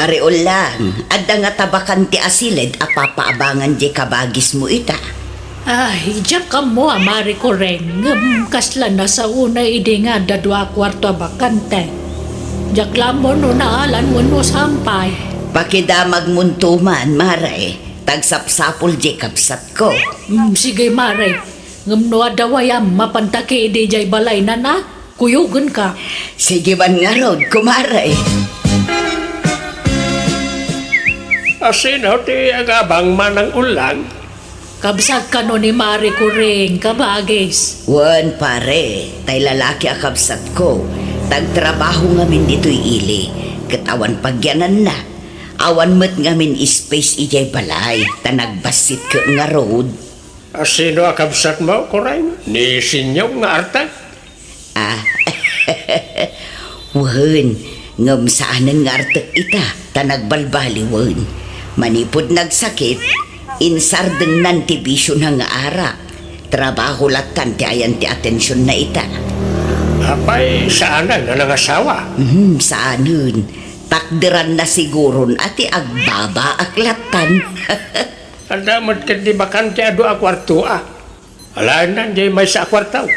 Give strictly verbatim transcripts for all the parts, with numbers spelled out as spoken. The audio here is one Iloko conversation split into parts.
Mare Ulang, adda ngata bakante a siled a papaabangan diay kabagismo ita? Ay, diak ammo a, Mare Kureng, ngem kasla nasaona idi nga adda dua a kuarto a bakante. Diak la ammo no naalan wenno saan pay. Pakidamagmonto man, Mare, ta agsapsapul diay kabsatko. Mm, sige, Mare. Ngem no adda wayam, mapanta ketdi idiay balaynan a, kuyogenka. Sige man ngarud, kumare. A, sino ti agabang, Manang Ulang? Kabsat kano ni Mare Kureng, kabagis? Wen, pare, tay lalaki a kabsatko, ta agtrabaho ngamin ditoy ili, ket awan pagyananna. Awan met ngamin space idiay balay, ta nagbassit ket ngarud. A, sino a kabsatmo, Kureng? Ni Sinyong nga artek? Ah, wen, ngem saanen nga artek ita, ta nagbalbaliwen. Manipud nagsakit, insardengnan ti bisiona nga arak. Trabaho lattan ti ayan ti atensionna ita. Apay, saanen a nangasawa? Mhm, saanen. Takderanna siguron a ti agbabaak lattan. Adda met ketdi bakante a dua a kuarto a. Alaenna diay maysa a kuarto.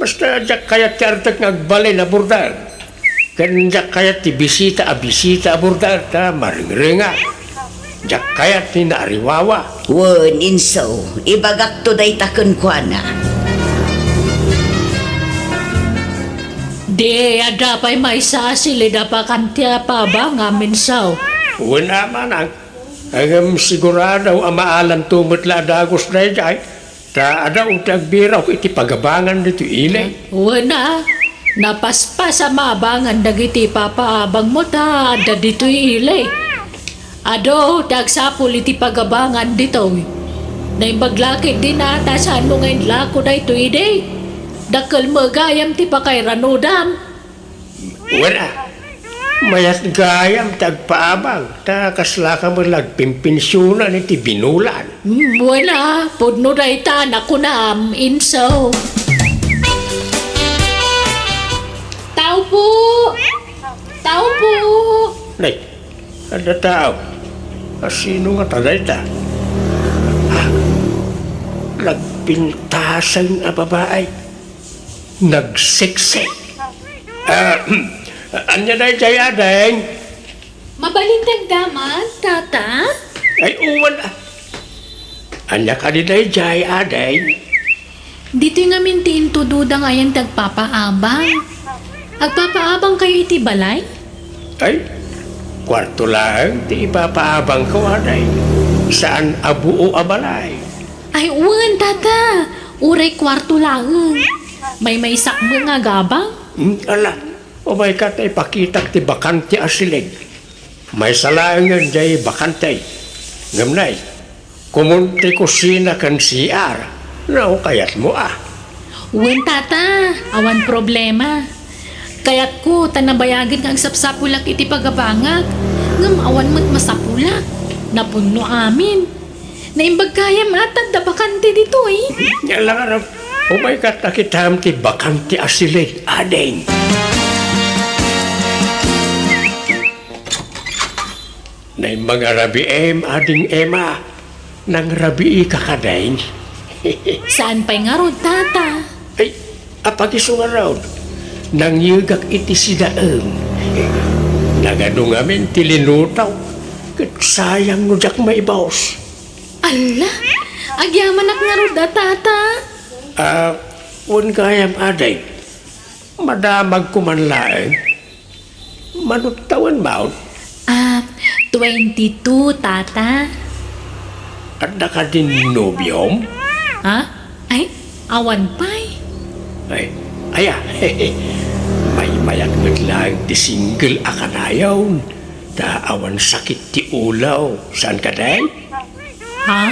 Basta diak kayat ti artek nga agbalin a border. Ken diak kayat ti bisita a bisita a border ta maringrengak. Diak kayat ti naariwawa. Wen, inso, ibagakto dayta kenkuana. Di, adda pay maysa a siled a bakante a paabangam, inso. Wen a, manang. Ngem sigurado a maalanto met la a dagus daydiay, ta adu ti agbirok iti pagabangan ditoy ili. Wen a, napaspas a maabangan dagiti ipapaabangmo ta adda ditoy ili. Adu ti agsapul iti pagabangan ditoy. Naimbag la ketdin a ta saanmo nga inlako daytoy idi. Dakkel met gayam ti pakairanudam. Wen a, mayat gayam ti agpaabang, ta kaslaka met la agpinpensionan iti binulan. Mm, wen a, pudno dayta a nakunam, inso. Tao po! Tao po! Nay, adda tao. A, sino ngata dayta? Ah, nagpintaseng a babai. Nagseksek. Ah, ania daydiay, ading? Mabalin ti agdamag, tata? Ay, wen a. Ania kadi daydiay, ading? Ditoy ngamin ti intudoda nga ayan ti agpapaabang. Agpapaabangkayo iti balay? Ay, kuarto laeng ti ipapaabangko, ading. Saan a buo a balay. Ay, wen, tata. Uray kuarto laeng. Maymaysak met nga agabang. Hmm, ala, umayka ta ipakitak ti bakante a siled. Maysa laengen diay bakante. Ngem nay, komon ti kusina ken C R, no kayatmo a. Wen, tata, awan problema. Kayatko ta nabayagen nga agsapsapulak iti pagabangak, ngem awan met masapulak. Napunno amin. Naimbag gayam a ta adda bakante ditoy. Nia la ngarud, umayka ta kitam ti bakante a siled, ading. Naimbag a rabiim, Ading Emma. Nangrabiika kadin? Saan pay ngarud, tata? Ay, apag-isu ngarud. Nangyegak iti sidaem. Nagadu ngamin ti linuto. Ket sayang no diak maibus. Alla, agyamanak ngarud a, tata. Ah, wen gayam, ading. Madamagko man laeng. Mano ti tawenmo? Ah, twenty-two, tata. Adda kadin nobiom? Ha? Ay, awan pay. Ay, aya. Maymayat met laeng ti single a kanayon. Ta awan sakit ti ulo. Saan kadin? Ha?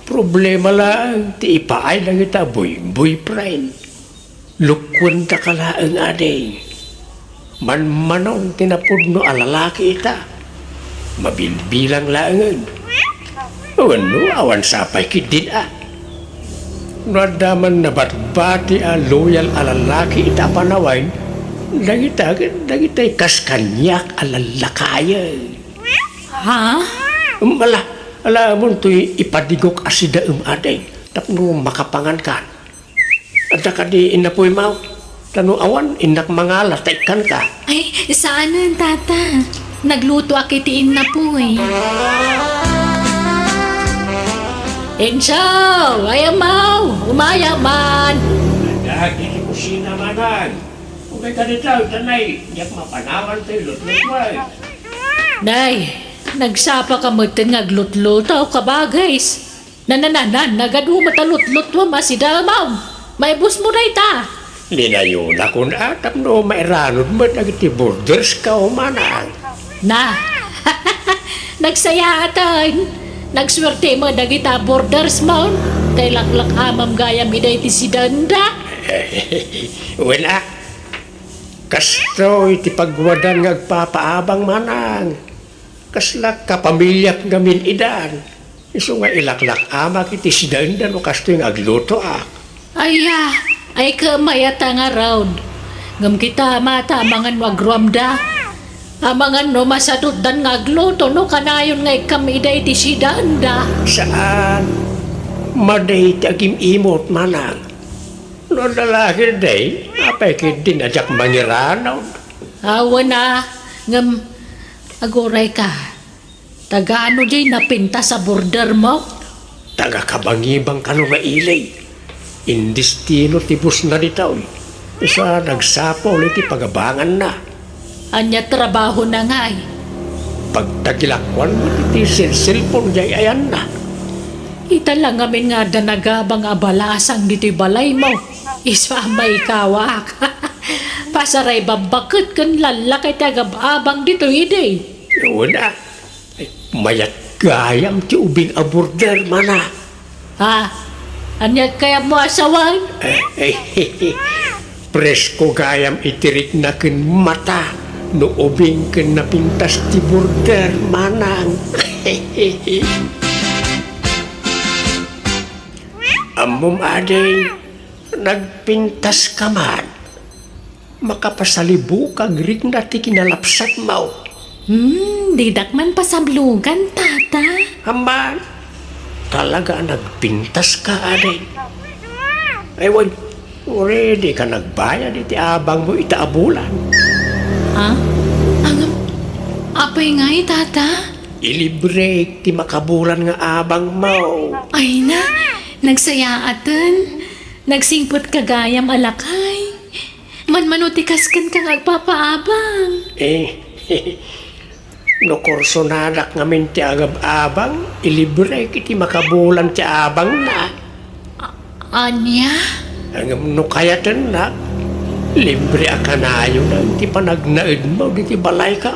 Problema laeng ti ipaay dagita boy-, boyfriend. Lukuentaka laeng, ading. Manmanon ti napudno a lalaki ita. Mabilbilang laengen. Wenno, awan sapay ketdin a. No adda man nabatbati a loyal a lalaki ita a panawen, Dagita ket dagitay kas kaniak a lallakayen. Ha? Em, ala, ala, amontoy ipadigok a sidaem, ading, tapno makapangankan. Adda kadi innapuy, maw? Ta no awan, innak mangala ta ikkanka. Ay, saanen, tata. Naglutoak iti innapuy. Insaw! Ay, amaw! Umayam man! Adda iti kusina, manang. Umayka dita, tanay, diak mapanawan ti lutlutmo. Nay, nagsapaka metten nga aglutluto, kabagis. Nanananan, nagadu met a lutlutmo a sidaem. Maibusmo dayta. Linayonakon a tapno mairanod met dagiti borderska, manang. Na, nagsayaaten. Nagsuerte met dagita bordersmo. Tay laklak-amam gayam ida iti sidaenda. Wen a, kastoy ti pagwadan nga agpapaabang, manang. Kasla kapamiliak ngamin idan. Isu nga ilaklak-amak iti sidaenda no kastoy nga aglutoak. Aya, ay, ket mayat a ngarud. Ngem kita, mata, amangan no agruamda. Amangan no masadutdan nga agluto no kanayon nga ikkam ida iti sidaenda. Saan. Madi ti agim-imot, manang. No adda la ketdi, apay ketdin a diak mangiranod? Awan a, ngem agurayka. Tagano diay napintas a bordermo? Taga Kabangibang kano nga ili. Indestino ti busna ditoy. Isu a nagsapul iti pagabanganna. Ania trabahona ngay? Pagtagilakuan met iti selselpon diay ayanna. Ita la ngamin nga adda nagabang a balasang ditoy balaymo. Isu a maikawak. Pasaray babbaket ken lallaka ti agab-abang ditoy idi. Wen a. Ay, mayat gayam ti ubing a border, mana. Ha? Ania kayatmo a sawen? Eh, eh, presko gayam iti rikna ken mata no ubing ken napintas ti border, manang. Ammom, adi, nagpintaska man. Makapasalibukag rikna ti kinalapsatmo. Hmm, didak man pasablugan, tata. Amman, talaga a nagpintaska, adi. Ay, wen, uray dika nagbayad iti abangmo ita a bulan. Ha? Ngem, apay ngay, tata? Ilibrek ti makabulan nga abangmo. Ay na, nagsayaaten. Nagsingpetka gayam a lakay. Manmano ti kaskenka nga agpapaabang? Eh, no kursonadak ngamin ti agab-abang, ilibrek iti makabulan ti abangna. A-, ania? Ngem no kayatennak, libre a kanayon ti panagnaedmo diti balayko.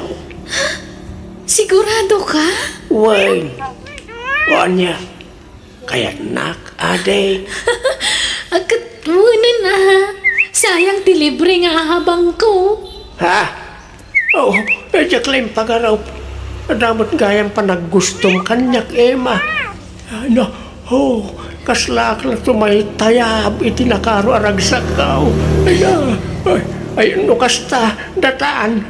Siguradoka? Wen. O ania? Kayatnak, adi. Ket wen a, sayang ti libre nga abangko. Ha? Oh, eh, diak la impagarup. Adda met gayam panaggustom kaniak, Emma. Ano? Oh, kaslaak la tumaytayab iti nakaro a ragsakko. Ay, ah, ay, ay, no kasta, datan.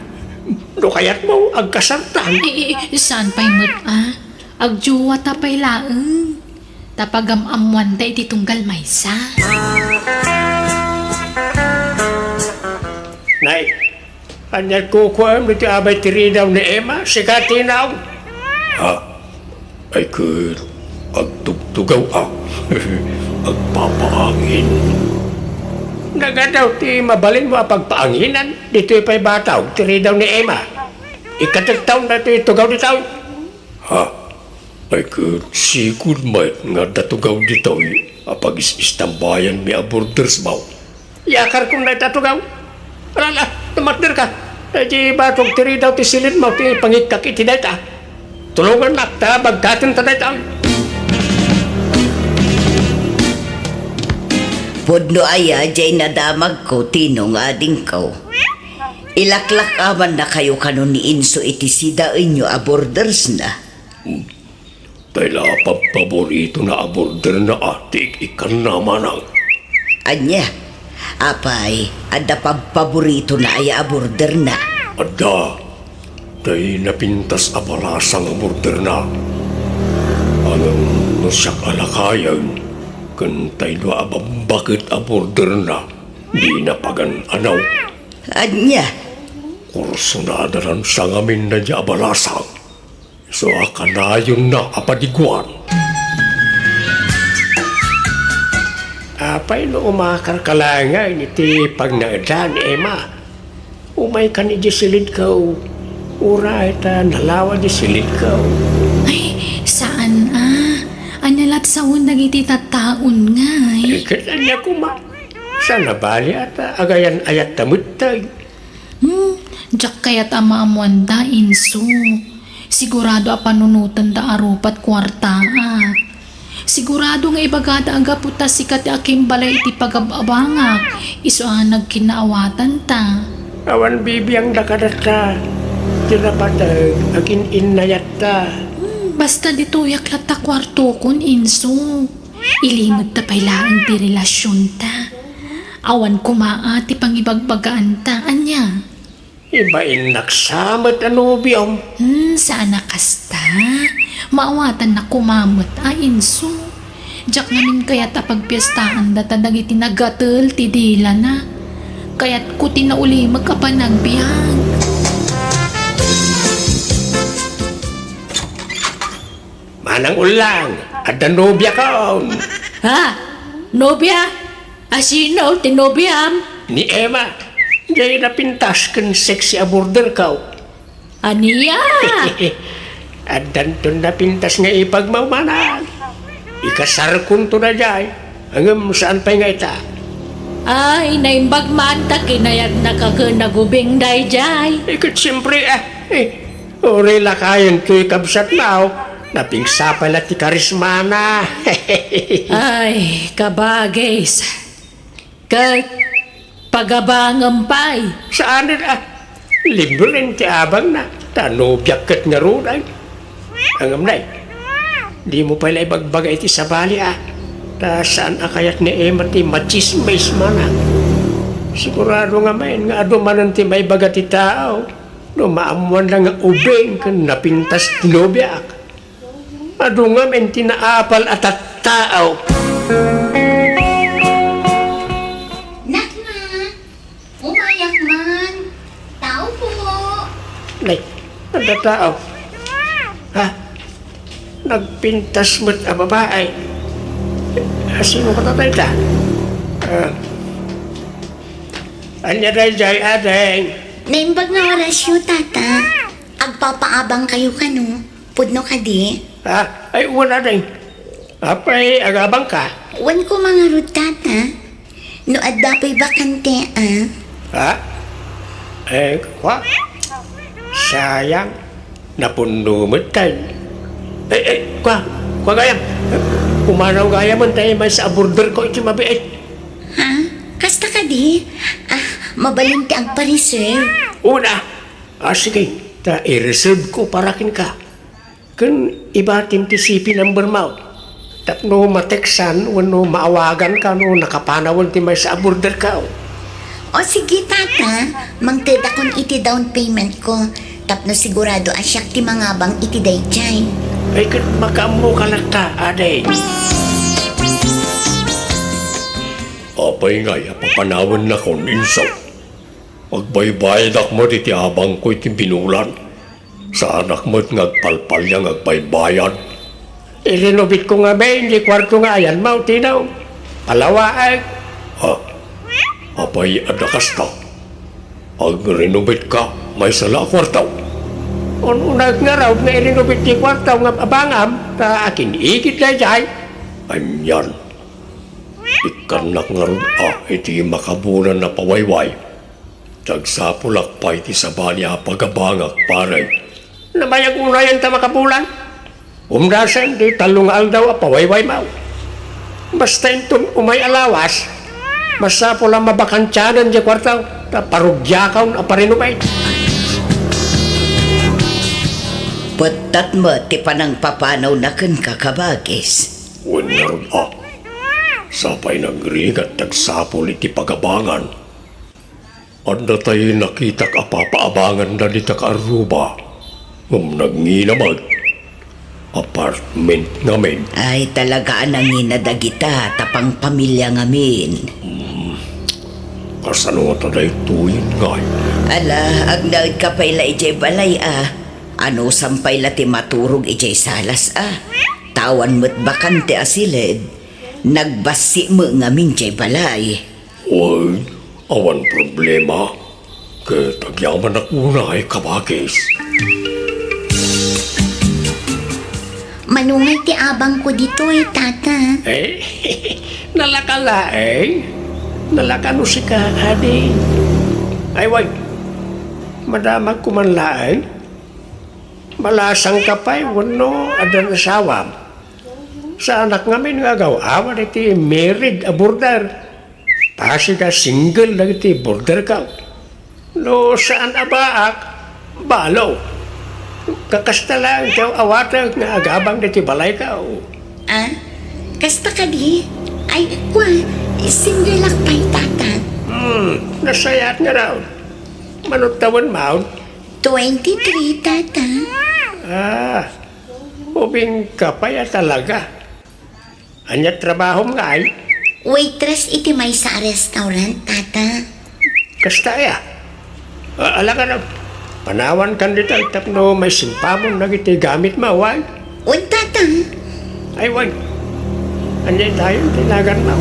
No kayatmo, agkasartan. Ay, ay, saan pay met, ah? Agjuwata pay laeng, ta pagam-ammoanta iti tunggal maysa. Nay, ania kukuam ditoy abay ti ridaw ni Emma? Sika ti naong. Ha? Ay ket, agtugtugaw a. Agpapaangin. Nagadaw ti mabalinmo a pagpaanginan, ditoy pay batog ti ridaw ni Emma. Ikatektaon datoy tugaw ditoy. Ha? Ay ket, sigud met nga adda tugaw ditoy a pagis-istambayanmi a bordersmo. Yakarkon dayta tugaw. Alala, tumatderka. Daydi batog ti ridaw ti silitmo ti pangikkak iti dayta. Tulongannak ta bagkaten ta dayta. Pudno aya diay nadamagko, Tino nga adingko. Ilaklak-amannakayo kano ni Inso iti sidaenyo a bordersna. Hmm. Tay la, pabpaboritona a borderna a ti ik-ikkanna, manang. Ania? Apay, adda pabpaboritona aya a borderna? Adda. Tay napintas a balasang a borderna. Ngem no siak a lakayen, ken tay dua a bambaket a borderna, dina pagan-anaw. Ania? Kursunada lan sangamin daydiay a balasang. Isu a kanayonna a padiguan. Apay no umakarka laengen iti pagnaedda ni Emma? Umaykan idiay silidko. Uray ta nalawa diay silidko. Ay, saan a. Ania lat sawen dagiti tattaon ngay? Ay, ket ania koma? Saan a bali a ta agayan-ayatta metten. Hmm, diak kayat a maammoanda, inso. Sigurado a panunotenda a rupat kuartaak. Sigurado nga ibagada a gapu ta sika ti akimbalay iti pagab-abangak, isu a nagkinnaawatanta. Awan bibiangda kadatta. Ti napateg, agin-innayatta. Hmm, basta ditoyak latta kuartokon, inso. Ilimedta pay laeng ti relasionta. Awan koma a ti pangibagbagaanta. Ania? Ibainnak sa met a nobiom. Hmm, saan a kasta. Maawatannak koma met a, inso. Diak ngamin kayat a pagpiestaanda ta dagiti nagatel ti dilana. Kayatko ti naulimek a panagbiag. Manang Ullang, adda nobiakon. Ha? Nobia? A sino ti nobiam? Ni Emma. Diay napintas ken sexy a borderko. Ania? Addanton napintas nga ipagmamana. Ikasarkonto daydiay. Ngem saan pay nga ita? Ay, naimbag man ta kinayatnaka ken nagubing daydiay. Eh, ket siempre, ah, eh, uray lakayen toy kabsatmo, napigsa pay la ti karismana. Ay, kabagis. Ket pagabangem pay. Saanen a, libren ti abangna, ta nobiak ket ngarud ay. Ngem nay, dimo pay la ibagbaga iti sabali a, ta saan a kayat ni Emma ti machismis man a. Sigurado ngamin nga adu manen ti maibaga ti tao no maammoanda nga ubing ken napintas ti nobiak. Adu ngamin ti naapal a tattao. Nakna, umayak man. Tao po. Nay, adda tao. Ha? Nagpintas met a babae. Ah, sino kata dayta? Ah. Ania daydiay, ading? Naimbag nga orasyo, tata. Agpapaabangkayo kano? Pudno kadi? Ha? Ay, wen, ading. Apay, agabangka? Wen koma ngarud, tata. No adda pay bakante, a? Ha? Eh, kwa? Sayang. Napunno met tay. Eh, eh, kwa? Kwa gayam? Pumanaw gayamen tay maysa a borderko iti mabiit. Ha? Kasta kadi? Ah, mabalin ti agpa-reserve. Una. Ah, sige. Ta i-reserve ko para kenka. Ken ibatim ti C P number mo. Tapno ma-textan wenno maawaganka no nakapanawen ti maysa a borderko. O sige, tata, mangtedakon iti down payment ko. Tapno sigurado a siak ti mangabang iti daydiay. Ay, ket makaammoka latta, ading. Apay ngay a papanawennakon, inso? Agbaybayadak met iti abangko iti binulan. Saanak met nga agpalpalian nga agbaybayad. I-renovate ko ngamin diay kuarto nga ayanmo, Tino. Palawaek. Ha? Apay adda kasta? Ag-renovate ka maysa la a kuarto? Un-unaek ngarud nga i-renovate ti kuarto nga abangam, ta akin-igid daydiay. Anian? Ikkannak ngarud a iti makabulan a pawayway. Agsapulak pay ti sabali a pagabangak, pare. Nabayag unayen ta makabulan. Umdasen ti tallo nga aldaw a pawaywaymo. Basta inton umay a lawas, masapul a mabakantianen diay kuarto ta parugiakon a pa-renovate. Pettat met ti panangpapanawna kenka, kabagis. Wen ngarud a. Sapay nagrigat ti agsapul iti pagabangan. Adda tay nakitak a papaabanganda dita kaarruba, ngem nagngina met. Apartment ngamin. Ay, talaga a nangina dagita ta pangpamilia ngamin. Kasano ta daytoy, ngay? Ala, agnaedka pay la idiay balay a. Anusam pay la ti maturog idiay salas a. Ta awan met bakante a siled. Nagbassi met ngamin diay balay. Wen, awan problema. Ket agyamanak unay, kabagis. Manungay ti abangko ditoy, Tata. Eh, nalaka laeng? Nalaka no sika, adi? Ay, wen. Madamagko man laeng. Malasangka pay wenno addan asawam? Saanak ngamin nga agaw-awan iti married a boarder. Pasig a single dagiti boarderko. No saan a baak, balo. Kakasta laeng ti aw-awatek nga agabang dagiti balayko. Ah? Kasta kadi? Ay, kua, single ak pay, Tata. Hmm, nasayaat ngarud. Mano tawenmo? Twenty-three, Tata. Ah, ubingka pay a talaga. Ania trabahom ngay? Waitress iti maysa a restaurant, Tata. Kasta aya? A-, ala nga, panawankan dita tapno maisimpamon dagiti gamitmo, wen? Wen, Tata. Ay, wen. Ania itayon ti naganmo?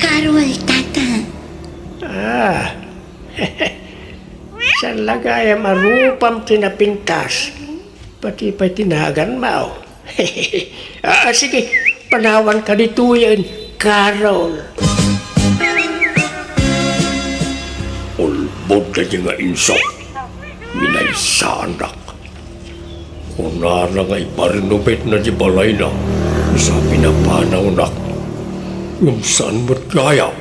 Carol, Tata. Ah. Saan la gayam a rupam ti napintas? Pati pay ti naganmo. Ah, sige, panawanka ditoyen, Carol. Ulbod daydi nga inso. Minaysaandak. Kunana nga iparenovate na di balayna sa pinapanawnak. Ngem saan met gayam?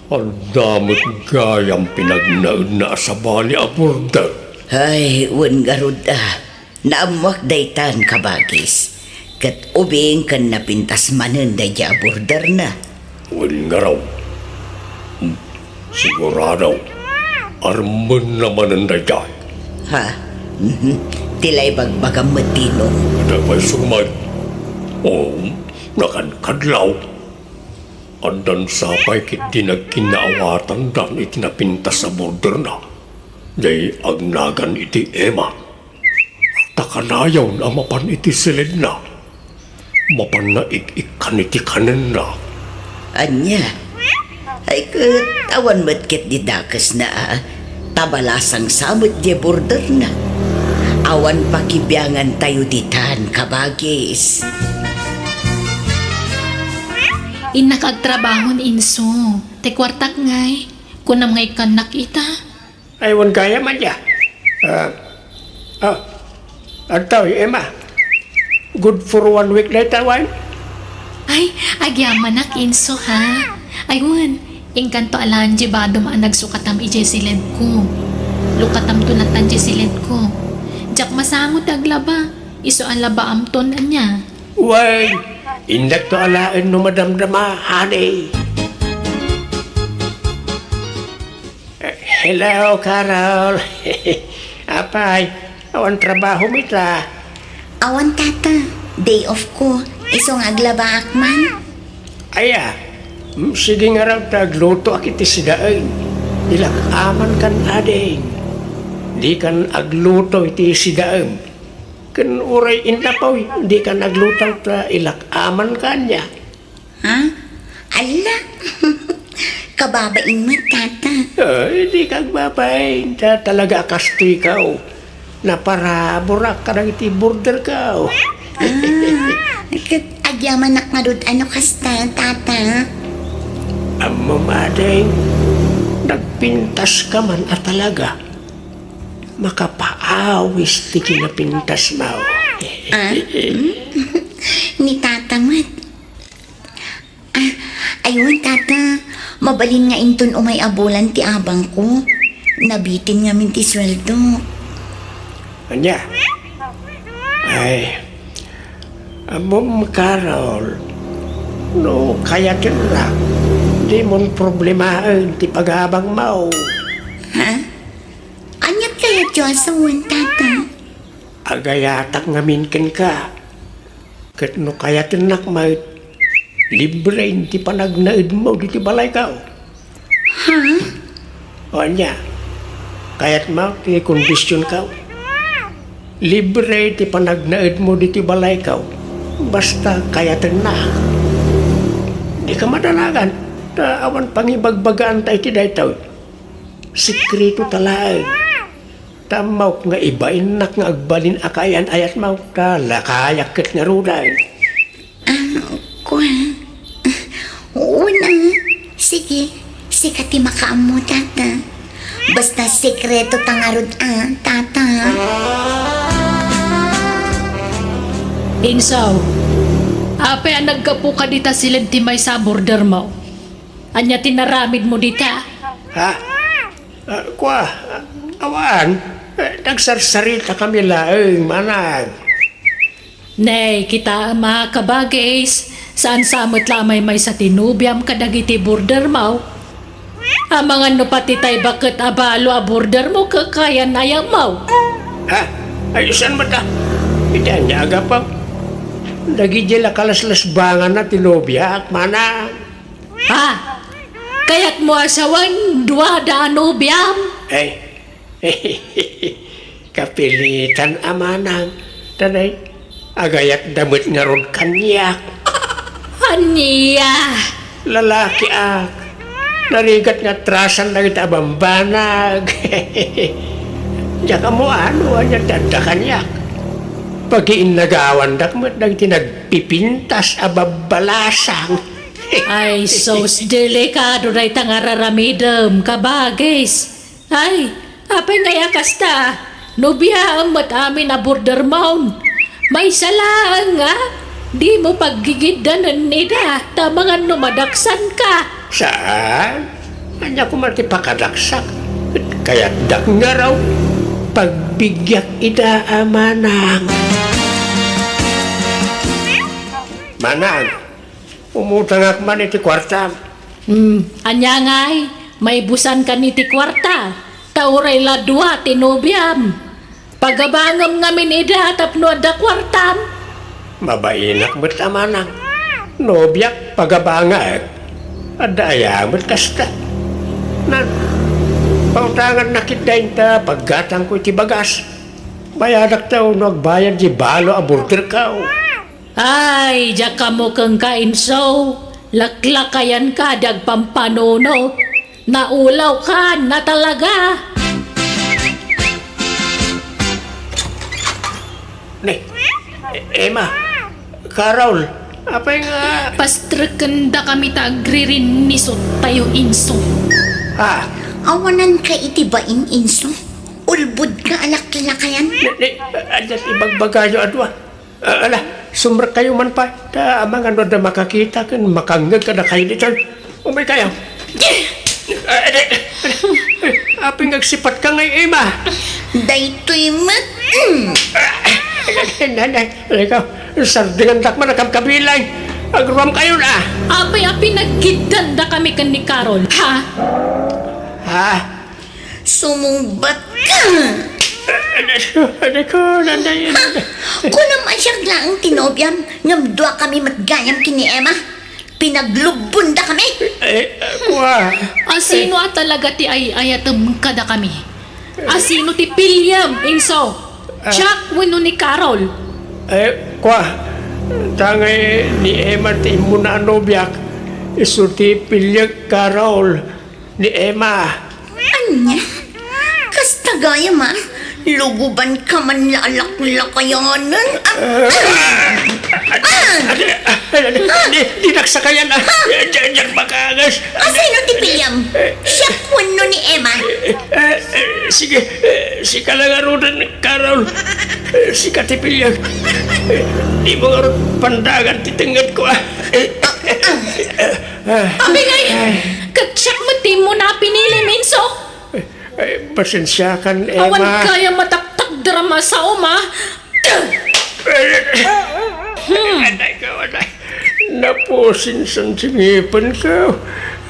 Adda met gayam pinagnaedna a sabali a boarder. Ay, wen ngarud a. Naammoak daytan, kabagis. Ket ubing ken napintas manen daydi a boarderna. Wen ngarud. Hmm, sigurado. Armenna manen daydiay. Ha? Mhm. Ti la ibagbagam met, Tino. Adda pay sumay. O, nakankadlaw. Addan sapay ketdi nagkinaawatandan iti napintas a boarderna. Jay agnagan iti Emma. Ta kanayon a mapan iti siledna. Mapanna ik-ikkan iti kanenna. Ania? Ay ket, awan met ketdi dakesna a. Ta balasang sa met diay boarderna. Awan pakibiangantayo ditan, kabagis. Innak agtrabaho ni Inso. Ti kuartak ngay, kunam nga ikkannak ita. Ay, wen gayam, ania? Ah, ah, adtoy, Emma. Good for one week dayta, wen? Ay, agyamanak, Inso, ha? Ay, wen, inkanto alaen diay badom a nagsukatam idiay siledko. Lukatamto latta diay siledko. Diak masango ti aglaba. Isu a labaamton, ania? Wen, indakto alaen no madamdama, honey. Eh, hello, Carol. Apay, awan trabahom ita? Awan, Tata. Day off ko. Isu nga aglabaak man. Aya, mm, sige ngarud ta aglutoak iti sidaem. Ilak-amankan, ading. Dikan agluto iti sidaem. Ken uray innapoy, dikan agluto ta ilak-amankan, ania? Ha? Alla! Kababain met, Tata. Ay, dika agbabain. Ta-, talaga a kastoyko. Naparaburak kadagiti boarderko. Ah, ket agyamanak ngarud a no kasta, Tata. Ammom, ading, nagpintaska man a talaga. Makapaawis ti kinapintasmo. Ah? Hmm? Ni Tata met. Ah, aywan, Tata. Mabalin nga inton umay a bulan ti abangko. Nabitin ngamin ti sueldo. Ania? Ay, ammom, Carol. No kayatennak, dimon problemaen ti pagabangmo. Ha? Aniat kayatyo a sawen, Tata? Agayatak ngamin kenka. Ket no kayatennak met, libre ti panagnaedmo ditoy balayko. Ha? O ania, kayatmo ti kondisionko? Libre ti panagnaedmo ditoy balayko, basta kayatennak. Dika madanagan, ta awan pangibagbagaanta iti daytoy. Sekreto ta laeng. Ta ammok nga ibainnak nga agbalin a kaayan-ayatmo, ta lakayak ket ngaruden. Ah, kua. Una, sige, sika ti makaammo, Tata. Basta sekreto ta ngarud, ah, Tata. Insaw, apay a naggapuka dita siled ti maysa a bordermo? Ania ti naramidmo dita? Ha? Ah, kua, ah, awan. Eh, nagsarsaritakami laeng, manang. Nay, kitaem a, kabagis, saan sa met la a maymaysa ti nobiam kadagiti bordermo? Amangan no pati tay baket a balo a bordermo kakayan-ayatmo. Ha? Ay, saan met a? Iti ania a gapu? Dagidi la kalaslasbanganna ti nobiak, manang. Ha? Kayatmo a sawen, duada a nobiam? Ay, kapilitan a manang. Tanay, agayatda met ngarud kaniak. Ania? Lalakiak. Narigat nga atrasan dagiti a bambanag. Diak ammo no ania ti adda kaniak. Pagiinnagawandak met dagiti nagpipintas a babbalasang. Ay, sus, delikado dayta nga ar-aramidem, kabagis. Ay, apay ngay a kasta? Nobiaem met amin a bordermon. Maysa laeng nga, dimo paggigiddanen ida, ta amangan no madaksanka. Saan? Ania koma ti pakadaksak? Kayatdak ngarud, pagbigiak ida a manang. Manang, umutangak man iti kuartam. Hmm, ania ngay? Maibusankan iti kuarta, ta uray la dua ti nobiam. Pagabangem ngamin ida tapno adda kuartam. Mabainak met a manang. Nobiak, pagabangek. Adda aya met kasta. Nan, pautangannak ketdi inta paggatangko iti bagas. Bayadakto no agbayad ti balo a borderko. Ay, diak ammo kenka, Inso. Laklakayanka di agpampanunot. Naulawka na talaga. Ne, Emma, Carol, apay nga... Pastrekendakami ta agririnnisot tayo, Inso. Ah. Awananka iti bain, Inso. Ulbodka a laklakayan. Ne, ne, adda ti ibagbagayo a dua. Ah, ala, sumrekkayo man pay, ta amangan no adda makakita ken makangngeg kadakayo ditoy. Umaykayo. Ah, adi, adi, apay nga agsipatka ngay, Emma? Daytoy met. Mm. Nanay, ikaw, sardingandak man a kabkabilay. Agruamkayon, ah. Apay a pinaggiddandakami ken ni Carol, ha? Ha? Sumungbatka! Anak ko, nanay, nanay. Kunam a siak laeng ti nobiam, ngem duakami met gayam ken ni Emma. Pinaglubbondakami. Eh, kua. Asino a talaga ti ay-ayatem kadakami? Asino ti piliem, Inso? Ah. Jack wenno ni Carol? Eh, kua. Tangay ni Emma ti immuna a nobiak. Isu ti piliek, Carol. Ni Emma. Ania? Kasta gayam a? Lugubanka man la a laklakayanen. Ah! Ah! Di, di, di nagsakayan, ah. Diyan, diyan makaangas. Asino ti piliam? Siak wenno ni Emma? Eh, eh, sige, eh, sika la ngaruden, Carol. Eh, sika ti piliak. Eh, dimo ngarud pandagan ti tengngedko, ah. Eh, eh, eh, eh. Ah. Apay ngay, ket siak met ti immuna a pinilim, Inso. Ay, pasensiakan, Emma. Awan gayam a taktakderam a saom, a. Hmm. Anay ko, anay. Napusin san singipenko.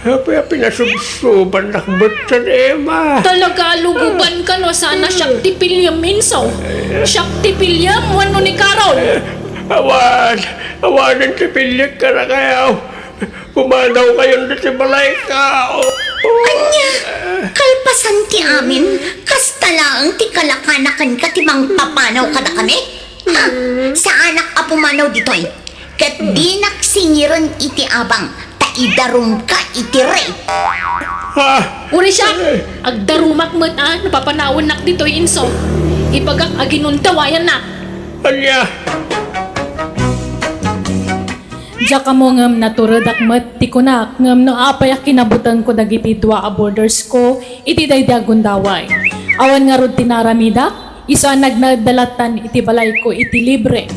Apay a pinasubsubannak metten, Emma? Talaga, lugubanka no saan a siak ti piliem, Inso. Siak ti piliem wenno ni Carol? Awan, awanen ti piliek kadakayo. Pumanawkayon ditoy balayko. Ania? Kalpasan ti amin, kasta laeng ti kalakanakanka ti mangpapanaw kadakami? Ha? Saanak a pumanaw ditoy. Ket dinak singiren iti abang, ta idarumka iti rape. Ha? Uray siak, agdarumak met a no papanawennak ditoy, Inso. Ibagak a ginundawayannak. Ania? Diak ammo ngem naturedak met ti kunak ngem no apay a kinabutengko dagiti dua a boardersko iti daydi a gundaway. Awan ngarud ti naaramidak, isu a nagnaedda lattan iti balayko iti libre.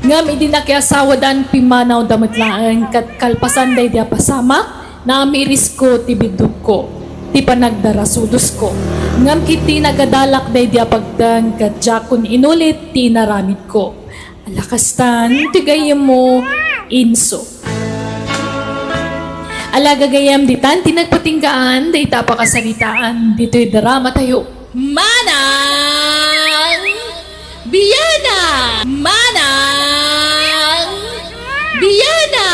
Ngem idi nakiasawadan, pimmanawda met laeng ket kalpasan daydi a pasamak, naamirisko ti biddutko, ti panagdarasudosko. Ngem ketdi nagadalak daydi a pagteng ket diakon inulit ti inaramidko. Ala kastan ti gayyemmo, Inso. Ala gagayyem, ditan ti nagpatinggaan dayta a pakasaritaan ditoy dramatayo. Manang Biana! Manang Biana!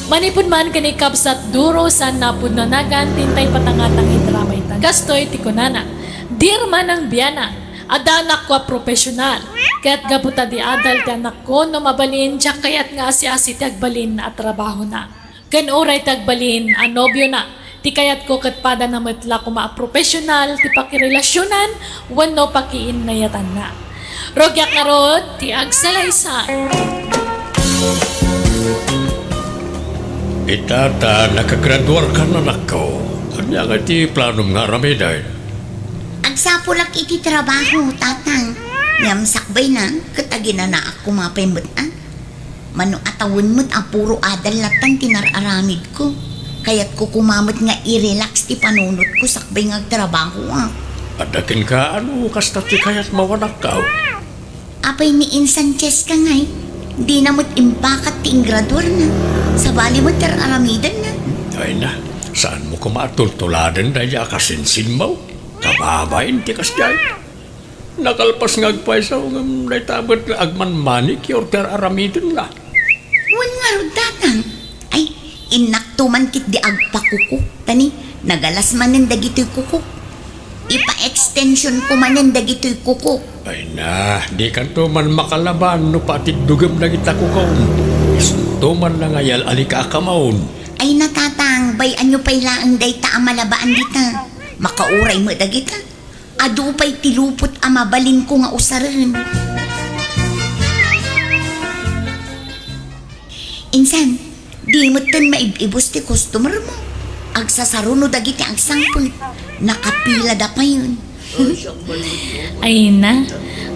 Manipud man ken ni Kabsat Duro, saan a pudno a nagan ti intay patangatang iti drama ita. Kastoy ti kunana, Dear Manang Biana, adda anakko a profesional, ket gapu ta di adal ti anakko, no mabalin, diak kayat nga asi-asi ti agbalin a trabahona. Ken uray ti agbalin a nobiona, ti kayatko ket padana met la koma a profesional ti pakirelasionan wenno pakiinnayatanna. Rugiak ngarud ti agsalaysay. Ita ta nakagraduarkan, anakko. Ania nga ti planom nga aramiden? Agsapulak iti trabaho, Tatang. Ngem sakbayna, ket aginanaak koma pay met a. Mano a tawen met a puro adal lattan ti nar-aramidko. Kayatko koma met nga i-relax ti panunotko sakbay nga agtrabahoak. Adda kenka, ano kasta ti kayatmo, anakko? Apay ni Insan Cheska ngay, dina met impakat ti ingraduarna. Sabali met ti ar-aramidenna. Ay na, saanmo koma a tultuladen daydi a kasinsinmo? Kababain ti kasdiay. Nakalpas nga agpayso ngem dayta met nga agman-manicure ti ar-aramidenna. Wen ngarud, Tatang. Ay, innakto man ketdi agpakuko. Ta ni, nagalas manen dagitoy kuko. Ipa-extensionko manen dagitoy kuko. Ay na, dikanto man makalaban no patiddugem dagita kukom. Isunto man la nga yal-alika a kamon. Ay na, Tatang, bay-anyo pay laeng dayta a malabaan dita. Makauray met dagita. Adu pay ti lupot a mabalinko nga usaren. Insan, di metten maib-ibus ti customermo. Agsasaruno dagiti agsangpet. Nakapilada payen. Ay na,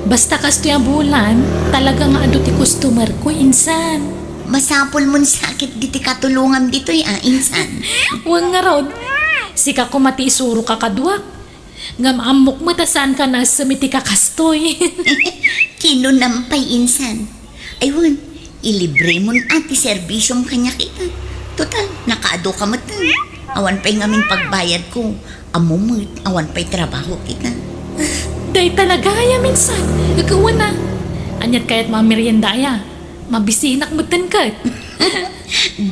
basta kastoy a bulan, talaga nga adu ti customerko, Insan. Masapulmon sa ket diti katulongam ditoy a, Insan. Wen ngarud, sika koma ti isuroka kaduak. Ngem ammok met a saanka naessem iti kakastoy. Kinunam pay, Insan. Ay wen, ilibremon a ti serbisyom kaniak ita. Total, nakaaduka met. Awan pay ngamin pagbayadko. Ammo met, awan pay trabaho kita. Dayta la gayam, Insan. Wen a. Aniat kayatmo a merienda aya? Mabisinak metten ket.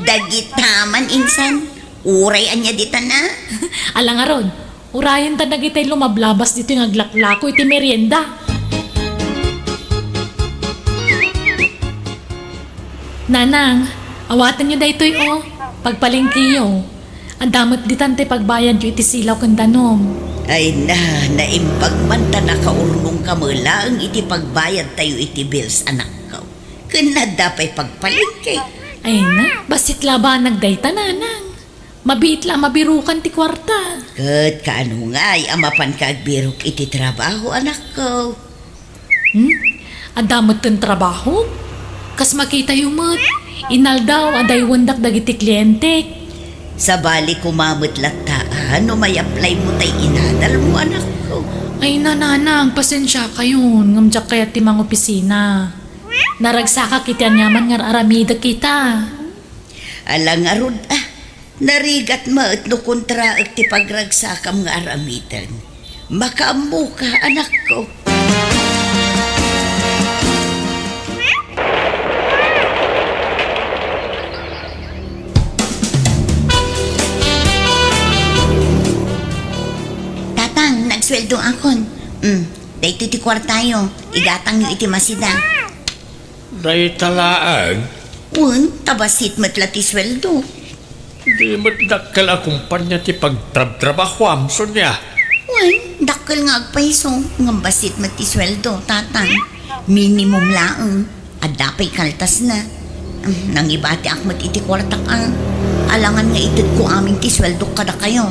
Dagita man, Insan. Uray ania ditan a? Ala ngarud, urayenta dagitay lumablabas ditoy nga aglaklako iti merienda. Nanang, awatenyo daytoy, o. Pagpalengkeyo. Adda met ditan ti pagbayadyo iti silaw ken danum. Ay na, naimbag man ta nakaurnongka met laeng iti pagbayadtayo iti bills, anakko. Ken adda pay pagpalengke. Ay na, bassit labanag dayta, Nanang. Mabiit la a mabirukan ti kuarta. Ket kaano ngay a mapanka agbirok iti trabaho, anakko? Hmm? Adda metten trabaho? Kas makitayo met, inaldaw a daywendak dagiti klientek. Sabali koma met latta a no may-applymo tay inadalmo, anakko. Ay na, Nanang, pasensiakayon, ngem diak kayat ti mangopisina. Naragsakak iti aniaman nga ar-aramidek ita. Ala ngarud, ah. Narigat met no kontraek ti pagragsakam nga aramiden. Makaammoka, anakko. Tatang, nagsueldoakon. Mm, daytoy ti kuartayo. Igatangyo iti masida. Dayta laeng? Wen, ta bassit met la ti sueldo. Di met dakkel a kompania ti pagtrabtrabahuam, Sonia. Wen, dakkel nga agpayso, ngem bassit met ti sueldo, Tatang. Minimum laeng. Adda pay kaltasna. Nangibatiak met iti kuartak a. Alangan nga itedko amin ti sueldok kadakayo.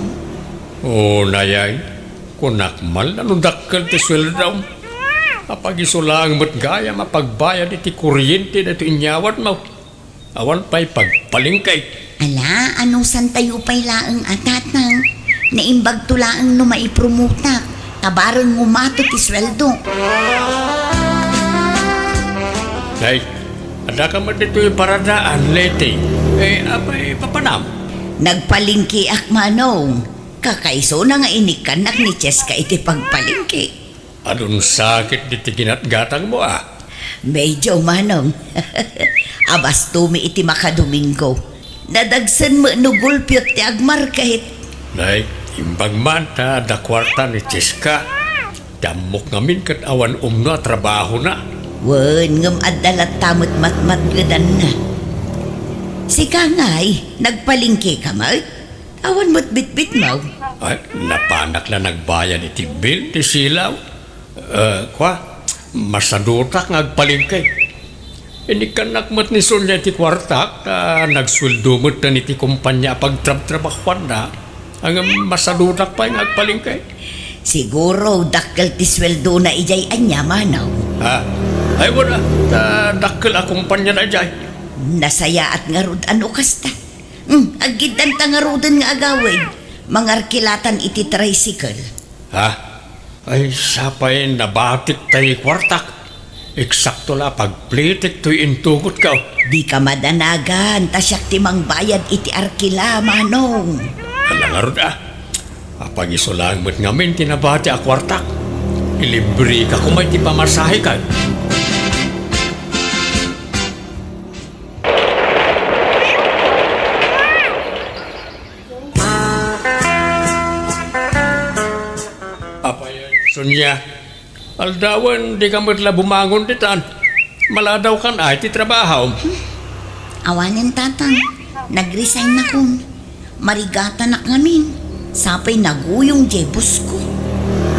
O, nayay. Kunak man la no dakkel ti sueldom. Apagiso laeng met gayam a pagbayad iti kuryente daytoy inyawatmo. Awan pay pagpalengke. Ala, anusantayo pay laeng a, Tatang. Naimbagto laeng no maipromotak, ta bareng ngumato ti sueldo. Nay, adda ka met ditoy paradaan, Leti. Eh, apay, papanam? Nagpalengkeak, Manong. Kakaisuna nga inikkannak ni Cheska iti pagpalengke. Adun sakit diti ginatgatangmo, a? Medyo, Manong. Abastomi iti makadomingo. Nadagsen met no gulpiot ti agmarket. Nay, imbag man ta adda kuarta ni Cheska. Ti ammok ngamin ket awan umno a trabahona. Wen, ngem adda latta met matmatgedanna. Sika ngay, nagpalengke ka met? Awan met bitbitmo. Ay, napanak la nagbayad iti bill ti silaw. Eh, kua, masadutak nga agpalengke. Inikkannak met ni Sonia iti kuartak, ta nagsueldo met iti kompania a pagtrabtrabahuanna. Ngem masadutak pay nga agpalengke. Siguro, dakkel ti sueldona idiay ania, Manong. Ha? Ay, wala. Ta dakkel a kompaniana idiay. Nasayaat ngarud a no kasta. Hmm, aggiddanta ngaruden nga agawid. Mangarkilatan iti tricycle. Ha? Ay, sapay nabatik tay kuartak. Eksakto la a pagplitik toy intugotko. Dika madanagan, ta siak ti mangbayad iti arkila, Manong. Ala ngarud, a. Apagiso laeng met ngamin ti nabati a kuartak. Ilibreka koma iti pamasaheko. Apay, Sonia, aldawen, dika met la bumangon ditan. Maladawkan ay ti trabahom. Awanen, Tatang. Nag-resign nakon. Marigatanak ngamin. Sapay naguyong diay bosko.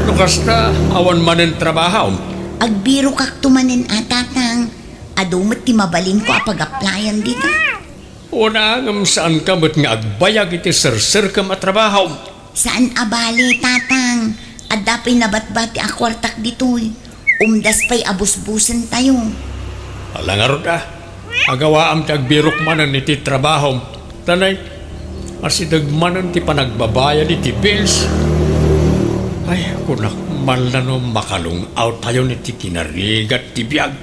No kasta, awan manen trabahom. Agbirokakto manen a, Tatang. Adu met ti mabalinko a pag-applyan dita. Wen a, ngem saanka met nga agbayag iti serserkem a trabahom? Saan a bale, Tatang. Adda pay nabatbati a kuartak ditoy. Umdas pay a busbusentayo. Ala ngarud a. Agawaam ti agbirok manen iti trabahom. Ta nay, asideg manen ti panagbabayad iti bills. Ay, kunak man la no makalung-awtayon iti kinarigat ti biag.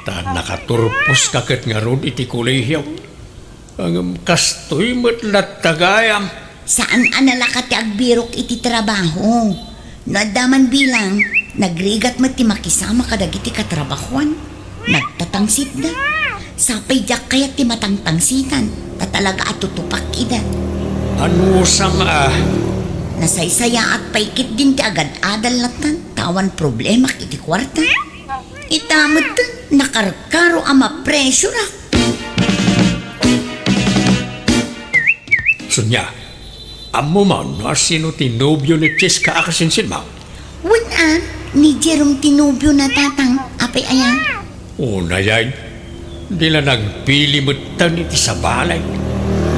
Ta nakaturposka ket ngarud iti kolehio. Ngem kastoy met latta gayam. Saan a nalaka ti agbirok iti trabaho. No adda man bilang, nagrigat met ti makisama kadagiti katrabahoan. Nagtatangsitda. Sapay diak kayat ti matangtangsitan, ta talaga a tutupak ida. Anusam a? Nasaysayaat pay ketdin ti agad-adal lattan, ta awan problemak iti kuarta. Ita met, nakarkaro a mapresyurak. Sonia, ammom no asino ti nobio ni Cheska a kasinsinmo? Wen a, ni Jerome ti nobiona, Tatang. Apay aya? Unay, di la nagpili metten iti sabali.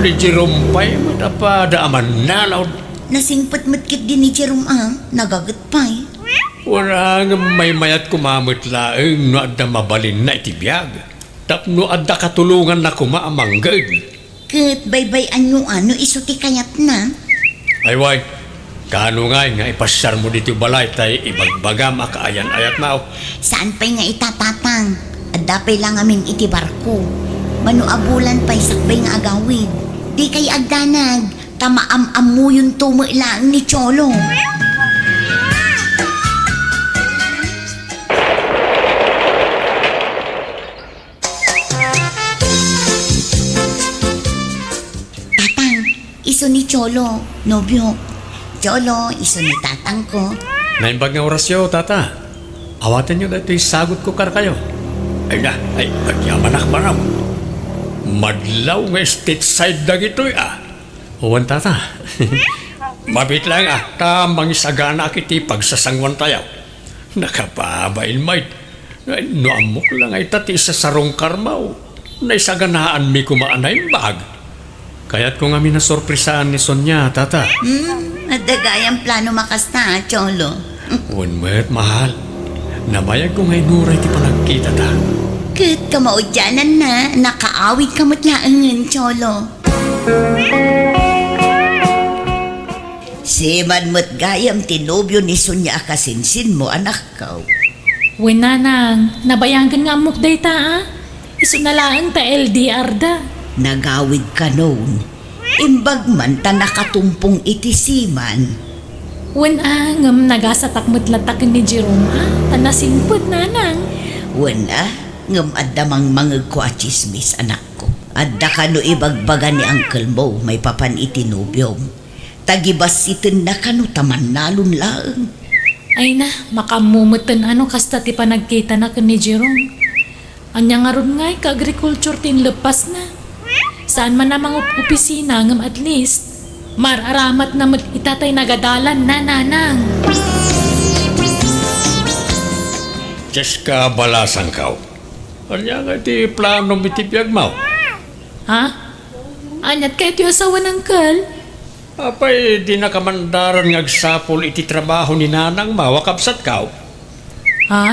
Ni Jerome pay met a pada a mannalaw. Nasingpet met ketdi ni Jerome a, nagaget pay. Wen a, ngem maymayat koma met laeng no adda mabalinna iti biag. Tapno adda katulonganna koma a mangged. Ket baybay-anyo a no isu ti kayatna? Ay, way. Kaano ngay nga ipasiarmo ditoy balay tay ibagbagam a kaayan-ayatmo? Saan pay nga ita, Tatang. Adda pay la ngamin iti barko. Mano a bulan pay sakbay nga agawid. Dikay agdanag, ta maam-ammuyonto met laeng ni Cholo. Tatang, isu ni Cholo, nobio. Cholo, isu ni tatangko. Naimbag nga orasyo, tata. Awatenyo daytoy sagutko kadakayo. Ay na, ay, agyamanak manam. Madlaw nga state side dagitoy, ah. Wen, tata. Mabiit laeng, ah, ta mangisaganaak iti pagsasanguantayo. Nakababain, maid. No ammok la nga ita ti isasarungkarmo, naisaganaanmi koma a naimbag. Kayatko ngamin a sorpresaan ni Sonia, tata. Hmm, adda gayam plano makasta, Cholo. Wen met, mahal. Nabayagko nga inuray ti panagkitata. Ket kamaudiananna, nakaawidka met laengen, Cholo. Siman met gayam ti nobio ni Sonia a kasinsinmo, anakko. Wen, nanang, nabayagen nga ammok dayta, a. Isuna laeng ta L D R da. Nagawid kanon. Imbag man ta nakatumpong iti siman. Wen, a, ngem nagasatak met latta ken ni Jerome, a, ta nasingpet, nanang. Wen, a, ngem adda mangmangegko a tsismis, anakko. Adda kano ibagbaga ni uncle mo maipapan iti nobiom. Ta gibassitenna kano ta mannalon laeng. Ay na, makaammo metten a no kasta ti panagkitana ken ni Jerome. Ania ngarud ngay ka agriculture ti inleppasna? Saan man a mangup-opisina ngem at least, mar-aramatna met ita tay nagadalan, nanang. Jessica Balasangkaw. Ania nga iti planom iti biagmo? Ha? Aniat kayat ti asawan, uncle? Apay, dinaka mandaran nga agsapul iti trabaho ni nanangmo a kabsatko? Ha?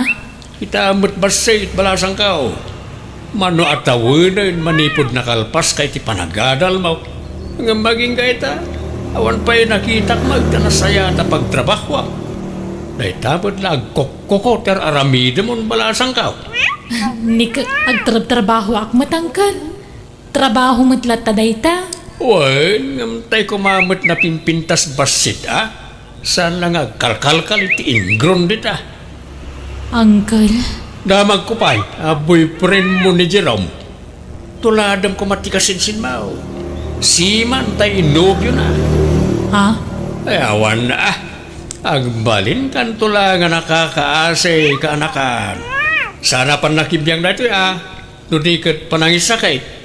Kita met bassit, Balasangkaw. Mano a tawenen manipud nakalpaska iti panagadalmo. Ngem agingga ita, awan pay nakitak met ta nasayaat a pagtrabahoam. Dayta met la agkokko ti ar-aramidem, Balasangkaw. Ni ka-, agtrabtrabahoak met, uncle. Trabaho met latta dayta. Wen, ngem tay koma met napimpintas bassit, a? Saan la nga agkalkalkal iti inggron dita? Uncle. Damagko pay a boyfriendmo ni Jerome. Tuladem koma ti kasinsinmo. Siman tay nobiona. Ha? Ay, awan, a. Agbalinkanto la nga nakakaasi, kaanakan. Saan a pannakibbiang daytoy, a. No di ket panangisakit.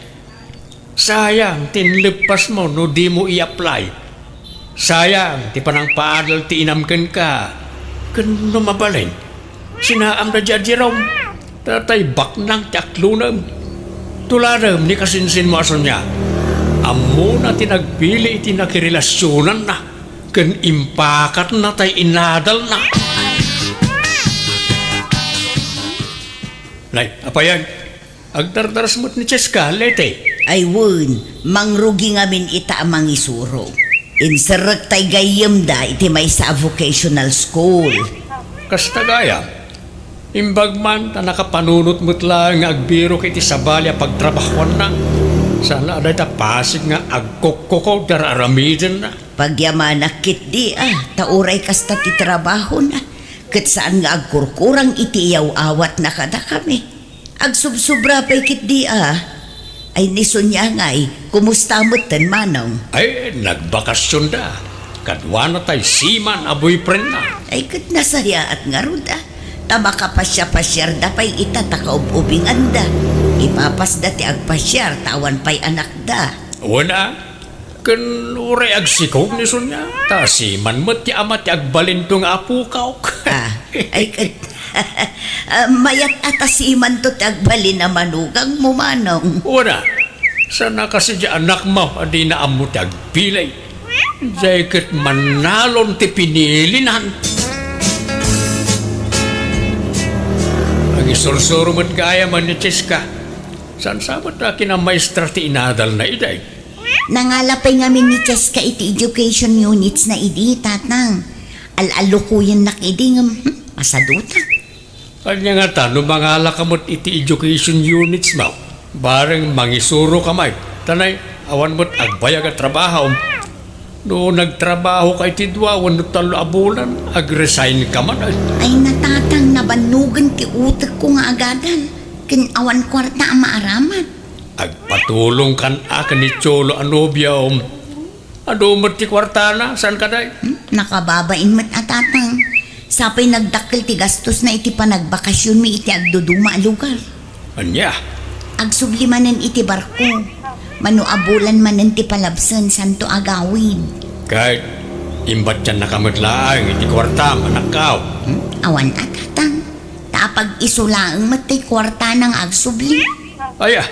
Sayang ti inleppasmo no dimo i-apply. Sayang ti panangpaadal ti inam kenka. Ken no mabalin, sinaamda diay a Jerome. Tatay baknang ti aklonem. Tuladem ni kasinsinmo a Sonia. Ammona ti nagpili iti nakirelasionanna ken impakatna tay inadalna. Nay, apayen? Agdardaras met ni Cheska, Leti. Ay wen, mangrugi ngamin ita a mangisuro. Inserrek tay gayyemda iti maysa a vocational school. Kasta gayam, imbag man ta nakapanunot met laeng nga agbirok iti sabali a pagtrabahoanna, saan la a dayta pasig nga agkukkuko ti ar-aramidenna. Pagyamanak ketdi a, ta uray kasta ti trabahona, ket saan nga agkurkurang iti iyaw-awatna kadakami. Agsubsobra pay ketdi a. Ay, ni Sonia ngay, kumusta metten, Manong? Ay, nagbakasionda. Kaduana tay siman a boyfriendna. Ay, ket nasayaat ngarud a. Ta makapasiapasiarda pay ita ta kaub-ubinganda. Ipapasda ti agpasiar ta awan pay anakda. Wen a, ken uray agsikog ni Sonia, ta siman met ti ama ti agbalinto nga apokok. Ah, ay, ket, ah, mayat a ta simanto ti agbalin a manugangmo, Manong. Wen a, saan a kasi diay anakmo a dina ammo ti agpili. Diay ket mannalon ti pinilinan. Agisursuro met gayam ni Cheska. Saan sa met a kinamaestra ti inadalna idi? Nangala pay ngamin ni Cheska iti education units na idi, Tatang. Al-alukuyennak idi ngem, hmm, masaduta. Ania ngata no mangalaka met iti education units mo? Bareng mangisuro ka met. Tanay, awan met agbayag a trabaho. No nagtrabaho ka iti dua wenno tallo a bulan, ag-resign ka man. Ay, natatang, nabannogen ti utekko nga agadal. Ken awan kuarta a maaramat. Agpatulong kan a ken ni Cholo a nobiom. Adu met ti kuartana, saan ka, day? Hmm? Nakababain met a, Tatang. Sapay nagdakkel ti gastosna iti panagbakasionmi iti agduduma a lugar. Ania? Agsubli manen iti barko. Mano a bulan manen ti palabsen, santo agawid. Ket imbatiannaka met laeng iti kuartam, anakko. Hmm? Awan a, Tatang. Ta apag-isu laeng met ti kuartana nga agsubli. Aya,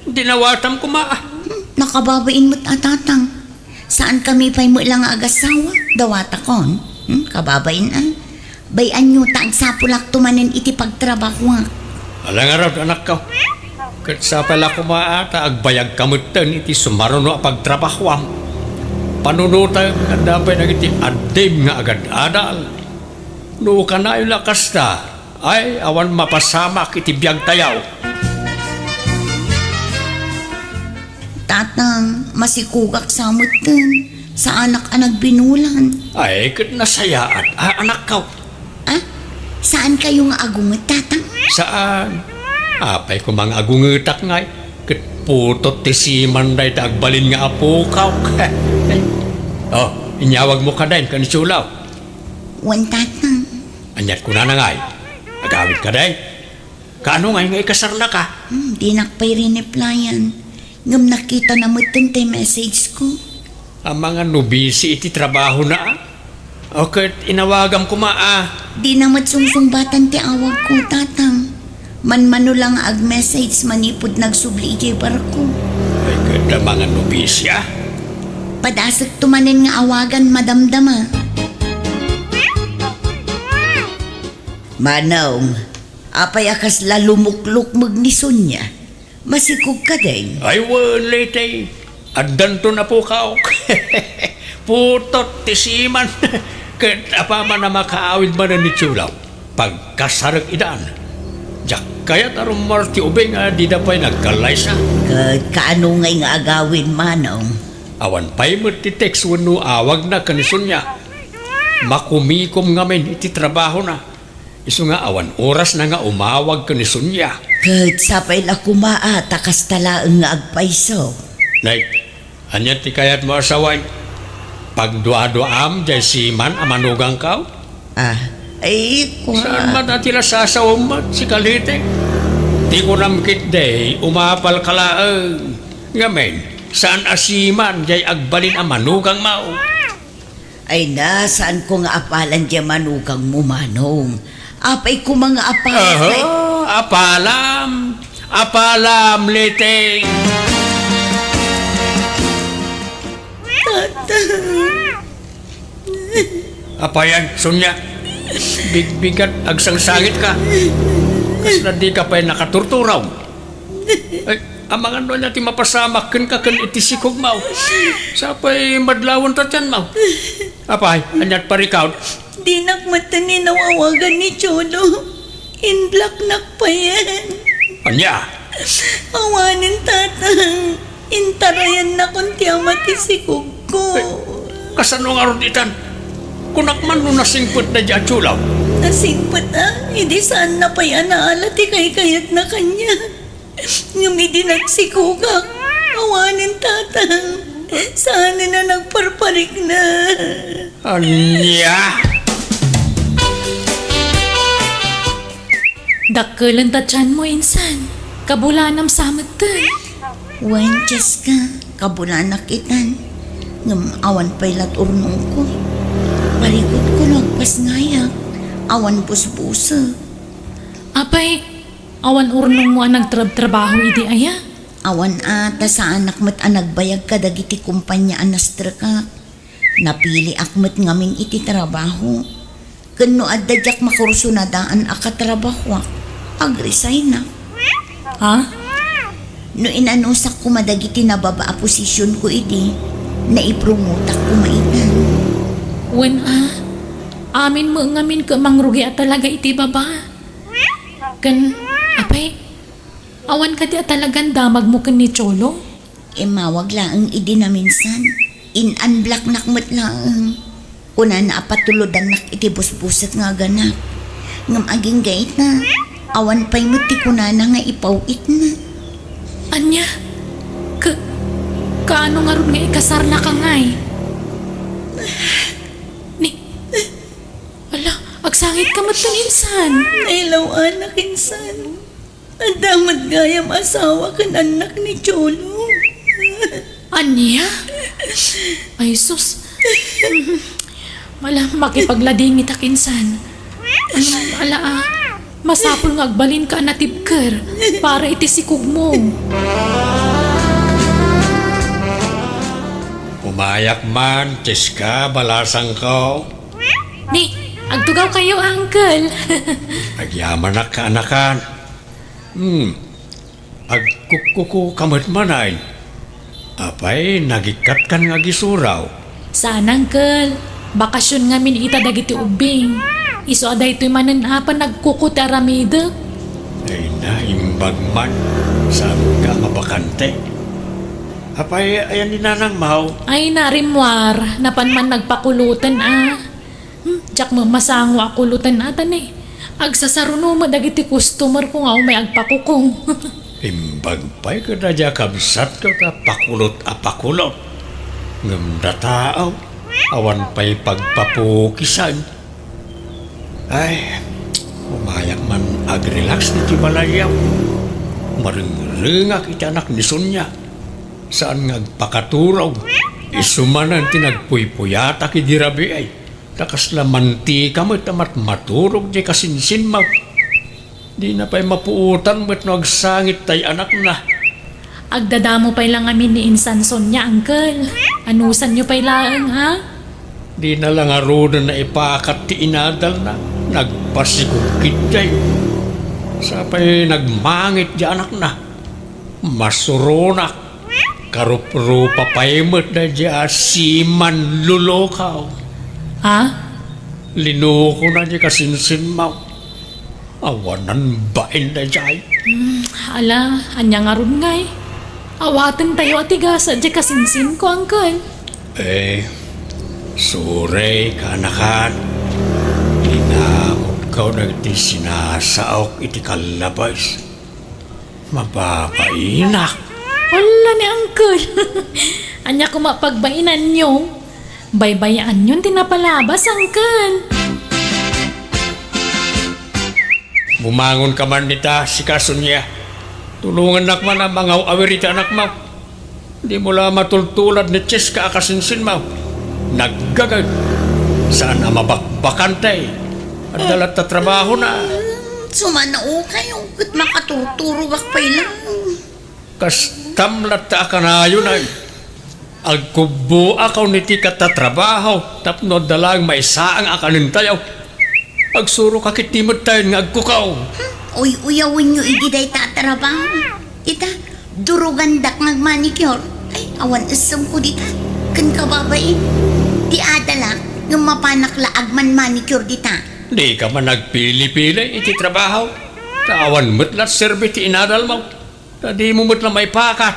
dinawatam koma. Hmm, nakababain met a, Tatang. Saankami pay met la nga agasawa. Dawatakon. Hmm, kababain a. Bay-anyo ta agsapulakto manen iti pagtrabahoak. Ala ngarud, anakko. Ket sapay la koma a ta agbayagka metten iti sumaruno a pagtrabahoam. Panunotem, adda pay dagiti addim nga agad-adal. No kanayon la kasta, ay, awan mapasamak iti biagtayo. Tatang, masikogak sa metten. Saanak a nagbinulan. Ay, ket nasayaat a, anakko. Ah? Saankayo nga agunget, Tatang? Saan? Apay koma nga agungetak ngay? Ket putot ti siman dayta agbalin nga apok. Oh, inyawagmo kadi ken ni Cholo. Wen, Tatang. Aniat kunana ngay? Agawid kadi? Kaano ngay nga ikasarnaka? Hmm, dinak pay rineplyan. Ngem nakitana metten ti message ko. Amangan no busy iti trabahona, a? O ket inawagam koma, a? Dina met sungsungbatan ti awagko, Tatang. Manmano la nga ag-message manipud nagsubli idiay barko. Ay, ket amangan no busy, a? Padasekto manen nga awagan, madamdama. Manong, apay a kasla lumuklukmeg ni Sonia? Masikog kadi? Ay, wen, Leti. Addanton, apok. Putot ti siman. Ket apaman a makaawid manen ni Cholo, pagkasarek idan. Diak kayat a rummuar ti ubing a dida pay nagkallaysa. Ket kaano ngay nga agawid, Manong? Awan pay met ti text wenno awagna ken ni Sonia. Makumikom ngamin iti trabahona. Isu nga awan orasna nga umawag ken ni Sonia. Ket sapay la koma a ta kasta laeng nga agpayso. Nay, ania ti kayatmo a sawen? Pagduaduaam diay siman a manugangko? Ah, ay, kua. Saan man a ti la sasawem met, sika Leti? Ti kunam ketdi, umapalka laeng. Ngamin, saan a siman diay agbalin a manugangmo? Ay na, saanko nga apalan diay manugangmo, Manong. Apay koma nga apalan. Aha, apalam. Apalam, Leti. Tata. Apayan, Sonia. Bigbigat, agsangsangit ka. Kasla di ka pay nakaturturaw. Ay, amangan no ania ti mapasamak kenka ken iti sikog, maw. Sapay madlawen ta tiyan, maw. Apay, aniat parikaw? Dinak metten inawawagan ni Cholo. In-blocknak payen. Ania? Awanen, Tatang. Intarayannakon ti ama ti sikogko. Ay, kasano ngarud itan? Kunak man no nasingpet daydi a Cholo. Nasingpet, a? Idi saanna pay a naala ti kaykayatna kaniak. Ngem idi nagsikogak, awanen, Tatang. Saanen a nagparparikna. Ania? Dakkelenta tianmo, insan. Kabulanam sa metten. Wen, Cheska, kabulanak itan. Ngem awan pay lat urnongko. Parikutko no agpasngayak. Awan busbusek. Apay, awan urnongmo a nagtrabtrabaho idi aya? Awan a, ta saanak met a nagbayag kadagiti kompania a nastrekak. Napiliak met ngamin iti trabaho. Ken no adda diak makursunadaan a katrabahoak, agresignak. Ha? No inanusak koma dagiti nababa a posisionko idi, naipromotak koma itan. Wen a, amin met ngamin ket mangrugi a talaga iti baba. Ken, apay, awan kadi a talagan damagmo ken ni Cholo? Immawag laeng idi naminsan. In-unblocknak met laeng. Kunana a patulodannak iti busbusek nga aganak. Ngem agingga ita, awan pay met ti kunana nga ipaw-itna. Ania? Ka-, kaano ngarud nga ikasarnaka ngay? Ni, ala, agsangitka met ken insan. Nailaw-anak insan. Adda met gayam asawa ken annak ni Cholo. Ania? Ay, sus. Ala, makipagladingitak insan. Ala, ah, masapul nga agbalinka a natibker para iti sikugmo. Umayak man, Cheska, balasangko. Ni, agtugawkayo, uncle. Agyamanak, kaanakan. Hmm. Agkukkuko ka met manen. Apay, nagikkatkan nga agisuraw? Saan, uncle. Bakasyon ngamin ita dagiti ubbing. Isu a daytoy manen a panagkuko ti aramidek. Ay na, imbag man. Saanka a mabakante? Apay, ayan ni Nanang Mau? Ay na, rimmuar. Napan man nagpakuloten a. Hmm, diak met masango a kuloten a, ta ni, agsasaruno met dagiti customer ko nga umay agpakuko. Imbag pay kadagiti a kabsatko ta pakulot a pakulot. Ngem dataw, awan pay pagpapukisan. Ay, umayak man agrelax ditoy balayyo. Marengrengak iti anak ni Sonia. Saan nga agpakaturog. Isu manen ti nagpuypuyatak idi rabii. Ta kasla mantika met a matmaturog diay kasinsinmaw. Dina pay mapuotan met no agsangit tay anakna. Agdadamo pay la ngamin ni insan Sonia, uncle. Anusanyo pay laeng, a? Dina la ngaruden naipakat ti inadalna. Nagpasikog ketdi. Sa pay nagmangit diay anakna. Masuronak. Karuprupa pay met daydiay a simanlulukaw. Ha? Linukona diay kasinsinmaw. Awanan bain daydiay. Hmm, ala, ania ngarud ngay? Awatentayo a ti gasa diay kasinsinko, uncle. Eh, sorry, kaanakan. Inamutko dagiti sinasaok iti kallabes. Mababainak. Ala ni uncle. Ania koma pagbainanyo? Baybayaanyon ti napalabas, uncle. Bumangonka man dita, sika Sonia. Tulongannak man a mangaw-awir iti anakmo. Dimo la matultulad ni Cheska a kasinsinmo. Naggagayod. Saan a mabakbakante. Adda latta trabahona. Hmm, sumanaokayo ket makaturturogak pay laeng. Kastam latta a kanayona. Agkubboakayon iti katatrabaho tapno adda laeng maisaang a kanentayo. Agsuroka ketdi metten nga agkukaw. Hmm, uy-uyawenyo idi dayta a trabaho. Ita, durogandak nga agmanicure. Ay, awan essemko dita. Ken kababain, ti adalak ngem mapanak la agman-manicure dita. Dika man agpili-pili iti trabaho. Ta awan met la serbi ti inadalmo. Ta dimo met la maipakat.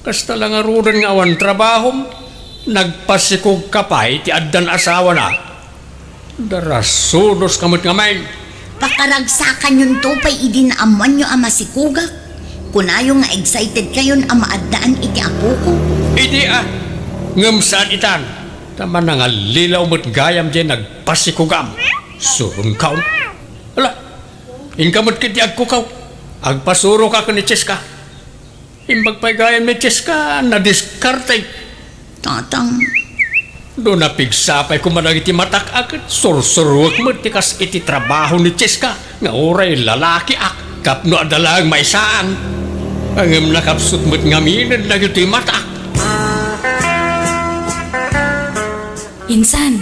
Kasta la ngaruden nga awan trabahom, nagpasikogka pay ti addan asawana. Darasudoska met ngamin. Pakaragsakanyonto pay idi naammoanyo a masikogak. Kunayo nga excitedkayon a maaddaan iti apoko. Idi a, ngem saan itan, ta manangallilaw met gayam diay nagpasikogam. Suronkaon. Ala, inka met ketdi agkukaw. Agpasuroka ken ni Cheska. Imbag pay gayam ni Cheska, nadiskarte. Tatang. No napigsa pay koma dagiti matak a ket sursuruek met ti kas iti trabaho ni Cheska nga uray lalakiak tapno adda laeng maisaang. Ngem nakapsut met ngaminen dagitoy matak. Insan,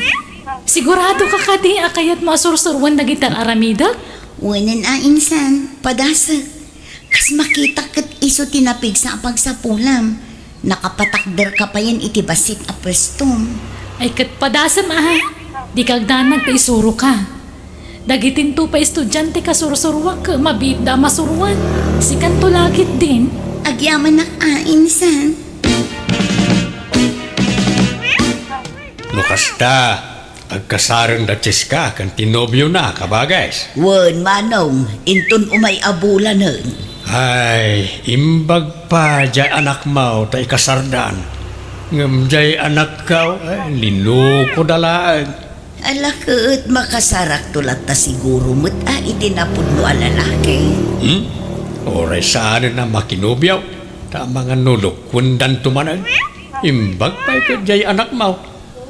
siguradoka kadi a kayatmo a sursuruen dagiti ar-aramidek? Wen a, insan, padasek. Kas makitak ket isu ti napigsa a pagsapulam, nakapatakderka payen iti bassit a puestom. Ay ket padasem a, dika agdanag ta isuroka. Dagitinto pay estudiante kasursuruak, mabiitda a masuroan. Sikanto la ketdin. Agyamanak a, insan. No kasta, agkasarenda Cheska ken ti nobiona, kabages. Wen, manong, inton umay a bulanen. Ay, imbag pay diay anakmo ta ikasardan. Ngem diay anakko, ay, linukoda laeng. Ala ket, makasarakto latta siguro met a iti napudno a lalaki. Hmm? Uray saanen a makinobio, ta amangan no lukuendanto manen. Imbag pay ket diay anakmo,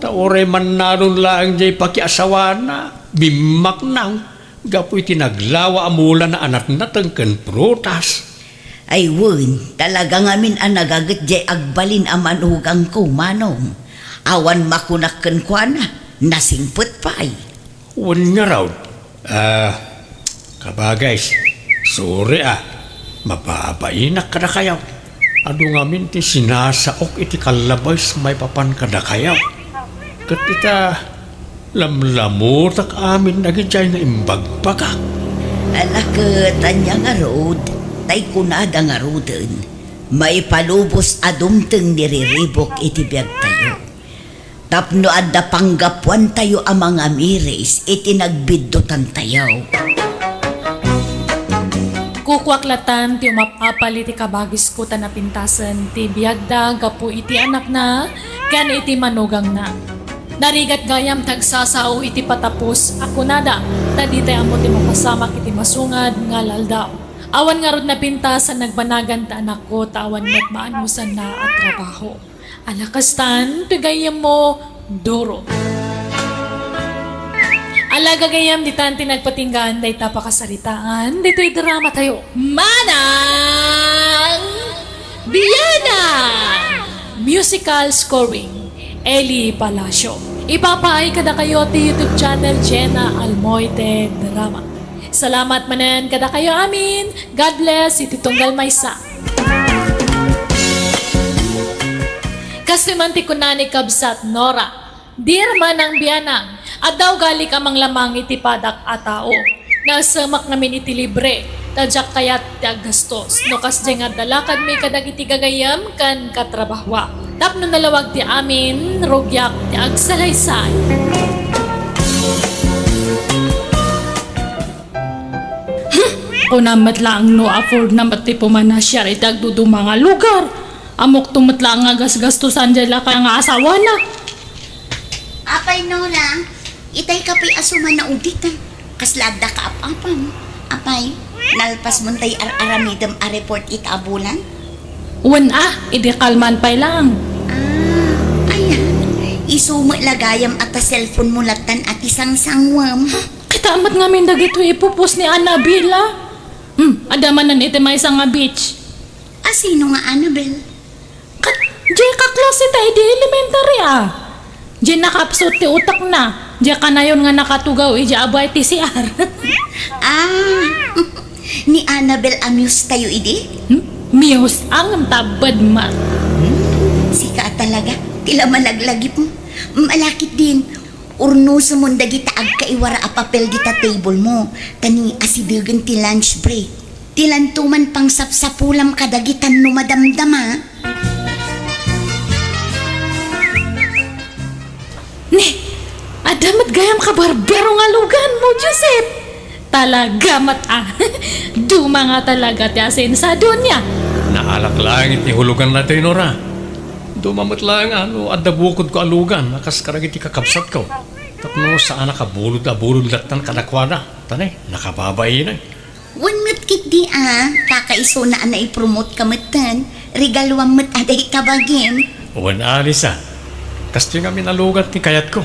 ta uray mannalon laeng diay pakiasawana, bimmaknang, gapu iti naglawa a mulana a natnateng ken prutas. Ay wen, talaga ngamin a nagaget diay agbalin a manugangko, manong. Awan makunak kenkuana, nasingpet pay. Wen ngarud, ah, kabages, sorry a, mababainak kadakayo. Adu ngamin ti sinasaok iti kallabes maipapan kadakayo. Ket ita, lamlamutak amin dagidiay nga imbagbagak. Ala ket, ania ngarud, tay kunada ngaruden, maipalubos a dumteng ni riribuk iti biagtayo. Tapno adda panggapuantayo a mangamiris iti nagbiddutantayo. Kukuak latan ti umap-apal iti kabagisko ta napintasen ti biagda gapu iti anakna ken iti manugangna. Narigat gayam ti agsasao iti patapos a kunada, ta ditay ammo ti mapasamak iti masungad nga aldaw. Awan ngarud napintas a nagbanagan ti anakko ta awan met maanusanna a trabaho. Ala kastan, ti gayyemmo, duro. Ala gagayyem, ditan ti nagpatinggaan dayta pakasaritaan ditoy drama tayo. Manang Biana! Musical scoring, Eli Palacio. Ipapaay kadakayo ti YouTube channel Jenna Almoite Drama. Salamat manen kadakayo amin. God bless iti tunggal maysa. Kastoy man ti kuna ni Kabsat Nora, "Dear Manang Bianang, adda ugalik a manglamang iti padak a tao. Nasemak ngamin iti libre, ta diak kayat ti aggastos. No kasdiay nga adda lakadmi kadagiti gagayyem ken katrabahoak. Tapno nalawag ti amin, rugiak ti agsalaysay." Hmm, kunam met laeng no afford na met ti pumanasyar iti agduduma nga lugar. Ammokto met laeng nga gasgastosan diay lakay nga asawana. Apay, Nora, itay ka pay a sumanaw dita. Kasla adda kaap-apam. Apay, nalpasmon tay ar-aramidem a report ita a bulan? Wen a, idi kalman pay laeng. Ah, aya. Isu met la gayam a ta cellphone mo lattan a ti sangsangwem. Kita met ngamin dagitoy ipupos ni Annabel a. Hmm, adda manen iti maysa nga beach. A, sino nga Annabel? Kat, diay kaklase ta idi elementary a. Diay nakapsut ti utekna. Diay kanayon nga nakatugaw idiay abay ti C R. Ah, ni Annabel a muse tayo idi? Hmm? Muse, ngem tabbed met. Hmm, sika talaga. Ti la malaglagip mo. Malakit din. Urnosem mon dagita agkaiwara a papel dita table mo, ta ni asidegen ti lunch break. Ti lanto man pangsapsapulam kadagitan no madamdama. Ne, adda met gayam kabarbero nga lugan mo, Joseph. Talaga met a. Duma nga talaga ti asensadonia. Naalak laeng iti hulugan daytoy, Nora. Duma met laeng a no adda bukodko a lugan a kas kadagiti kakabsatko. Tapno saanak a bulod a bulod lattan kadakuada. Ta ne, nakababainak. Wen met ketdi a, kakaisuna a naipromote ka metten, regaluam met a dayta bagim. Wen a, Lisa. Kastoy ngamin a lugan ti kayatko.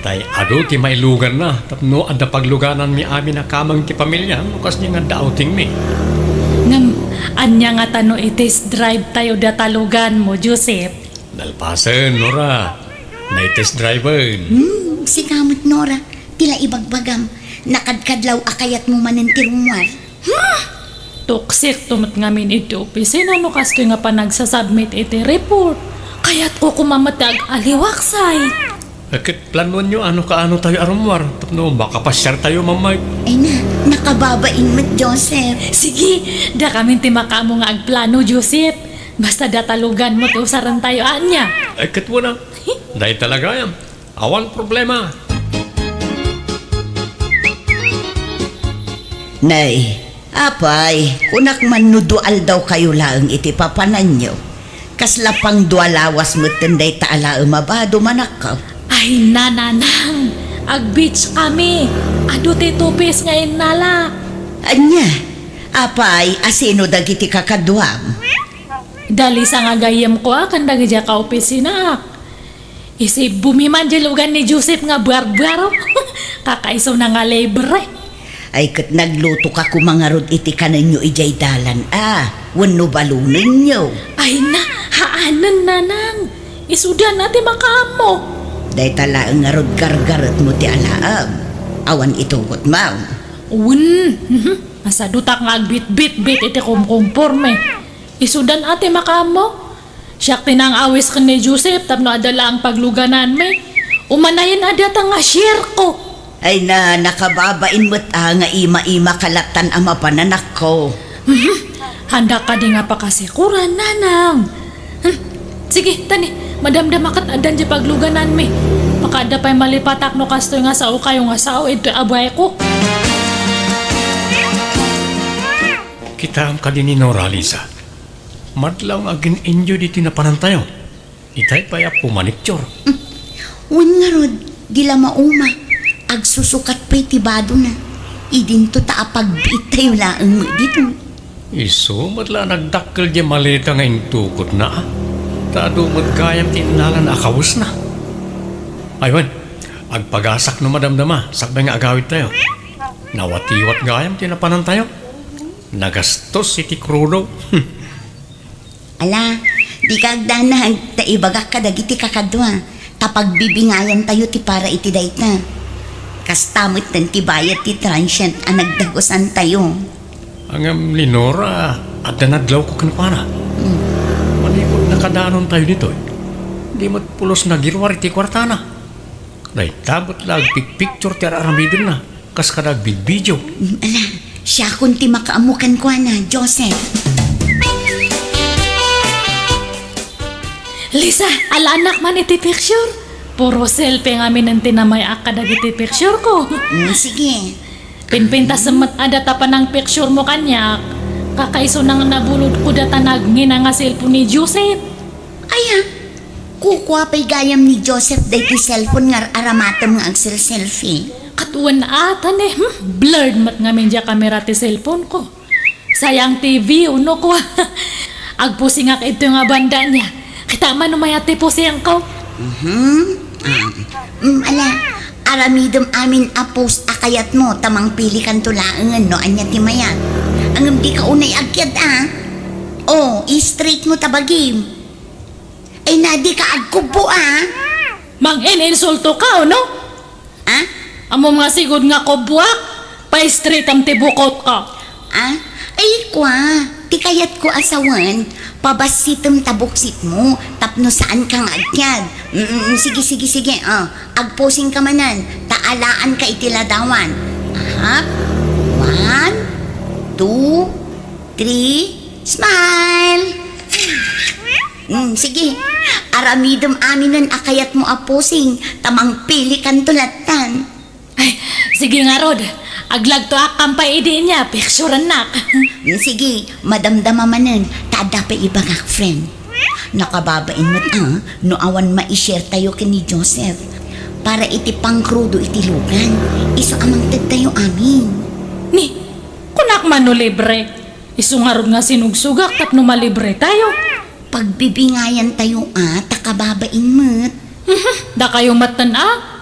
Tay adu ti mailuganna tapno adda paglugananmi amin a kameng ti pamilya no kasdi nga adda outingmi. Ngem, ania ngata no i-test drive tayo dayta luganmo, Joseph? Nalpasen, Nora. Nai-test driven. Hmm, sika met, Nora. Ti la ibagbagam, nakadkadlaw a kayatmo manen ti rummuar. Hmm! Tuksik to met ngamin iti opisina no kastoy nga panagsasubmit iti report. Kayatko koma met ti ag-aliwaksay. Ket planoenyo no kaano tayo a rummuar tapno makapasiar tayo, Ma'am Mike. Ay na, nakababain met, Joseph. Sige, dakamin ti makaammo nga agplano, Joseph. Basta datalugan mo ti usaren tayo, ania? Ay, ket wen a. Dayta la gayam. Awan problema. Nay, apay, kunak man no dua aldawkayo laeng iti papananyo. Kasla pang dua lawas metten dayta a laem a bado, manakko. Ay, nanang, ag-beach kami. Adu ti tupis nga innala. Ania? Apay, asino dagiti kakaduam? Da Lisa nga gayyemko a ken dagiti kaopisinaak. Isibbomi man di lugan ni Joseph nga buarbuaro. Kakaisuna nga libre. Ay, ket naglutoka koma ngarud iti kanenyo idiay dalan a, wenno balonenyo. Ay na, haanen, nanang. Isudan a ti makaammo. Dayta laeng ngarud gargaretmo ti alaem. Awan itugot, ma'am. Wen, mhm. Masadutak nga agbitbitbit iti kumkumporme. Isudan a ti makaammo. Siak ti nangawis ken ni Joseph tapno adda laeng paglugananmi. Umanayen a data nga share ko. Ay na, nakababain met a nga ima-ima ka lattan a mapan, anakko. Mhm. Handak kadi nga pakasikuran, nanang. Hmm. Sige, tani, madamdama ket addan di paglugananmi. Makaadda pay malipatak no kastoy nga sao kayo nga sao, idtoy abayko. Kitaem kadi ni Nora, Lisa. Madlaw nga agin-enjoy ditoy napanantayo. Itay pay a pumaniktior. Wen ngarud, di la mauma. Agsusukat pay ti badona. Idinto ta apagbiittayo laeng met ditoy. Isu met la a nagdakkel di maleta nga intukotna, a. Ta adu met gayam ti innalana a kawesna. Ay wen, agpagasak no madamdama, sakbay nga agawidtayo. Nawatiwat gayam ti napanantayo. Nagastos iti krudo. Ala, dika agdanag, ta ibagak kadagiti kakadua, ta pagbibingayantayo ti para iti dayta. Kasta metten ti bayad ti transient a nagdagusantayo. Ngem ni Nora, adda nadlawko kenkuana. Hmm. Manipud nakadanontayo ditoy, di met pulos nagiruar iti kuartana. Dayta met la agpikpiktior ti ar-aramidenna, kas kada agbibidio. Mm, ala, siakon ti makaammo kenkuana, Joseph. Lisa, alaannak man iti picture. Puro selfie ngamin ti namay-ak kadagiti picture ko. Mm, sige. Pinpintasem met a data panangpicture mo kaniak. Kakaisuna nga nabulodko data nagngina nga cellphone ni Joseph. Aya, kukua pay gayam ni Joseph daytoy cellphone nga ar-aramatem nga agselselfie. Ket wen a, tani, hmm, blurred met ngamin diay kamera ti cellphone ko. Sayang ti view, no, kua. Agposingak idtoy nga banda nia. Kita man no mayat ti posingko. Mhm. Ah. Mm, ala, aramidem amin a post a kayatmo, ta mangpilikanto laengen no ania ti mayat. Ngem dika unay agkiad, a. Oh, i-straight mo ta bagim. Ay na, dika agkubbo, a. Mangin-insultoka, no? A? Ammom nga sigud nga kubboak, pa-straightam ti bukotka. A? Ay, kua, ti kayatko a sawen, pabassitem ta buksitmo, tapno saanka nga agkiad. Mm, mm, sige, sige, sige, a. Agposingka manen, ta alaanka iti ladawan. Aha. One, two, three, smile! Mm, sige. Aramidem aminen a kayatmo a posing, ta mangpilikanto lattan. Ay, sige ngarud. Aglagtoak kampay idi nia, picturennak. Mm, sige, madamdama manen, ta adda pay ibagak, friend. Nakababain met a, no awan mai-share tayo ken ni Joseph. Para iti pangkrudo iti lugan, isu a mangtedtayo amin. Ni, kunak man no libre. Isu ngarud nga sinugsugak tapno malibre tayo. Pagbibingayan tayo a, ta kababain met. Mhm, dakayo metten a.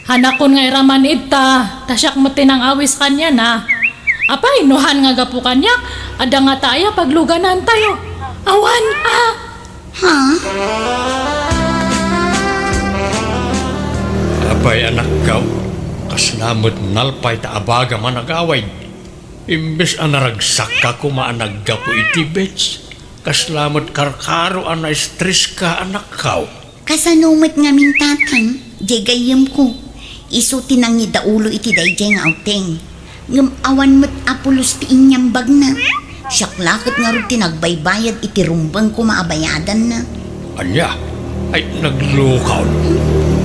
Hanakon nga iraman ita, ta siak met ti nangawis kaniana. Apay, no han nga gapu kaniak, adda ngata aya pagluganan tayo. Awan a. Ha? Apay, anakkaw, kasla met nalpay ta abagam a nagawid. Imbes a naragsakka koma a naggapu iti beach, kasla met karkaro a na-stresska, anakkaw. Kasano met ngamin, Tatang? Diay gayyemko, isu ti nangidaulo iti daydiay nga outing. Ngem awan met a pulos ti inyambagna. Siak la ket ngarud ti nagbaybayad iti rumbeng koma a bayadanna. Ania? Ay, naglukaw.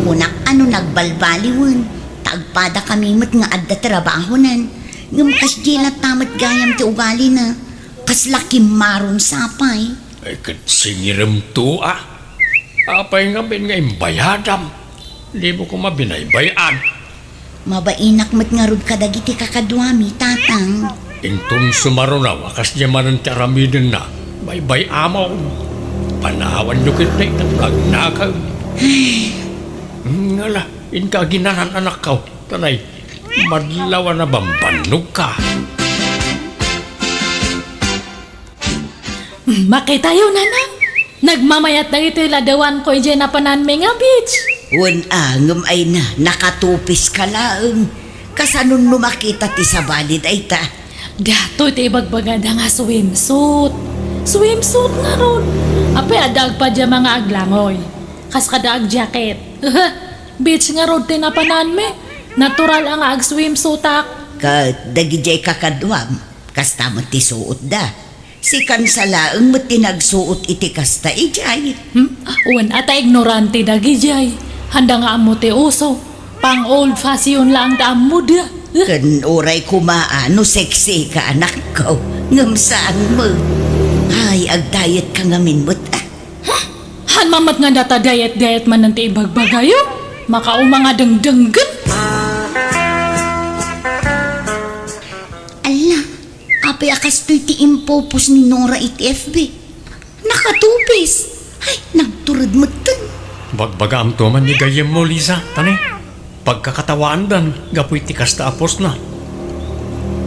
Kunak a no nagbalbaliwen, ta agpadakami met nga adda trabahonan. Ngem kasdiay latta met gayam ti ugalina. Kasla kimmaron sapay. Ay, ket singiremto, a? Apay ngamin nga imbayadam? Dimo koma binaybay-an. Mabainak met ngarud kadagiti kakaduami, Tatang. Inton sumarunaw a kasdiay manen ti aramidenna, baybay-amon. Panawanyo ketdi tapno agnakem. Ngala, inka aginanan, anakko. Tanay, madlaw a nabambannogka. Makitayo, Nanang. Nagmamayat dagitoy ladawanko idiay napananmi nga beach. Wen a, ngem ay na, nakatupiska laeng. Kasano no makita ti sabali dayta? Datoy ti ibagbagada nga swimsuit. Swimsuit ngarud. Apay adda agpajama nga aglangoy. Kas kada agjacket. Beach ngarud ti napananmi. Natural a nga agswimsuitak. Ket dagidiay kakaduam, kasta met ti suotda. Si Kansa laeng met ti nagsuot iti kasta idiay. Hmm? Wen a ta ignorante dagidiay. Handa nga ammo ti uso. Pang old fashion laeng ti ammoda. Ken uray koma a no sexy ka, anakko. Ngem saan met. Ay, agdiet ka ngamin met, a. Huh? Haan man met nga data diet-diet manen ti ibagbagayo? Makauma nga dengdenggen. Alla, apay a kastoy ti impopost ni Nora iti F B? Nakatupis! Ay, nagtured metten. Bagbagaamto man ni gayyemmo, Liza, tani? Pagkakatawaandan gapu iti kasta a postna.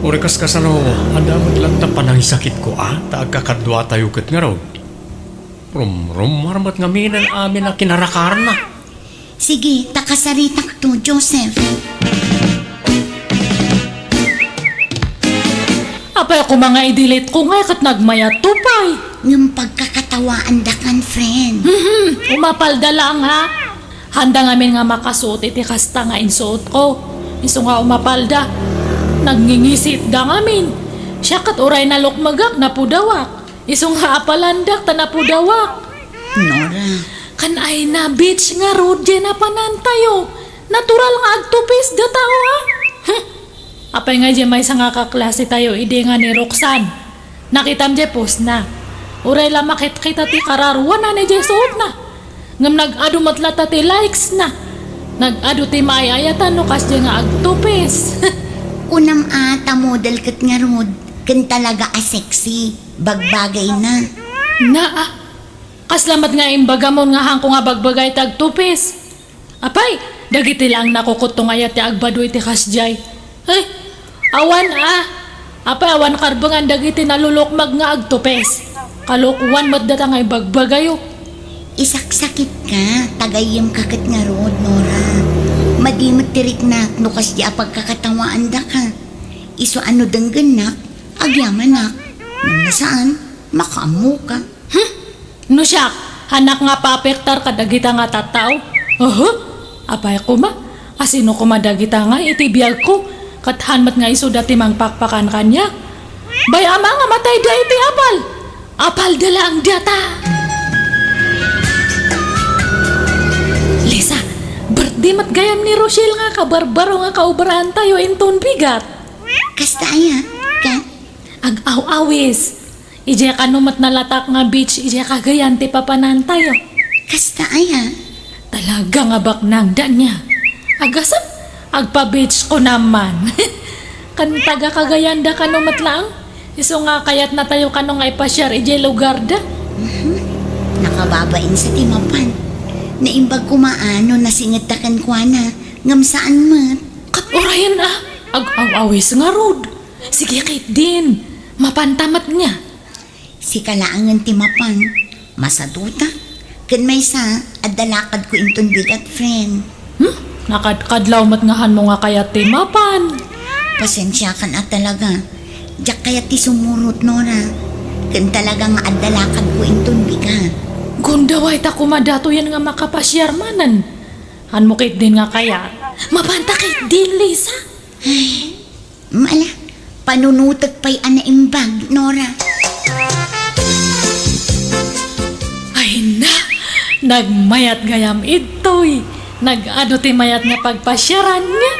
Uray kas kasano, adda met latta panangisakitko a ta agkakaduatayo ket ngarud. Rumrummuar met ngamin amin a kinarakarna. Sige, ta kasaritakto, Joseph. Apay koma nga i-delete ko ngay ket nagmayatto pay. Ngem pagkakatawaandakan, friend. Mhm, umapalda laeng, ha? Handa ngamin nga makasuot iti kasta nga insuotko. Isu nga umapalda, nagngingisitda ngamin. Siak ket uray nalukmegak, napudawak. Isu nga apalandak ta napudawak. Nora. Kan ay na, beach ngarud diay napanantayo. Natural nga agtupis datayo, a. Huh. Apay nga diay maysa nga kaklasetayo idi nga ni Roxanne? Nakitam diay postna. Uray la makitkita ti kararuana idiay suotna. Ngem nag-adu met latta ti likesna. Nag-adu ti maay-ayatan no kasdiay nga agtupis. Kunam a ta model ket ngarud, ken talaga a sexy. Bagbagayna. Naa, kasla met nga imbagamon nga haanko nga bagbagay ti agtupis? Apay, dagiti laeng nakukutto nga ayat ti agbadu iti kasdiay. Ay, awan a. Apay, awan karbengan dagiti nalulukmag nga agtupis. Kalokoan met data nga ibagbagayo. Isaksakitka, ta gayyemka ket ngarud, Nora. Madi met ti riknak no kasdiay a pagkakatawaandaka. Isu a no denggennak, agyamanak. Ngem no saan, makaammoka. Hmm? No siak, haanak nga paapektar kadagita nga tattao? Oho? Apay koma, asino koma dagita nga iti biagko, ket haan met nga isuda ti mangpakpakan kaniak? Bay-am a nga matayda iti apal. Apalda laeng data. Lisa, birthday met gayam ni Rochelle nga kabarbaro nga kaobraantayo inton bigat. Kasta aya, ket? Ag-aw-awis. Idiay kano met nalatak nga beach idiay Cagayan ti papanantayo. Kasta aya? Talaga nga baknang, Dania. Agasem, agpa-beach ko naman. Kan taga-Cagayan da kano met laeng. Isu nga kayatnatayo kano nga ipasiar idiay lugarda. Mhm. Nakababain sa ti mapan. Naimbag koma a no nasingedta kenkuana, ngem saan met. Ket urayen a, ag-aw-awis ngarud. Sige ketdin, mapanta met nga. Sika laengen ti mapan. Masaduta. Ken maysa, adda lakadko inton bigat, friend. Hmm? Nakadkadlaw met nga hanmo nga kayat ti mapan. Pasensiakan a talaga. Diak kayat ti sumurot, Nora. Ken talaga nga adda lakadko inton bigat. Gundaway ta koma datoyen nga makapasiar manen. Hanmo ketdin nga kayat? Mapanta ketdin, Lisa? Ay, mala, panunotek pay a naimbag, Nora. Ay na, nagmayat gayam idtoy. Nag-adu ti mayat nga pagpasiaran nga.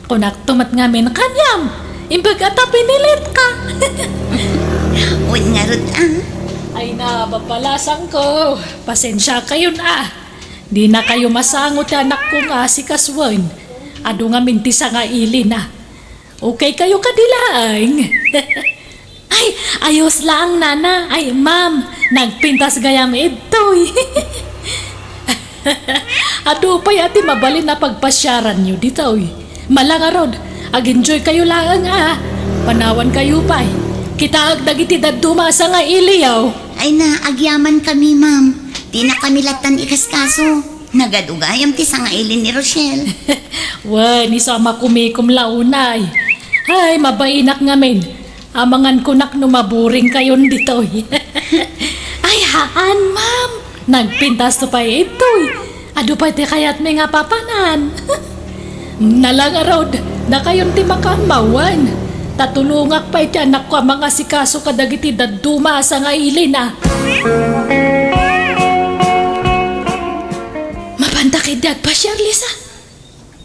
Kunakto met ngamin kaniam, imbag a ta pinilitka. Wen ngarud, ah. Ay na, babalasangko. Pasensiakayon, ah. Dinakayo masango ti anakko nga asikasuen. Adu ngamin ti sangailina. Okay kayo kadi laeng? Ay, ayos laeng, nana. Ay, ma'am, nagpintas gayam idtoy. Adu pay a ti mabalin a pagpasiaranyo ditoy. Mala ngarud, ag-enjoy kayo laeng a. Panawan kayo pay. Kitaek dagiti dadduma a sangailiyo. Ay na, agyaman kami, ma'am. Dina kami lattan ikaskaso. Nagadu gayam ti sangaili ni Rochelle. Wen, isu a makumikom la unay. Ay, mabainak ngamin. Amangan kunak no maburing kayon ditoy. Ay, haan, ma'am. Nagpintasto pay itoy. Adu pay ti kayatmi nga papanan. Nala ngarud, dakayon ti makaammawen. Ta tulongak pay ti anakko a mangasikaso kadagiti dadduma a sangailina. Mapanta ketdi agpasiar, Lisa?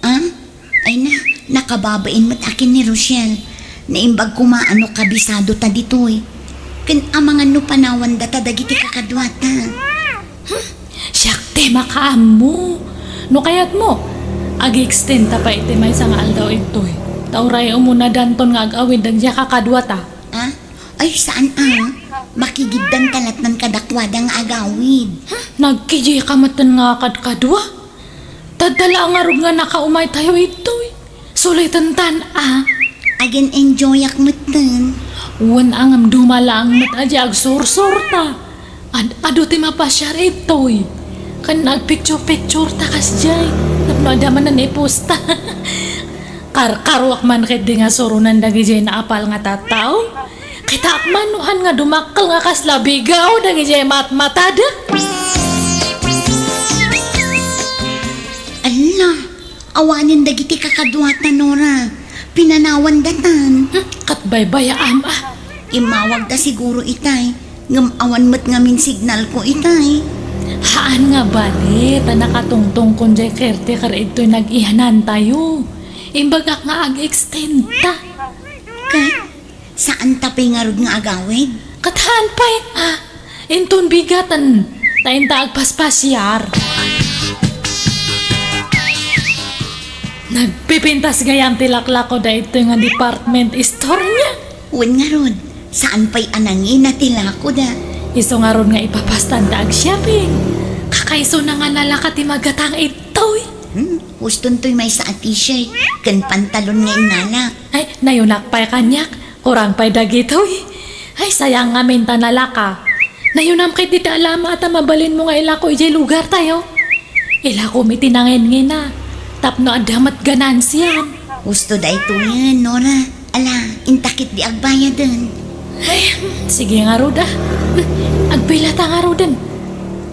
Ah? Ay na, nakababain met a ken ni Rochelle. Naimbag koma a no kabisado ta ditoy. Ken amangan no panawanda ta dagiti kakaduata. Hmm, siak ti makaammo. No kayatmo, ag-extend ta pay iti maysa nga aldaw itoy. Ta uray umuna danton nga ag-awid dagiti kakaduata. Ah? Ay, saan a? Makigiddan ta lattan kadakuada nga agawid. Hmm, nagkidika metten nga kadkadua? Tadda la ngarud nga nakaumay tayo itoy. Sulitan tan a. Agin-enjoyak metten. Wen a ngem duma laeng met a di agsursurta. Ad-adu ti mapasiar itoy. Ken agpicture-pictureta kasdiay. Tapno adda manen iposta. Karkaruak man ketdi nga suronen dagidiay naapal nga tattao. Kitaak man no han nga dumakkel nga kasla bigaw dagidiay matmatada. Ala, awanen dagiti kakaduata, Nora. Pinanawandatan. Hmm, ket baybayaam a. Immawagda siguro itay. Ngem awan met ngamin signalko itay. Haan nga bale, ta nakatungtong kon jay caretaker idtoy nag-iyanantayo. Imbagak nga ag-extend ta. Ket, saan ta pay ngarud nga agawid? Ket haan pay, ah, inton bigaten, ta inta agpaspasiar. Nagpipintas gayam ti laklako daytoy nga department store niya. Wen ngarud, saan pay a nangina ti lakoda. Isu ngarud nga ipapastan ta ag-shopping. Kakaisuna nga nalaka ti magatang idtoy. Hmm, huston toy maysa a t-shirt ken pantalon nga inalak. Ay, nayunak pay kaniak, kurang pay dagitoy. Ay, sayang ngamin ta nalaka. Nayunam ketdi ti alama ta mabalinmo nga ilako idiay lugartayo. Ilakom iti nanginngina, tapno adda met ganansiam. Husto daytoyen, Nora. Ala, inta ketdi agbayaden. Ay, sige ngarud a. Agpilata ngaruden.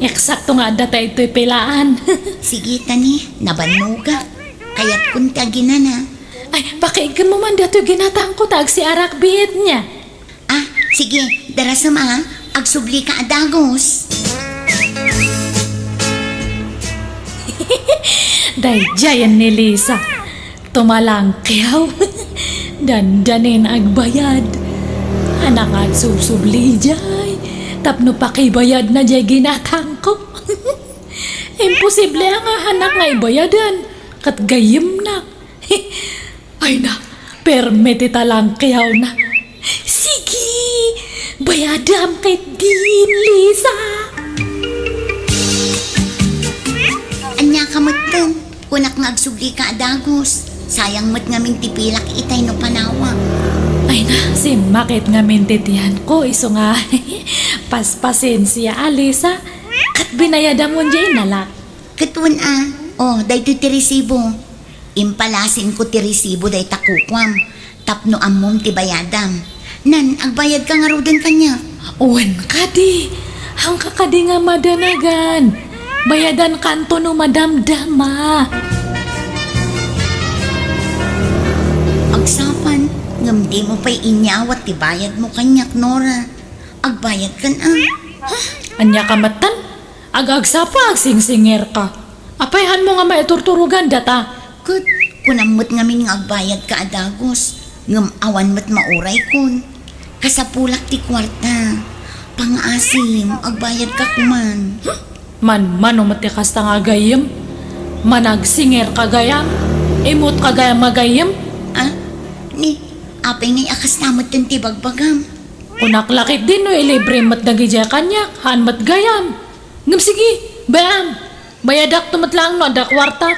Eksakto nga adda ta itoy pilaan. Sige, tani, nabannogak. Kayatkon ti aginana. Ay, pakiiggemmo man datoy ginatangko ta agsiarak biit niya. Ah, sige, darasem a, agsublika a dagus. Daydiayen ni Lisa. Tumalangkiaw. Dandanin agbayad. Anak nga agsubsubli idiay. Tapno pakibayadna diay ginatangko. Imposible a nga anak nga ibayadan. Ket gayyemna. Ay na, permi ti talangkiawna. Sige, bayadam ketdin, Lisa. Ania ka metten? Kunak nga agsublika a dagus. Sayang met ngamin ti pilak itay no panawak. Ay na, simmakit ngamin ti tiyanko, isu nga paspasensia a, Lisa. Ket binayadam diay inalak. Ket wen a, o, daytoy ti resibo. Impalasinko ti resibo dayta kukuam, tapno ammom ti bayadam. Nan, agbayadka ngaruden kaniak. Wen kadi, haanka kadi nga madanagan. Bayadankanto no madamdama. Agsapa, ngem dimo pay inyawat ti bayadmo kaniak, Nora. Agbayadkan, a. Ania ka metten? Ag-agsapa, agsingsingerka. Apay, haanmo nga maiturturogan data? Ket kunam met ngamin nga agbayadka a dagus, ngem awan met mauraykon. Kasapulak ti kuarta. Pangaasim, agbayadka koman. Manmano met ti kasta nga gayyem? Managsingerka gayam? Immotka gayam nga gayyem? A, ni, apay ngay a kasta metten ti bagbagam? Kunak la ketdin no ilibrem met dagidiay kaniak, haan met gayam. Ngem sige, bay-am, bayadakto met laeng no adda kuartak.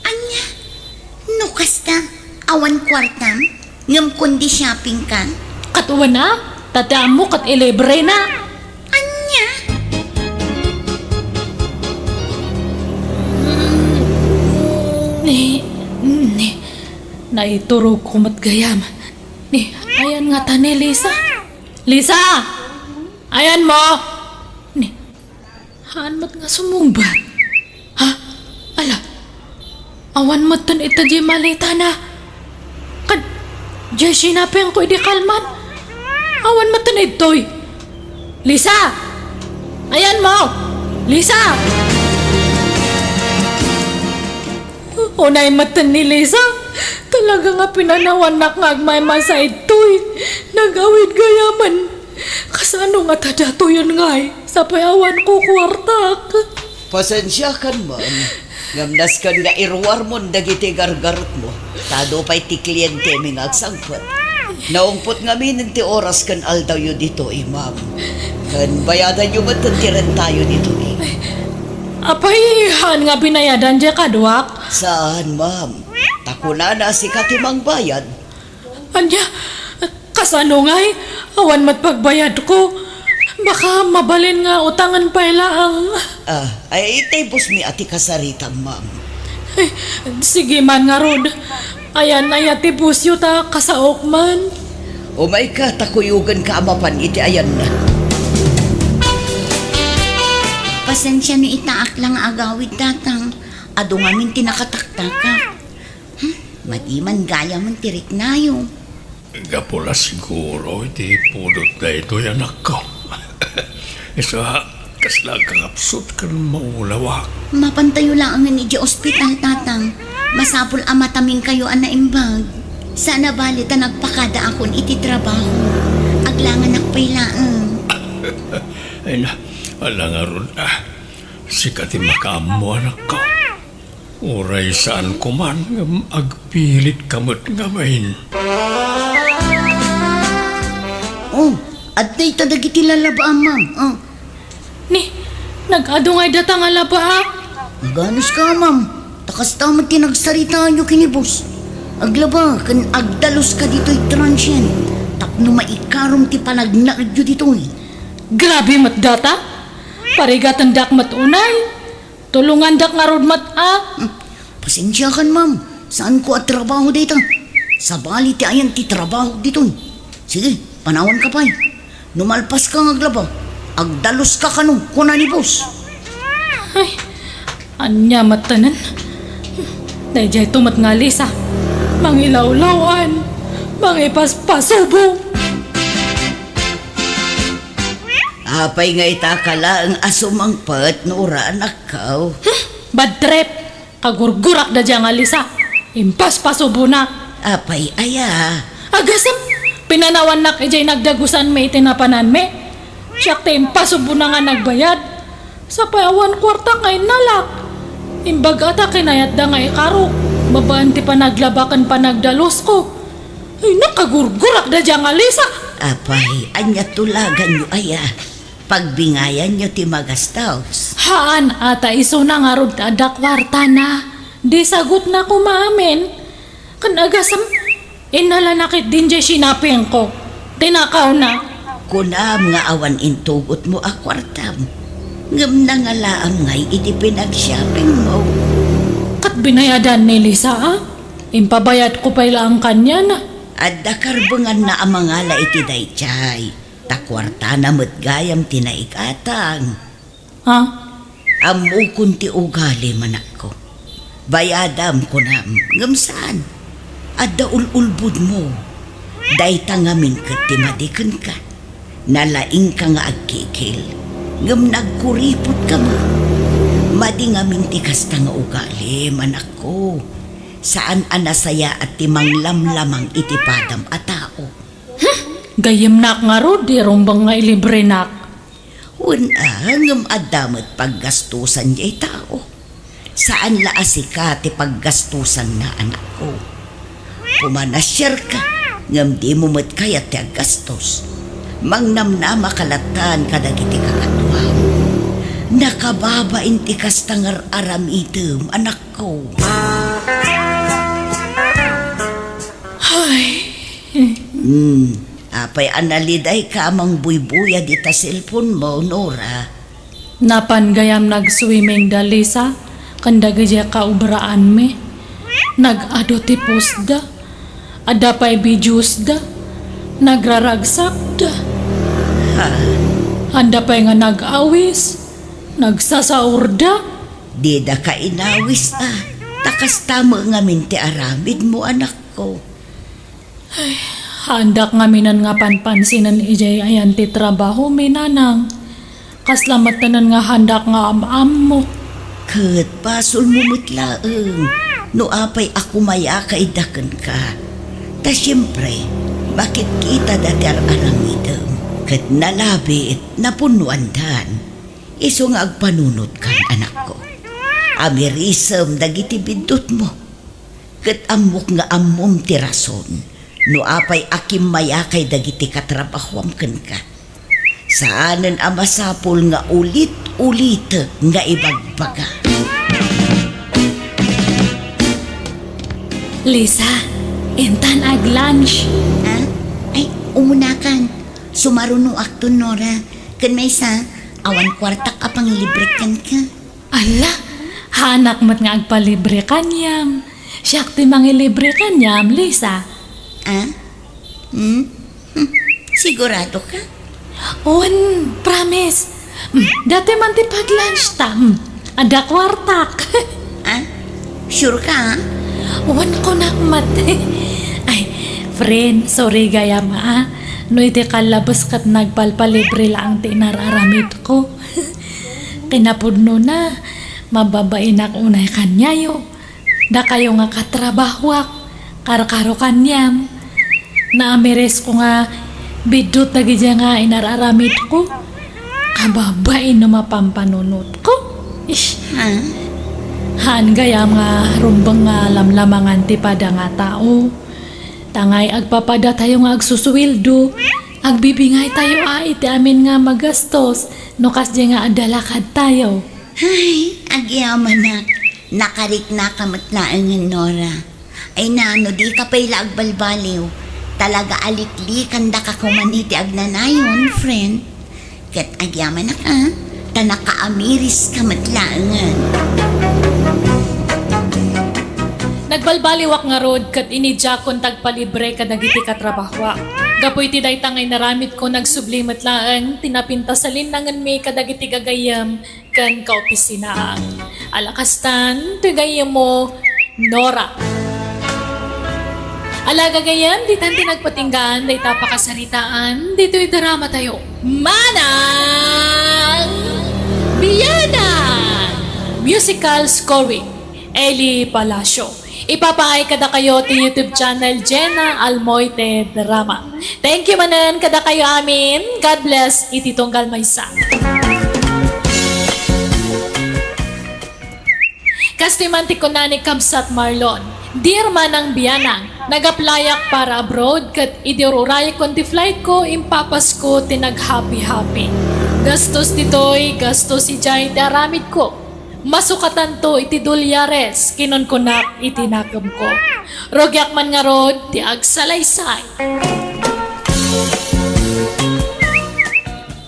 Ania? No kasta, awan kuartam, ngem kundi shoppingka? Ket wen a, ta ti ammo ket ilibrenak. Ania? Ni, ni, naiturogko met gayam. Ni, ayan ngata ni Lisa? Lisa! Ayanmo? Ni, haan met nga sumungbat. Ha? Ala, awan metten ita diay maletana. Ket diay sinapingko idi kalman. Awan metten idtoy. Lisa! Ayanmo? Lisa! Unay metten ni Lisa. Talaga nga pinanawannak nga agmaymay sa idtoy. Nag-awid gayamen. Kasano ngata datoyen ngay? Sapay awan ko kuartak. Pasensiakan man, ngem nasken nga iruarmon dagiti gargarutmo, ta adu pay ti klientemi nga agsangpet. Naungpot ngaminen ti oras ken aldawyo ditoy, ma'am. Ken bayadanyo met ti rentayo ditoy. Apay, haan nga binayadan diay kaduak? Saan, ma'am. Ta kunana, sika ti mangbayad. Ania? Kasano ngay? Awan met pagbayadko. Baka mabalin nga utangen pay laeng. Ah, ay, itay boss mi a ti kasaritam, ma'am. Ay, sige man ngarud. Ayan aya ti bossyo ta kasaok man. Umayka, ta kuyogenka a mapan iti ayanna. Pasensia no itaak la nga agawid, Tatang. Adu ngamin ti nakataktakak. Hmm, madi man gayamen ti riknayo. Gapu la siguro iti pudot daytoy, anakko. Isu a, kasla agkakapsut ken maulawak. Mapantayo laengen idiay ospital, Tatang. Masapul a matamingkayo a naimbag. Saan a bale ta nagpakadaakon iti trabaho. Aglanganak pay laeng. Ay na, ala ngarud, ah. Sika ti makaammo, anakko. Uray saanko man ngem agpilitka met ngamin. Oh, adda ita dagiti lalabaam, ma'am. Oh. Ni, nag-adu ngay data nga labaak? Aganuska, ma'am. Ta kasta met ti nagsaritaanyo ken ni boss. Aglaba ken agdaluska ditoy transient tapno maikarom ti panagnaedyo ditoy. Grabe met data. Parigatendak met unay. Tulongandak ngarud met a. Hmm. Pasensiakan, ma'am. Saanko a trabaho dayta. Sabali ti ayan ti trabaho ditoy. Sige, panawanka pay. No malpaska nga aglaba, agdaluska kano, kuna ni boss. Ay, ania metten? Daydiay to met nga Lisa. Mangilawlaw-an. Mangipaspasubo. Apay nga ita ka laeng a sumangpet, Nora, anakko? Hmm, bad trip. Kagurgurak da dia nga Lisa. Impaspasobonak. Apay aya? Agasem, pinanawannak idiay nagdagusanmi iti napananmi. Siak ti impasubona nga nagbayad. Sapay awan kuarta nga innalak. Imbag ata kinayatda nga ikarok babaen ti panaglaba ken panagdalusko. Ay, nakagurgurak da dia nga Lisa. Apay, ania tulaganyo aya? Pagbingayanyo ti magastos. Haan a ta isuna ngarud ti adda kuartana. Di sagutna koma amin. Ken agasem, innalanak iti diay sinapingko. Tinakawna. Kunam nga awan intugotmo a kuartam. Ngem nangalaam ngay iti pinagshoppingmo. Ket binayadan ni Lisa, a? Impabayadko pay laeng kaniana. Adda karbenganna a mangala iti daydiay. Ta kuartana met gayam ti naigatang. Ha? Ammokon ti ugalim, anakko. Bayadam, kunam, ngem saan. Adda ul-ulbodmo. Dayta ngamin ket ti madi kenka. Nalaingka nga agkikil, ngem nagkuripotka met. Madi ngamin ti kasta nga ugalim, anakko. Saan a nasayaat ti manglamlamang iti padam a tao. Gayyemnak ngarud ti rumbeng nga ilibrenak. Wen a, ngem adda met paggastusan diay tao. Saan la a sika ti paggastusanna, anakko. Pumanasierka, ngem dimo met kayat ti aggastos. Mangnamnamaka lattan kadagiti kakaduam. Nakababain ti kasta nga ar-aramidem, anakko. Ay. Hmm, apay a nalidayka a mangbuybuya dita cellphone mo, Nora? Napan gayam nag-swimming da Lisa, ken dagidiay kaobraanmi. Nag-adu ti postda. Adda pay videosda. Nagraragsakda. Ha? Adda pay nga nag-awis. Nagsasaurda. Didaka inawis a. Ta kasta met ngamin ti aramidmo, anakko. Ay, haandak ngaminen nga panpansinen idiay ayan ti trabahomi, nanang. Kasla metten nga haandak nga am-ammo. Ket basolmo met laeng no apay a kumayaka ida kenka. Ta siempre, makitkitada ti ar-aramidem. Ket nalabit, napunnoandan. Isu nga agpanunotkan, anakko. Amirisem dagiti biddutmo. Ket ammok nga ammom ti rason no apay a kimmayakay dagiti katrabahoam kenka. Saanen a masapul nga ulit-ulitek nga ibagbaga. Lisa, intan ag-lunch. Ah? Ay, umunakan. Sumarunoakton, Nora. Ken maysa, awan kuartak a pangilibrek kenka. Ala, haanak met nga agpalibre kaniam. Siak ti mangilibre kaniam, Lisa. Ah? Hmm? Hmm. Sigurado ka? Wen, promise. Hmm, datoy man ti pag-lunch ta. Hmm, adda kuartak. Ah? Sure ka, ah? Wen, kunak met. Ay, friend, sorry gayam, ah. No iti kallabes ket nagpalpalibre laeng ti inar-aramidko. Kinapudnona, mababainak unay kaniayo. Dakayo nga katrabahoak, karkaro kaniam. Naamirisko nga biddut dagidiay nga inar-aramidko. Kababain no mapampanunotko. Ish. Ha? Haan gayam nga rumbeng nga lamlamangan ti pada nga tao. Tangay agpapadatayo nga agsusueldo, agbibingaytayo a iti amin nga magastos no kasdiay nga adda lakadtayo. Ay, agyamanak, nakariknaka met laengen, Nora. Ay na, no dika pay la agbalbaliw, talaga a liklikandaka koman iti agnanayon, friend. Ket agyamanak a, ta nakaamiriska met laengen. Nagbalbaliwak ngarud ket inidiakon ti agpalibre kadagiti katrabahoak. Gapu iti dayta nga inaramidko, nagsubli met laeng ti napintas a linnangenmi kadagiti gagayyem ken kaopisinaak. Ala kastan ti gayyemmo, Nora. Ala gagayyem, ditan ti nagpatinggaan dayta a pakasaritaan ditoy dramatayo. Manang Bianang! Musical scoring, Eli Palacio. Ipapaay kadakayo ti YouTube channel Jenna Almoite Drama. Thank you manen kadakayo amin. God bless iti tunggal maysa. Kastoy man ti kuna ni Kabsat Marlon, "Dear Manang Bianang, nag-applyak para abroad ket idi ur-urayekon ti flight ko, impapasko ti naghappy-happy. Gastos ditoy, gastos idiay ti aramid ko. Masukatanto iti dolyares," kinunkunak iti nakemko. Rugiak man ngarud ti agsalaysay.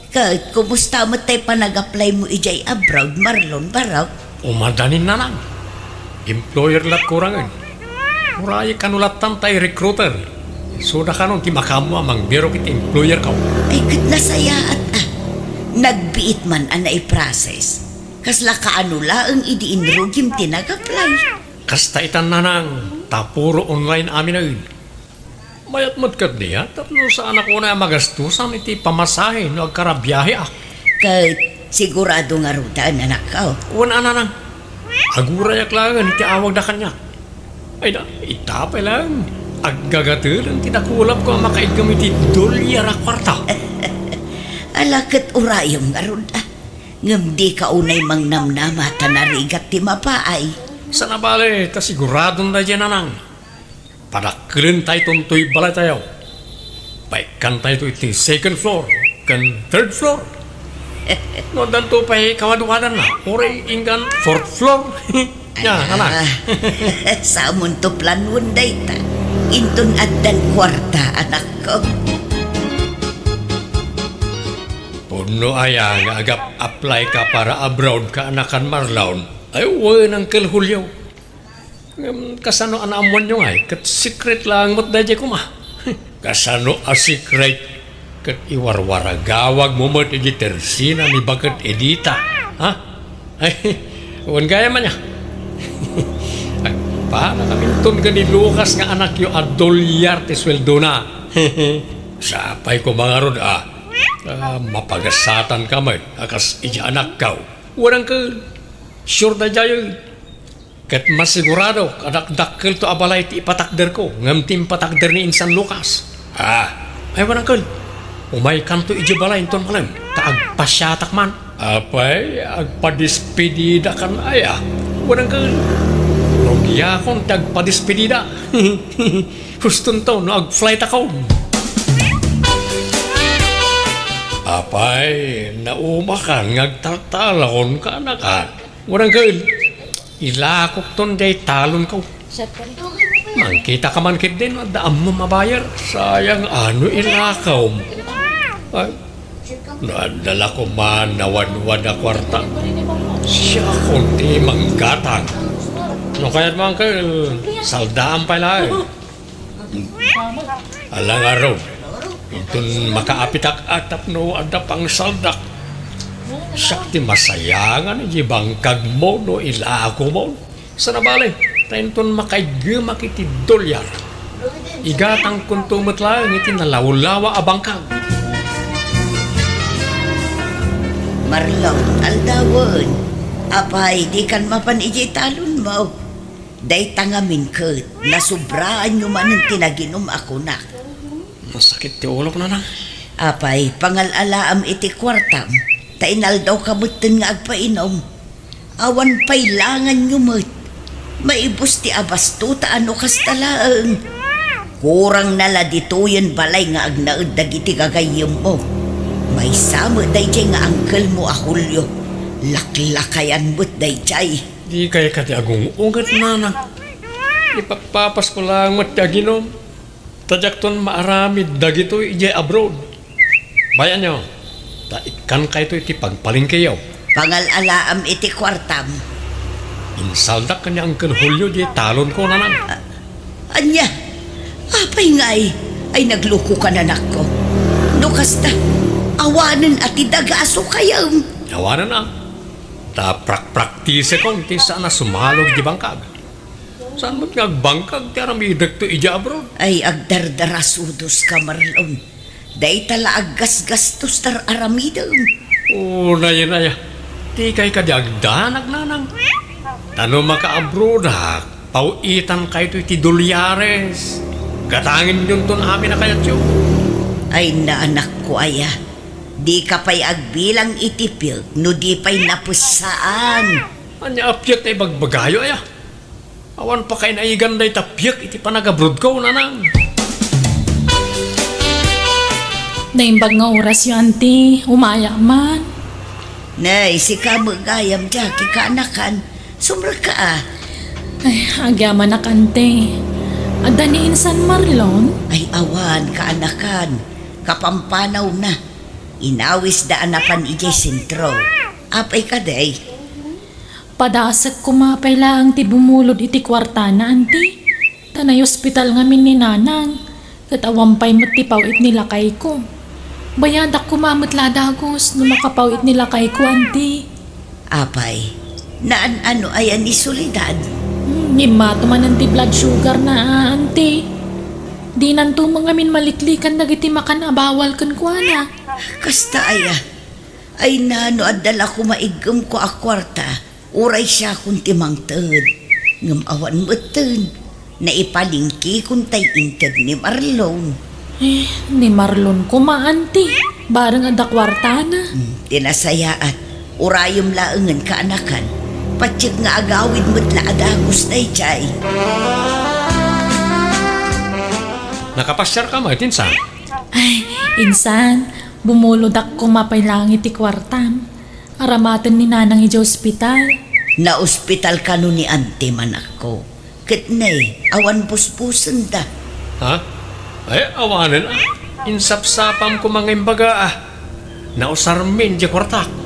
Ket kumusta met tay panag-apply mo idiay abroad, Marlon, barok? Umadanin, nanang. Employer lat kurangen. Urayek kano lattan tay recruiter. Isuda kanon ti makaammo a mangbirok iti employer ko. Ay, ket nasayaat a. Nagbiit man a naiprocess. Kasla kaano laeng idi inrugim ti nag-apply? Kasta itan, nanang, ta puro online aminen. Mayat met ketdi a tapno saanak unay a magastosan iti pamasahe no agkarabiaheak. Ket sigurado ngaruden, anakko? Wen a, nanang. Agurayak laengen iti awagda kaniak. Ay na, ita pay laeng. Aggagateden ti dakulapko a makaiggem iti dolyar a kuarta. Ala ket urayem ngarud a. Ngem dika unay mangnamnama ta narigat ti mapaay. Saan a bale, ta siguradon daydiay, nanang. Padakkelentayton toy balaytayo. Paikkantayto iti second floor ken third floor. No addanto pay kawadwadanna, uray inggan fourth floor. Nya, nanang. Ah, samonto planuon dayta. Inton addan kuarta, anakko. Pudno aya nga agap-apply ka para abroad, kaanakan Marlon? Ay, wen, Uncle Julio. Ngem kasano a naammoanyo ngay ket secret laeng met daydiay koma? Kasano a secret? Ket iwarwaragawagmo met iti tersina ni Baket Edita, ha? Ay, wen gayam ania. Agpanakamintun ken ni Lucas nga anakyo a dolyar ti sueldona. Sapay koma ngarud a, a, mapagasatanka met a kas idiay anakko. Wen, Uncle, sure daydiay. Ket masiguradok a dakdakkelto a balay ti ipatakderko ngem ti impatakder ni insan Lucas. Ah, ay, wen, Uncle, umaykanto idiay balay inton malem ta agpasiatak man. Apay, agpadespedidakan aya? Wen, Uncle, rugiakon ti agpadespedida. Hustonto no agflightakon. Apay, naumakan nga agtaltalakon, kaanakan. Wen, Uncle, ilakokton diay talonko. Mangkitaka man ketdin, adda ammom a buyer. Sayang a no ilakaw. Ay, no adda la koma nawadwad a kuarta, siakon ti manggatang. No kayatmo, Uncle, saldaam pay laeng. Ala ngarud, inton makaapitak a tapno adda pangsaldak, siak ti masayangan iti bangkagmo no ilakomon. Saan a bale, ta inton makaiggemak iti dolyar, igatangkonto met laeng iti nalawlawa a bangkag. Marlon, aldawen. Apay, dikan mapan idiay talonmo? Dayta ngamin ket, nasubraanyo manen ti naginum a kunak. Nasakit ti ulok, nanang. Apay, pangal-alaam iti kuartam, ta inaldawka metten nga agpainum. Awan pay langanyo met. Maibus ti abastota a no kasta laeng. Kurangna la ditoyen balay nga agnaed dagiti gagayyemmo. Maysa met daydiay nga angkelmo a Julio. Laklakayan met daydiay. Dikay kadi agung-unget, nanang. Ipappapasko laeng met ti aginum. Ta diakton maaramid dagitoy idiay abroad. Bayanyo, ta ikkankayto iti pagpalengkeyo. Pangal-alaam iti kuartam. Insaldak ken ni Uncle Julio diay talonko, nanang. A-, ania? Apay ngay? Ay, naglukokan, anakko. No kasta, awanen a ti daga a sukayem. Awanen a. Ta prakpraktisekon ti saan a sumalog iti bangkag. Saan met nga agbangkag ti aramidekto idiay abroad? Ay, agdardarasudoska, Marlon. Dayta la aggasgastos ti ar-aramidem. O, naya, naya. Dikay kadi agdanag, nanang. Ta no makaabroadak, paw-itankayto iti dolyares. Gatangenyonton amin a kayatyo. Ay, naanakko aya. Dika pay agbilang iti piek no di pay napessaan. Ania a piek ti ibagbagayo aya? Awan pakainaigan dayta piek iti panagabrodko, nanang. Naimbag nga orasyo, anti. Umayak man. Nay, sika met gayam, Jackie, kaanakan. Sumrekka a. Ay, agyamanak, anti. Adda ni insan Marlon? Ay, awan, kaanakan. Kapampanawna. Inawisda a napan idiay sentro. Apay kadi? Padasek koma pay laeng ti bumulod iti kuartana, anti. Ta naiospital ngamin ni nanang, ket awan pay met ti paw-it ni lakayko. Bayadak koma met la dagus no makapaw-it ni lakayko, anti. Apay, naan-ano aya ni Soledad? Hmm, immato manen ti blood sugar na, auntie. Dinanto met ngamin maliklikan dagiti makan a bawal kenkuana. Kasta aya? Ay na, no adda la koma iggem ko a kuarta, uray siakon ti mangted. Ngem awan metten. Naipalingkikon tay inted ni Marlon. Eh, ni Marlon koma, auntie. Bareng adda kuartana. Hmm, ti nasayaat. Urayem laengen, kaanakan. Patiek nga agawid met la a dagus daydiay. Nakapasiarka met, insan? Ay, insan, bumulodak koma pay laeng iti kuartam. Aramaten ni Nanang idiay ospital. Naospital kano ni Auntie, anakko? Ket ne, awan busbusenda. Ha? Ay, awanen, ah. Insapsapam koma nga imbaga, ah. Nausarmin diay kuartak.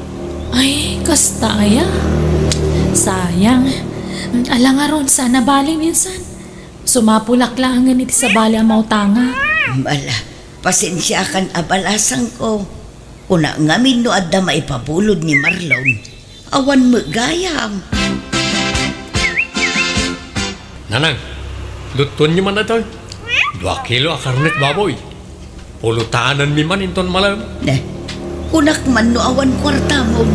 Ay, kasta aya? Sayang. Ala ngarud, saan a bale, insan? Sumapulak laengen iti sabali a mautanga. Ala, pasensiakan a balasangko. Kuna ngamin no adda maipabulod ni Marlon. Awan met gayam. Nanang, luttuenyo man daytoy. Dua kilo a karnet baboy. Pulutanenmi man inton malem. Ne, kunak man no awan kuartamon.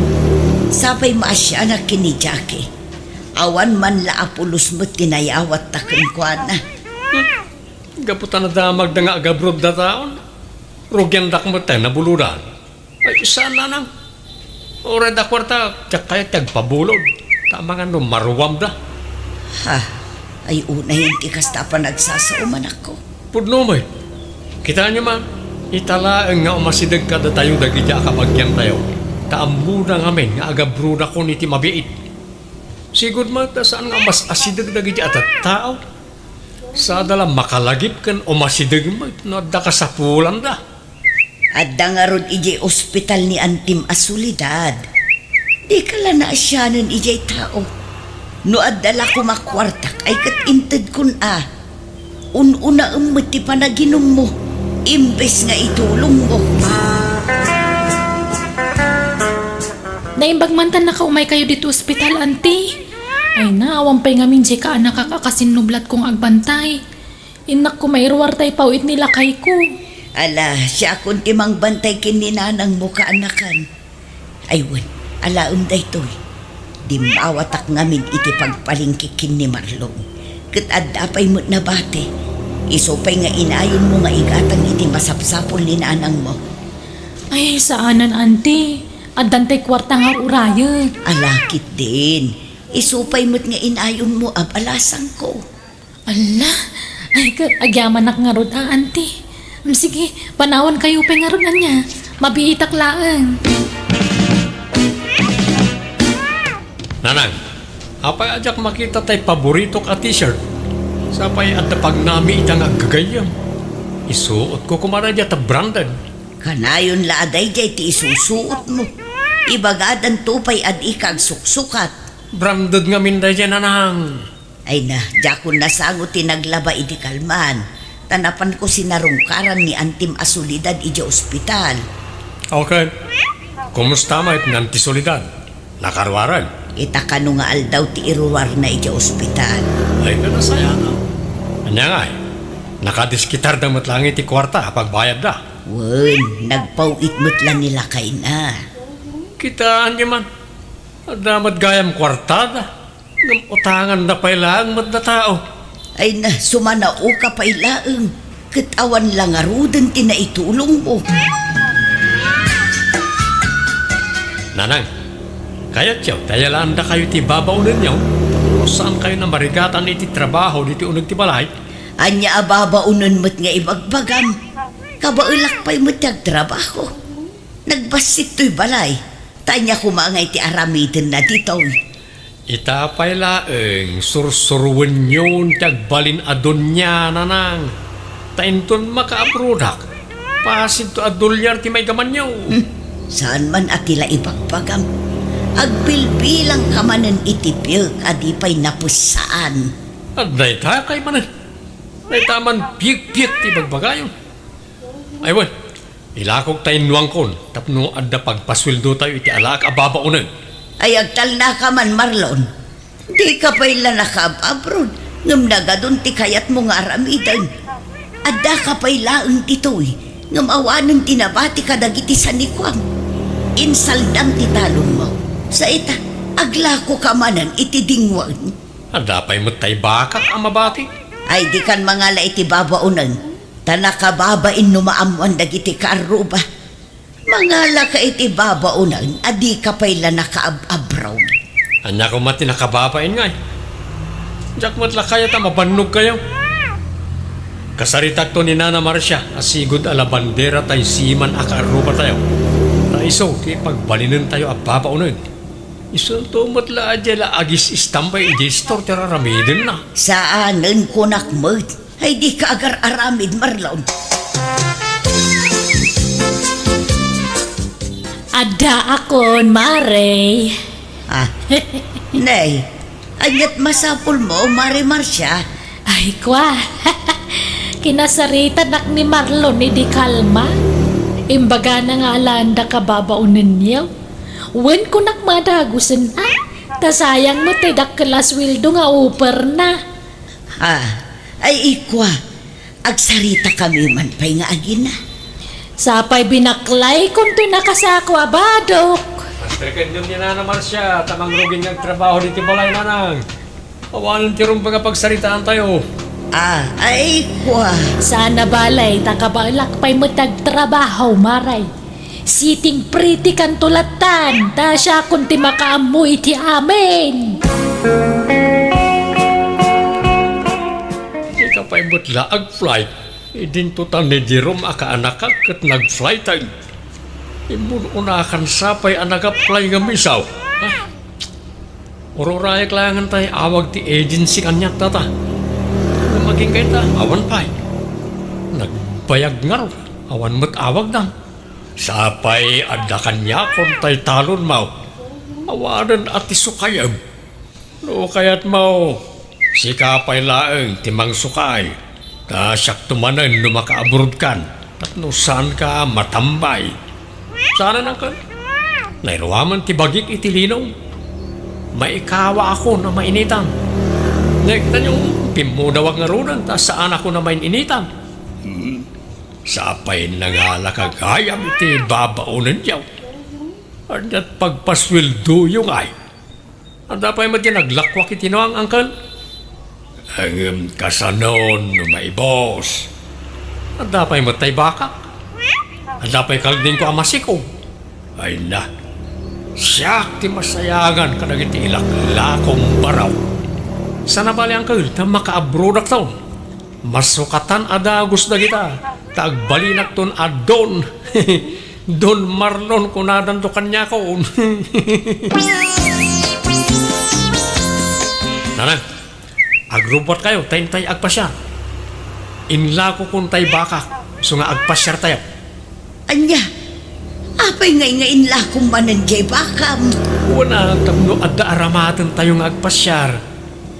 Sapay maasianak ken ni Jackie. Awan man la a pulos met ti nayawatta kenkuana. Gapu ta nadamagda nga agabrodda taon. Rugiandak met ta nabulodan. Ay, saan, Nanang? Uray adda kuarta, diak kayat ti agpabulod. Ta amangan no maruamda. Ha, ay unayen ti kasta a panagsasao, anakko. Pudno met. Kitaenyo man, ita laeng nga umasideg kadatayo dagiti a kabagiantayo. Ta ammona ngamin nga agabrodakon iti mabiit. Sigud met ta saan nga umas-asideg dagiti a tattao. Sada la makalagip ken umasideg met no adda kasapulanda. Adda ngarud idiay ospital ni Antim a Soledad. Dika la naasianen idiay tao. No adda la koma kuartak ay ket intedkon a. Un-unaem met ti panaginummo, imbes nga itulongmo. Naimbag man ta nakaumay kayo ditoy ospital, Auntie. Ay na, awan pay ngamin diay kaanakak a kasinnublatkong agbantay. Innak koma iruar tay pawit ni lakayko. Ala, siakon ti mangbantay ken ni nanangmo, kaanakan. Ay wen, alaem daytoy. Dimmawatak ngamin iti pagpalingki ken ni Marlon. Ket adda pay met nabati. Isu pay nga inayonmo nga igatang iti masapsapul ni nanangmo. Ay, saanen, Auntie. Addan tay kuarta nga urayen. Ala, ketdin. Isu pay met nga inayonmo a balasangko. Ala, ay, ka-, agyamanak ngarud a, Auntie. Mm, sige, panawan kayo pay ngarud ania. Mabiitak laeng. Nanang, apay a diak makita tay paboritok a t-shirt? Sapay adda pagnami ita nga aggagayyem. Isuotko koma daydiay ta branded. Kanayon la a daydiay ti isusuotmo. Ibagadanto pay a dika agsuksukat. Branded ngamin daydiay, Nanang. Ay na, diakon nasango ti naglaba idi kalman, ta napanko sinarungkaran ni Antim a Soledad idiay ospital. Okay. Kumusta met ni Anti Soledad? Nakaruaren? Ita kano nga aldaw ti iruarna idiay ospital. Ay, kanasayanan. Ania ngay? Nakadisketarda met laeng iti kuarta a pagbayadda. Wen, nagpaw-it met la ni lakayna. Kitaenyo man. Adda met gayam kuartada. Ngem utanganda pay laeng met datayo. Ay na, sumanaoka pay laeng, ket awan la ngaruden ti naitulongmo. Nanang, kayatyo ta ayalaandakayo ti babaonenyo tapno saankayo a marigatan iti trabaho ditoy uneg ti balay? Ania a babaonen met nga ibagbagam? Kabaelak pay met ti agtrabaho. Nagbassit toy balay. Ta ania koma ngay ti aramidenna ditoy? Ita pay laeng, sursuroenyon ti agbalin a dunia, Nanang. Ta inton makaabrodak, pasidto a dolyar ti maigamanyo. Hmm, saan man a ti la ibagbagam. Agbilbilangka manen iti piek a di pay napessaan. Adda ita kay manen. Dayta man piekpiek ti ibagbagayo. Ay wen, ilakok ta innuangkon tapno adda pagpasueldotayo iti alaak a babaonen. Ay, agtalnaka man, Marlon. Dika pay la nakaab-abroad, ngem nagadun ti kayatmo nga aramiden. Addaka pay laeng ditoy, ngem awanen ti nabati kadagiti sanikuam. Insaldam ti talonmo. Sa ita, aglakoka manen iti dingwen. Adda pay met tay bakak a mabati. Ay, dikan mangala iti babaonen, ta nakababain no maammoan dagiti kaarruba. Mangalaka iti babaonen a dika pay la nakaab-abroad. Ania koma ti nakababain ngay? Diak met la kayat a mabannogkayo. Kasaritakto ni Nana Marcia a sigud a labandera tay siman a kaarrubatayo. Ta isu ti pagbalinentayo a babaonen. Isunto met la a diay la agis-istambay idiay store ti raramidenna. Saanen, kunak met. Ay, dika agar-aramid, Marlon. Addaakon, Mare. Ah, nay, ania't masapulmo, Mare Marcia? Ay, kua. Kinasaritanak ni Marlon idi kalma. Imbagana nga alaenda kababaonenyo. Wen, kunak, madagusen, a? Ta sayang met ti dakkel a sueldo nga uperna. Ah, ay, ikua, agsaritakami man pay nga agina. Sapay binaklaykon toy nakasako a badok. Asterekendem ni Nana Marcia, ta mangrugin nga agtrabaho diti balay, nanang. Awanen ti rumbeng a pagsaritaantayo. Ah, ay, kua. Sana balay, ta kabaelak pay met agtrabaho, Mare. Sitting pretty kanto lattan, ta siakon ti makaammo iti amin. Dika pay met la ag-flight. Idinto ta ni Jerome a kaanakak ket nag-flighten. Immun-unakan sapay a nag-apply nga misaw. Ah, ururayek laengen tay awag ti agency kaniat, tata. Ngem agingga ita, awan pay. Nagbayag ngarud, awan met awagdan. Sapay adda kaniakon tay talonmo. Awanen a ti sukayem. No kayatmo, sika pay laeng ti mangsukay. Ta siakto manen no makaabrodkan, tapno saanka a matambay. Saanen, uncle. Nairuamen ti bagik iti linong. Maikawaakon a mainitan. Ngem kitaenyo, pimmudawak ngaruden ta saanakon a main-initan. Hmm. Sapay nangalaka gayam iti babaonenyo. Ania't pagpasueldoyo ngay? Adda pay met ti naglakuak iti nuang, uncle? Ngem kasanon no maibus? Adda pay met tay bakak? Adda pay kaldingko a masikog? Ay na, siak ti masayangan kadagiti ilaklakong baraw. Sana bale, uncle, ta makaabrodakton. Masukatan a dagus dagita, ta agbalinakton a Don. Don Marlon kunadanto kaniakon. Nanang, agrubbuatkayo ta intay agpasiar. Inlakokon tay bakak, isu nga agpasiartayo. Ania? Apay ngay nga inlakom manen jay bakam? Wen a, tapno adda aramatentayo nga agpasiar.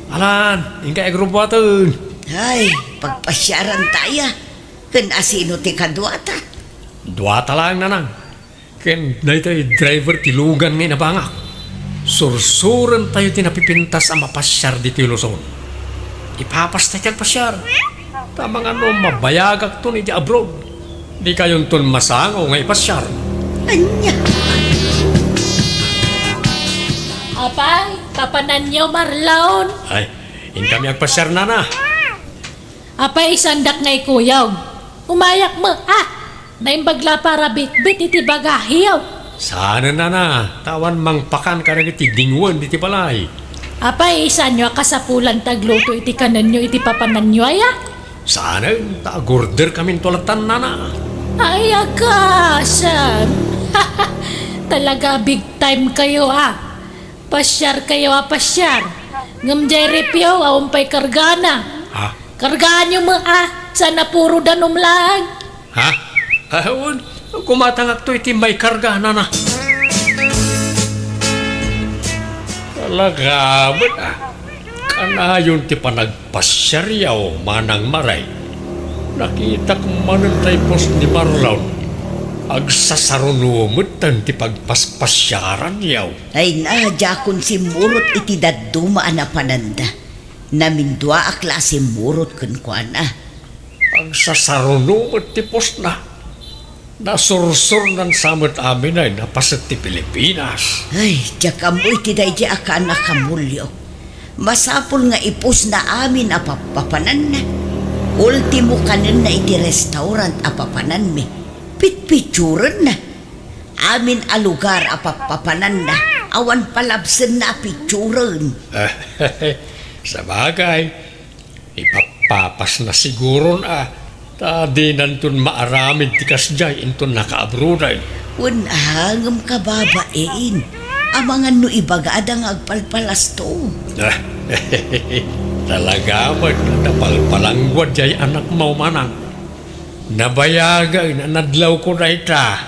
Alan, inkay agrubbuaten. Ay, pagpasiarantaya. Ken asino ti kaduata? Duata laeng, nanang. Ken daytoy driver ti lugan nga inabangak. Sursurentayo ti napipintas a mapasiar ditoy Luzon. Ipapastay ti agpasiar. Ta amangan no mabayagakton iti abroad, dikayonton masango nga ipasiar. Ania? Apay, papananyo, Marlon? Ay, inkami agpasiar, nana. Apay, isandak nga ikuyog. Umayak met, a. Naimbag la para bitbit iti bagahiyo. Saanen, nana, ta awan mangpakan kadagiti dingwen diti balay. Apay, isanyo a kasapulan ti agluto iti kanenyo iti papananyo aya? Saanen, ta agorderkaminto lattan, nana. Ay, agkasan. Talaga a big time kayo, a. Pasiar kayo a pasiar. Ngem jay refyo, awan pay kargana. Ha? Kargaanyo met, a, saan a puro danum laeng. Ha? Awan, kumatangakto iti maikarga, nana. Talaga met, a. Kanayon ti panagpasiaryo, manang Mare. Nakitak manen tay post ni Marlon. Agsasaruno metten ti pagpaspasiaranyo. Ay na, diakon simmurot iti dadduma a napananda. Namindua a klase murot kenkuana. Agsasaruno met ti pusna. Nasursurnan sa met amin a paset ti Pilipinas. Ay, diak ammo iti daydi a kaanna, Kamulio. Masapul nga ipusna amin a pappapananna. Ultimo kanenna iti restaurant a papananmi. Pitpitsurenna. Amin a lugar a pappapananna, awan palabsenna a pitsuren. Sabagay, ipappapasna siguron a, ta dinanton maaramid ti kasdiay inton nakaabroden. Wen a, ngem kababain, amangan no ibagada nga agpalpalasto. Talaga met, napalpalangguad diay anakmo, manang. Nabayagen a nadlawko dayta.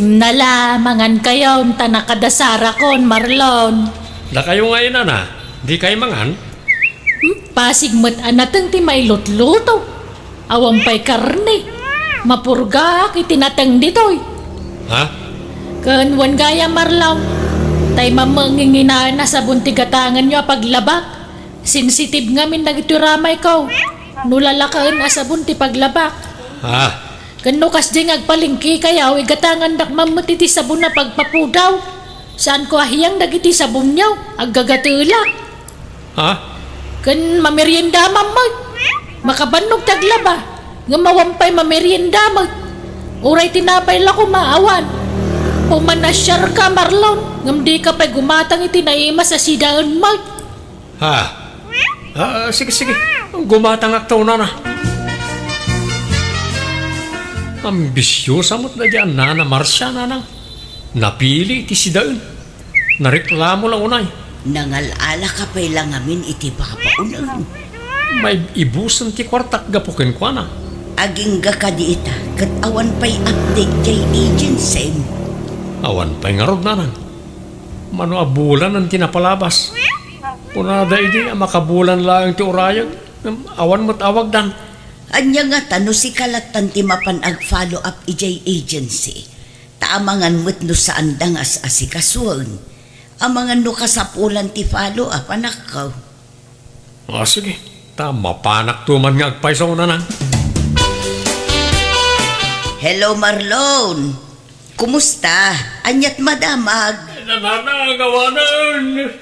Nala, mangankayon ta nakadasarakon, Marlon. Dakayo ngay, nana, dikay mangan? Hmm, pasig met a nateng ti mailutluto. Awan pay karne. Mapurgaak iti nateng ditoy. Ha? Ken wen gayam, Marlon, tay mamanginginaen a sabon ti gatangenyo a paglabak. Sensitive ngamin dagitoy ramayko. No lalakaen a sabon ti paglabak. Ah. Ken no kasdiay nga agpalengkekayo, igatangandak man met iti sabon a pagpapudaw. Saanko a hiyang dagiti sabonyo, aggagatelak. Ha? Ken mamerienda man met. Makabannog ti aglaba, ngem awan pay mamerienda met. Uray tinapay la koma, awan. Pumanasiarka, Marlon, ngem dika pay gumatang iti naimas a sidaen met. Ha? Ah, sige, sige. Gumatangakto, nana. Ambisiosa met daydi a nana Marcia, nanang. Napili ti sidaen. Nareklamo la unay. Nangal-alaka pay la ngamin iti babaonen. Maibusen ti kuartak gapu kenkuana. Agingga kadi ita, ket awan pay update diay agency. Awan pay ngarud, nanang. Mano a bulanen ti napalabas? Kunada idi a makabulan laeng ti urayeg, ngem awan met awagdan. Ania ngata no sika lattan ti mapan ag-follow up idiay agency? Ta amangan met no saanda nga as-asikasuen. Amangan no kasapulan ti follow up, anakko. Ah, sige. Ta mapanakto man nga agpayso, nanang. Hello, Marlon. Kumusta? Aniat madamag? Nanang, awanen.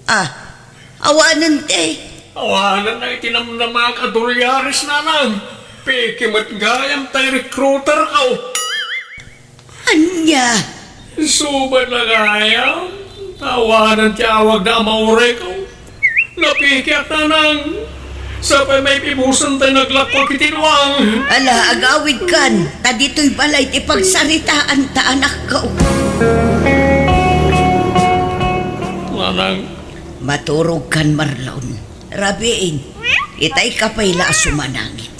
Ah, awanen ti? Awanen na iti namnamak a dolyares, nanang. Peke met gayam tay recruiter ko. Ania? Suba na gayam. Awanen ti awagda a maureko. Napikiak, nanang. Sapay maipibusen tay naglakkok iti luang. Ala, agawidkan. Ta ditoy balay ti pagsaritaanta, anakko. Nanang. Maturogkan, Marlon. Rabiin, itay ka pay la a sumanangit.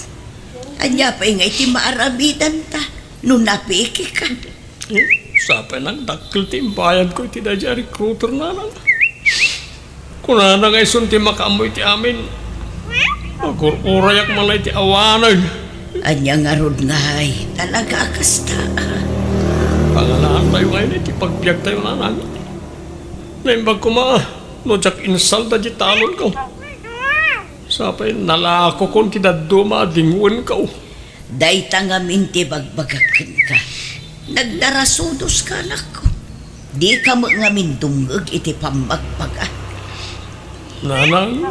Ania pay nga iti maaramidanta no napikika? Eh, sapay nang dakkel ti imbayadko iti daydiay a recruiter, nanang. Kunana nga isun ti makaammo iti amin. Agur-urayak man la iti awanen. Ania ngarud ngay, talaga a kasta, a? Panganaan tayo ngay iti pagbiag tayo, nanang. Naimbag koma, no diak insalda di talonko. Sapay nalakokon ti dadduma a dingwenko. Dayta ngamin ti bagbagak kenka. Nagdarasudoska, anakko. Dika met ngamin dumngeg iti pammagbaga. Nanang.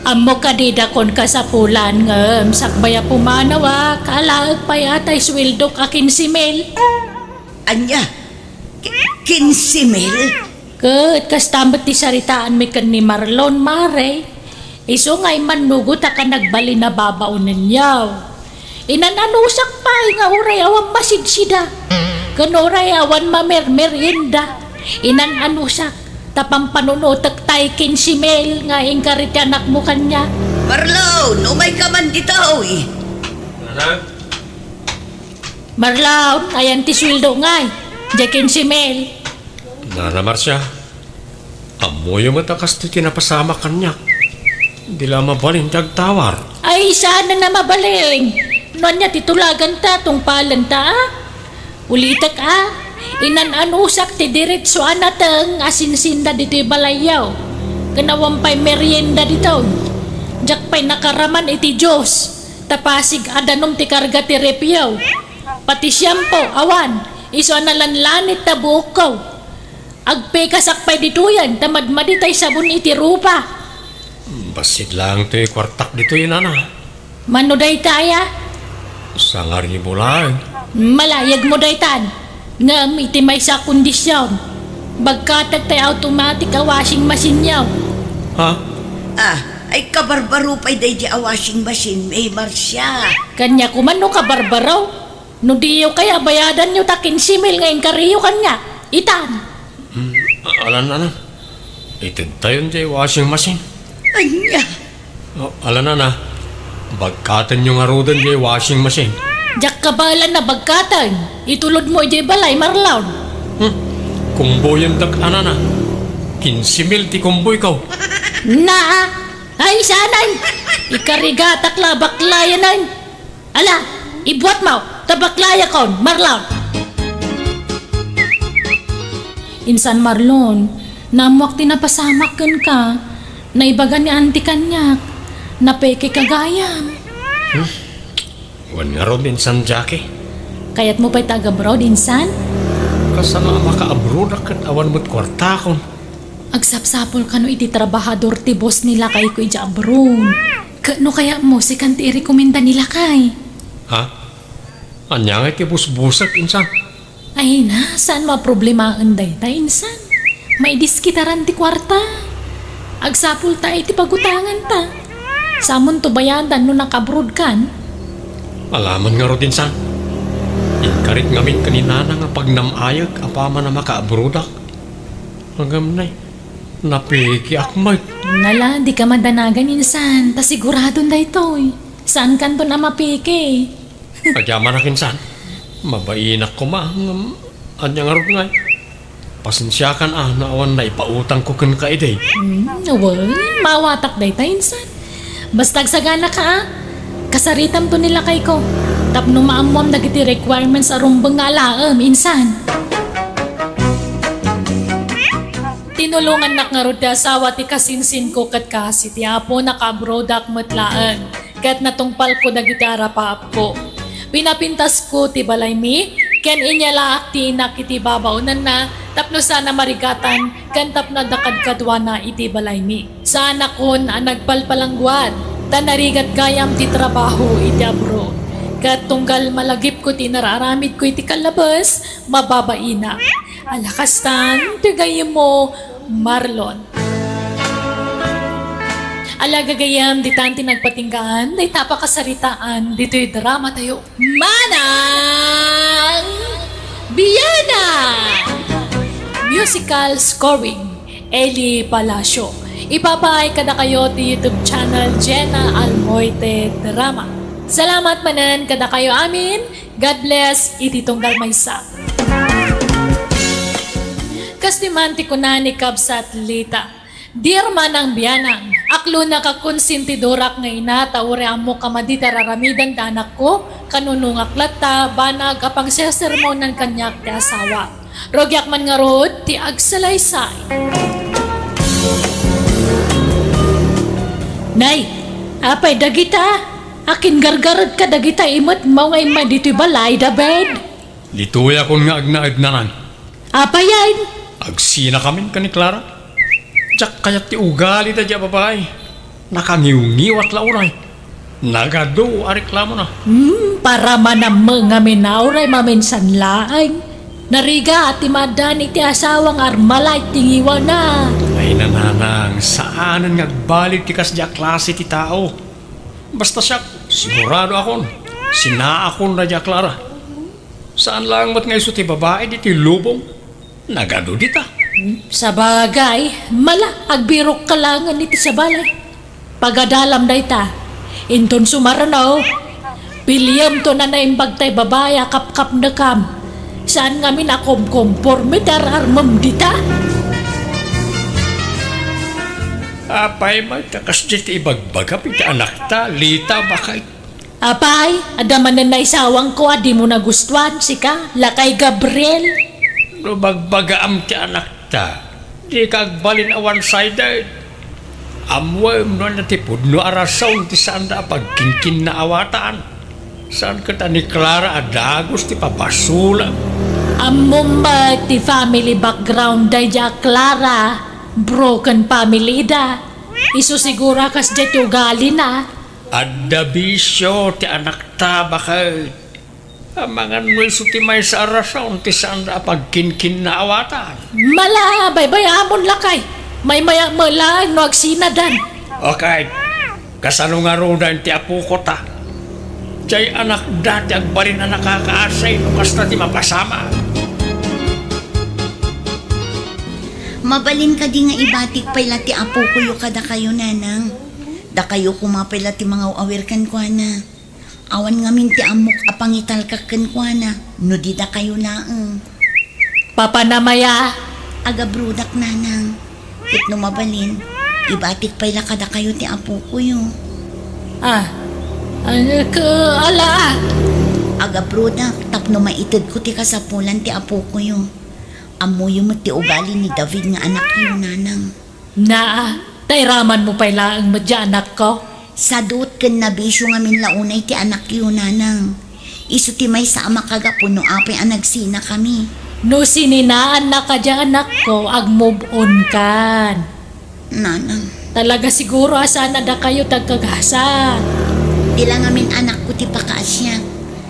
Ammo kadi dakon kasapulan ngem sakbay a pumanawak, alaek pay a tay suweldok a kinse mil. Ania? Ki-, kinse mil? Ket kasta met ti saritaanmi ken ni Marlon, mare. Isu nga immannugot a kanagbalin a babaonenyo. Inan-anusak pay nga uray awan masidsida, ken uray awan mamermerienda. Inan-anusak ta pampanunotek tay kinse mil nga inkari ti anakmo kaniak. Marlon, umayka man ditoy. Nana? Marlon, ayan ti sueldo ngay. Diay kinse mil. Nana Marcia, ammoyo met a kastoy ti napasamak kaniak. Di la mabalin ti agtawar. Ay, saan a mabalin? No ania ti tulaganta, tungpalenta, a? Ulitek, a? Inan-anusak ti diretso a nateng a sinsinda ditoy balayyo. Ken awan pay merienda ditoy. Diak pay nakaraman iti Dios, ta pasig a danum ti karga ti refyo. Pati shampoo, awan. Isu a nalanlanit ta buokko. Agpekasak pay ditoyen ta madmadi tay sabon iti rupa. Bassit laeng toy kuartak ditoy, nana. Mano dayta aya? Sangaribu laeng. Malayagmo daytan. Ngem iti maysa a kondision, bagkatek tay automatic a washing machine-yo. Ha? Ah, ay kabarbaro pay daydi a washing machine, May Marcia. Kaniak man no kabarbaro. No diyo kaya bayadanyo ta kinse mil nga inkariyo kaniak, itan. Hmm, alan, alan. Itedtayon jay washing machine. Ania? O, alan, ana. Bagkatenyo ngaruden jay washing machine. Diak kabaelan a bagkaten. Itulodmo idiay balay, Marlon. Hmm. Kumboyendak, anana. Kinse mil ti kumboyko. Naa. Ay, sanan. Ikarigatak la, baklayanan. Ala, ibuatmo, ta baklayakon, Marlon. Insan Marlon, naammoak ti napasamak kenka. Naibaga ni Auntie kaniak. Napekeka gayam. Hmm? Wen ngarud, Insan Jackie. Kayatmo pay ta agabroad, Insan? Kasano a makaabroadak ket awan met kuartakon? Agsapsapul kano iti trabahador ti boss ni lakayko idiay abroad. Ket no kayatmo, sikan ti irekomenda ni lakay. Ha? Ania ngay ti busbusek, Insan? Ay na, saan maproblemaen dayta, Insan? Maidiskitaran ti kuarta. Agsapulta iti pagutanganta. Samonto bayadan no nakaabroad kan. Alaman ngarud, Insan. Inkarit ngamin ken ni Nana nga pagnam-ayek apaman a makaabroadak. Ngem nay, napikiak met. Nala, dika madanagan, Insan, ta siguradon daytoy. Saankanton a mapiki. Agyamanak, Insan. Mabainak koma, ngem ania ngarud ngay? Pasensiakan a no awan naipautangko kenka idi. Hmm, wen, maawatak dayta, Insan. Basta agsaganaka, a. Kasaritamto ni lakayko. Tapno maammoam dagiti requirements a rumbeng nga alaem, Insan. Tinulongannak ngarud ti asawa ti kasinsinko ket kaasi ti Apo, nakaabroadak met laeng, ket natungpalko dagiti arapaapko. Pinapintasko ti balaymi, ken inyalaak ti inak iti babaonanna tapno saan a marigatan ken tapno adda kadkaduana iti balaymi. Saanakon a nagpalpalangguad, ta narigat gayam ti trabaho iti abroad. Ket tunggal malagipko ti inar-aramidko iti kallabes, mababainak. Ala kastan, ti gayyemmo, Marlon. Ala gagayyem, ditan ti nagpatinggaan, dayta a pakasaritaan, ditoy dramatayo. Manang Biana! Musical scoring, Eli Palacio. Ipapaay kadakayo ti YouTube channel Jenna Almoite Drama. Salamat manen kadakayo amin. God bless iti tunggal maysa. Kastoy man ti kuna ni Kabsat Lita, "Dear Manang Bianang, aklonak a konsintidorak nga ina ta uray ammok a madi ti ar-aramiden ti anakko, kanunongak latta, banag a pangsersermonan kaniak ti asawa. Rugiak man ngarud ti agsalaysay." Nay, apay dagita? Akin gargaredka dagita imet maw nga immay ditoy balay, David? Ditoyakon nga agnaed, Nanang. Apay yan? Agsinakamin ken ni Clara. Diak kayat ti ugali daydi a babai. Nakangiwngiwat la uray. Nagadu a reklamona. Hmm, para manammo ngamin a uray maminsan laeng. Narigat ti maaddaan iti asawa nga armalay ti ngiwana. Ay, Nanang, saanen nga agbalin ti kasdi a klase ti tao. Basta siak, siguradoakon, sinaakon daydi a Clara. Saan laeng met nga isu ti babai ditoy lubong. Nagadu dita. Sabagay, mala, agbirokka laengen iti sabali. Pagadalam dayta. Inton sumarno, piliyemto a naimbag tay babai a kapkapnekam. Saan ngamin a komkomporme ti ar-armem dita. Apay met ta kasdi ti ibagbagam iti anakta, Lita, baket? Apay, adda manen naisawangko a dimo nagustuan, sika, lakay Gabriel? No bagbagaam ti anakta, dika agbalin a one-sided. Ammoem no ania ti pudno a rason ti saanda a pagkinkinnaawatan. Saan ket a ni Clara a dagus ti pabasolem. Ammom met ti family background daydiay a Clara, broken family da. Isu siguro a kasdiay ti ugalina. Adda bisio ti anakta, baket. Amangan no isu ti maysa a rason ti saanda a pagkinkinnaawatan. Mala, baybayamon lakay. Maymayak met laeng no agsinadan. Okay. Kasano ngaruden ti apoko ta? Diay anakda ti agbalin a nakakaasi no kasta ti mapasamak. Mabalin kadi nga ibatik pay la ti apokoyo kadakayo, nanang? Dakayo koma pay la ti mangaw-awir kenkuana. Awan ngamin ti ammok a pangitalkak kenkuana no di dakayo laeng. Papanam aya? Agabrodak, nanang. Ket no mabalin, ibatik pay la kadakayo ti apokoyo. Ah, ano ka, ala, ah. Agabrodak tapno maitedko ti kasapulan ti apokoyo. Ammoyo met ti ugali ni David nga anakyo, nanang. Naa, ta iramanmo pay laeng met diay anakko. Sadut ken nabisio ngamin la unay ti anakyo, nanang. Isu ti maysa a makagapu no apay a nagsinakami. No sininaannaka diay anakko, ag-move on kan. Nanang. Talaga siguro a saan a dakayo ti agkagasan. Di la ngamin anakko ti pakaasiak.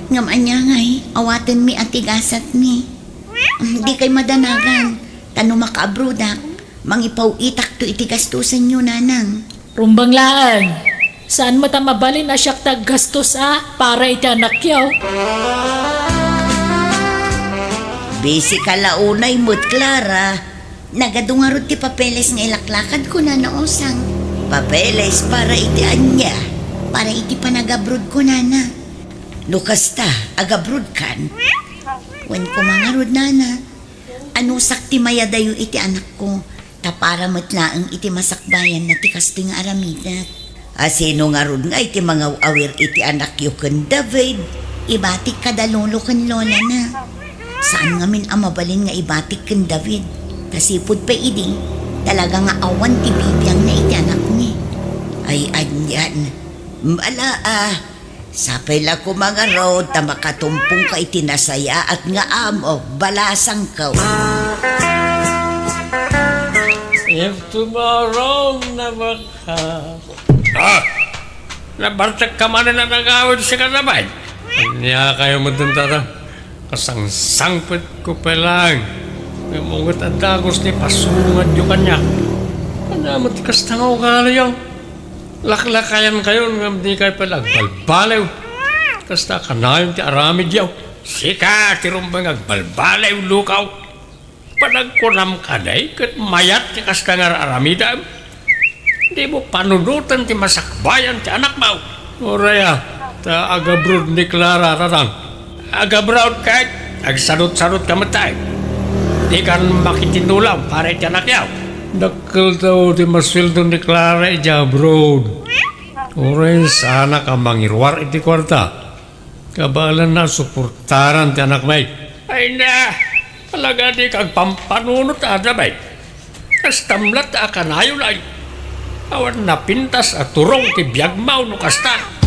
Ngem ania ngay, awatenmi a ti gasatmi. Dikay madanagan, ta no makaabrodak, mangipaw-itakto iti gastusenyo, nanang. Rumbeng laeng. Saan met a mabalin a siak ti aggastos a para iti anakyo? Busy ka la unay met, Clara. Nagadu ngarud ti papeles nga ilaklakadko, Nana Osang. Papeles para iti ania? Para iti panagabrodko, Nana. No kasta, agabrodkan? Wen koma ngarud, Nana. Anusak ti mayadayo iti anakko, ta para met laeng iti masakbayanna ti kastoy nga aramidek. A sino ngarud nga iti mangaw-awir iti anakyo ken David? Ibatik kada lolo ken lolana. Saan ngamin a mabalin nga ibatik ken David, ta sipud pay idi, talaga nga awan ti bibiangna iti anakmi. Ay, anian. Mala a, sapay la koma ngarud ta makatumpongka iti nasayaat nga amok, balasangko. If tomorrow never comes. Ah! Nabartekka manen a nagawid, sika, David? Ania kayo met, tata? Kasangsangpetko pay laeng. Ngem unget a dagus ti pasungadyo kaniak. Ania met ti kasta nga ugaliyo? Laklakayankayon ngem dikay pay la agbalbaliw. Kasta kanayon ti aramidyo. Sika ti rumbeng agbalbaliw, lukaw. Panagkunam kadi ket mayat ti kasta nga ar-aramidem. Dimo panunoten ti masakbayan ti anakmo. Uray a, ta agabrod ni Clara, Tatang. Agabrod ket agsadutsadutka met, tay. Dikan makitinulaw para iti anakyo. Dakkel ta ti masueldo ni Clara idiay abroad. Uray saanak a mangiruar iti kuarta. Kabaelanna a suportaran ti anakmi. Ay na, talaga dika agpampanunot a, David. Kastam latta a kanayon ay. Awan napintas a turong ti biagmo no kasta.